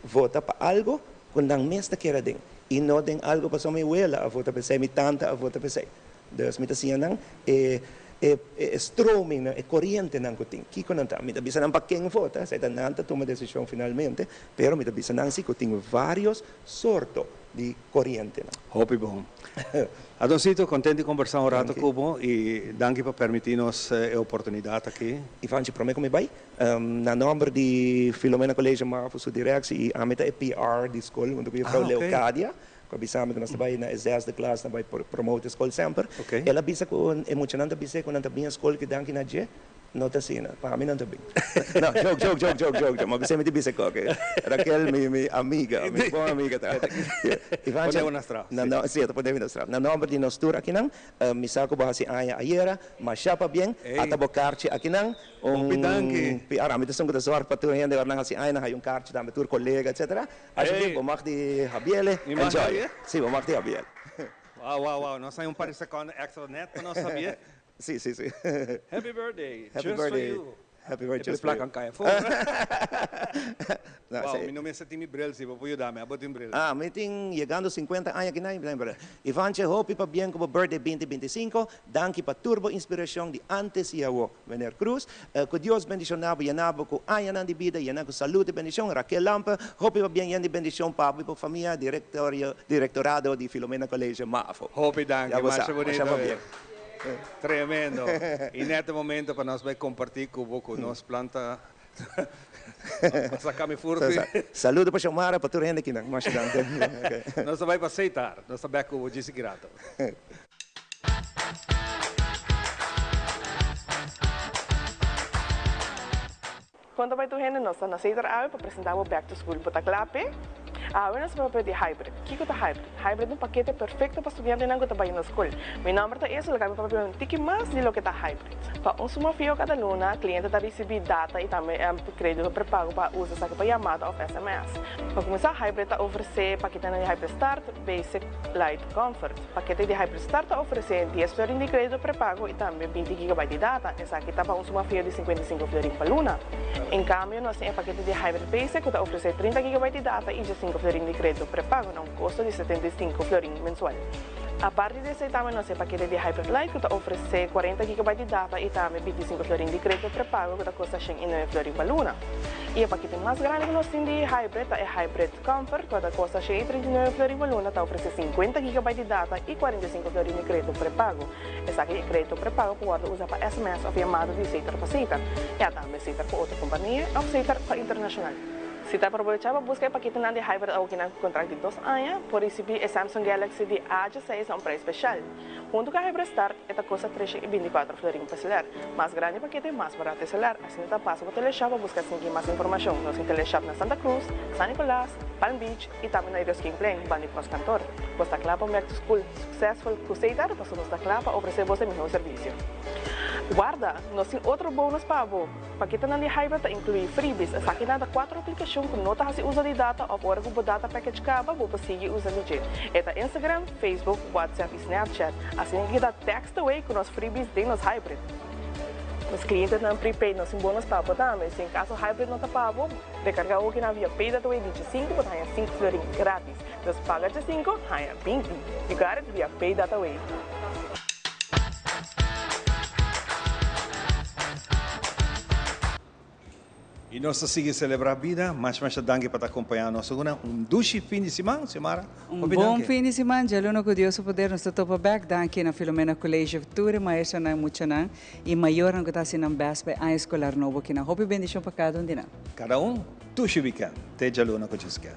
vota pa algo cu nan mes ta kere den y no den algo pasobra mi wela a vota p'esey, mi tanta a vota p'esey. Dus mi ta siña nan e e e stromingnan, e corientenan cu tin. Kico nan ta? Mi ta bisa nan pa ken vota, esey ta nan ta tuma decision finalmente, pero mi ta bisa nan si cu tin varios sorto di corientenan. Hopi bon. Adoncito, content di conversa un rato cu bo y danki pa permiti nos e oportunidad aki. Ivanchi, prome cu mi bay, Na nomber di Filomena College Mavo su directie y ami ta e PR di school hunto cu juffrouw Leocadia cu a bisa mi cu nos ta bay na e zesde klas na bay promote e school semper. El a bisa cu e muchanan ta bis'e cu nan ta bin e school cu danki na dje no ta asina. Pa mi nan ta bin. No, joke, joke, joke, joke, joke, joke. Ma bis'e mi ta bisa koke. Raquel mi mi amiga, mi bon amiga ta. Pone bo na straf. Si, e ta pone mi na straf. Na nomber di nos tur akinan, mi sa cu bo haci aña ayera, masha pabien, ata bo karchi akinan. Hopi danki. PR, ami ta esun ku ta zorg pa tur hende ora nan hasi aña nan haya un karchi tambe tur kolega etcetera. Alsjeblieft bo mag di habiele. Mi mag Enjoy. habié? Si, bo mag di habié. Wow, wow, wow. Nos haña un par di sekondo extra net pa nos habié. Si, si, si. Happy birthday. Happy Just for birthday. you. Happy birthday E just for you. plaka a kai afó. No, Wow, esei. mi no mester tin mi bril si bo por yuda mi. Abo tin bril. Ah, mi tin yegando sinkuenta aña aki nan, mi tin bril. Ivantje, hopi pabien ku bo birthday binti binti sinku. Danki pa tur bo inspirashon di antes i awo. Meneer Cruz, Cu Dios bendiciona bo, yena bo cu añanan di bida, yena cu salud y bendicion. Raquel Lampe, Hopi pabien yen di bendicion pa bo y bo famia, Directorio, Directorado di Filomena College Mavo. Hopi danki, Ya bo sa, masha masha bonito pabien. Tremendo. Y net e momento pa nos bay comparti cu bo cu nos planta pa saca mi furfi. Saludo pa Xiomara, pa tur hende kinan. Masha danki. Nos ta bay pa Seitar. Nos ta bek cu bo djis grato. Kon ta bai tur hende? Nos ta na Cedar awe pa presenta bo Back to School. Bo ta kla p'e? Awe nos ta papia di Hybrid. Kiko ta Hybrid? Hybrid ta un pakete perfekto pa studiantenan ku ta bai na skol. Mi nòmber ta Ezo, laga mi papia un tiki mas di loke ta Hybrid. Pa un suma fiho kada luna, kliente ta risibí data i tambe kredito prepago pa usa esaki pa yamada òf sms. Pa kuminsá, Hybrid ta ofresé paketenan di Hybrid Start, Basic, Lite, Comfort. Pakete di Hybrid Start ta ofresé dies florin di kredito prepago i tambe binti gigabyte di data. Esaki ta pa un suma fiho di 55 florin pa luna. En kambio, nos tin e pakete di Hybrid Basic ku ta ofresé 30 gigabyte di data i 15 florin di kredito prepago na un kosto di 75 florin mensual. Aparte di esei tambe nos tin e pakete di Hybrid Lite ku ta ofresé 40 gigabyte di data i tambe 25 florin di kredito prepago ku ta kosta 109 florin pa luna. I e pakete mas grandi ku nos tin di Hybrid ta e Hybrid Comfort ku ta kosta 139 florin pa luna ta ofresé 50 gigabyte di data i 45 florin di kredito prepago. Esaki e kredito prepago por wòrdu usa pa sms òf yamada di Setar pa Setar, ya tambe Setar pa otro kompania òf Setar pa internashonal. Si ta probechá pa buska e paketenan di Hybrid awokinan ku kontrakt di dos aña, por risibí e Samsung Galaxy di A 16 na un preis speshal. Huntu ku Hybrid Start, e ta kosta 324 florin pa selar. Mas grandi e pakete, mas barato e selar. Asina ta pasa bo Teleshop pa buska sinki mas informashon. Nos tin Teleshop na Santa Cruz, San Nicolas, Palm Beach y tambe na Eroskinplein, banda di Postkantoor. Bo sta kla pa un back to school successful ku Setar? Pasobra nos ta kla pa ofresé bo e mihó servisio. Guarda! Nos tin otro bonus pa bo! Paketanan di Hybrid ta inkluí freebies. Esakinan ta kuater aplikashon ku no ta hasi uso di data òf ora ku bo data package kaba bo por sigui usa di dje. E ta Instagram, Facebook, WhatsApp i Snapchat. Asina ki ta text away ku nos freebies den nos Hybrid. Nos clientenan prepaid nos tin bonus pa bo tambe. Si en caso hybrid no ta pa bo, recarga okinan via Paydataway di djesinku bo ta haña sinku florin gratis. Dus paga djesinku, haña 20. You got it via Paydataway. Y nos ta sigui celebra bida. Masha masha danki pa ta acompaña nos una. Un dushi fin di siman, Xiomara. Un Hopi bon danki. fin di siman, djaluna cu Dios su poder nos ta topa bek. Danki na Filomena College tur e maestronan, muchanan y mayornan cu ta haci nan best pa e aña escolar nobo aki nan. Hopi bendicion pa cada un di nan. Cada un, dushi weekend. Te djaluna cu Dios kier.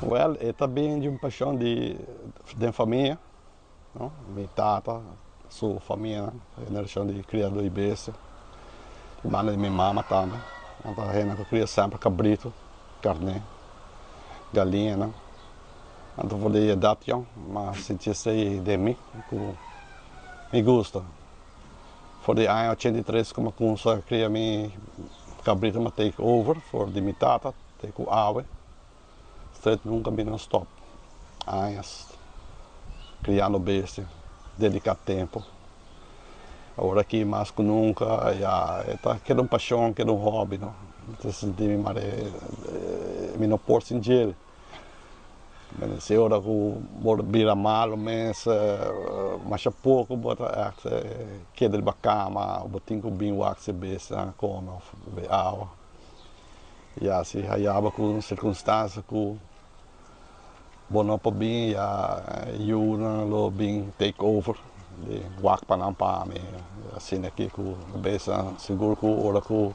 Wel, e ta bin di un pasion di den famia, no? Mi tata, su famianan, generacion di criador di bestia, di banda di mi mama tambe, nan ta hende cu cria semper cabrito, carne, galiñanan. Anto for di edad yong, m'a sinti esey den mi cu mi gusta. For di aña 83 cu m'a cuminsa cria mi cabrito m'a take over for di mi tata te cu awe. Straight nunca mi no stop. Añas criando bestia, dedica tempo. Awor aki mas cu nunca ya e ta keda un pasion, keda un hobby no. Mi ta sinti mi mare mi no por sin djele. Si ora ku bo bira malu mes, masha poko bo ta ègt keda riba kama, bo tin ku bin wak si bestia kome òf bebe awa. Ya si hayaba ku un sirkunstansia ku bo no por bin, ya yunan lo bin take over di wak pa nan pa mi. Asina aki ku bestia sigur ku ora ku.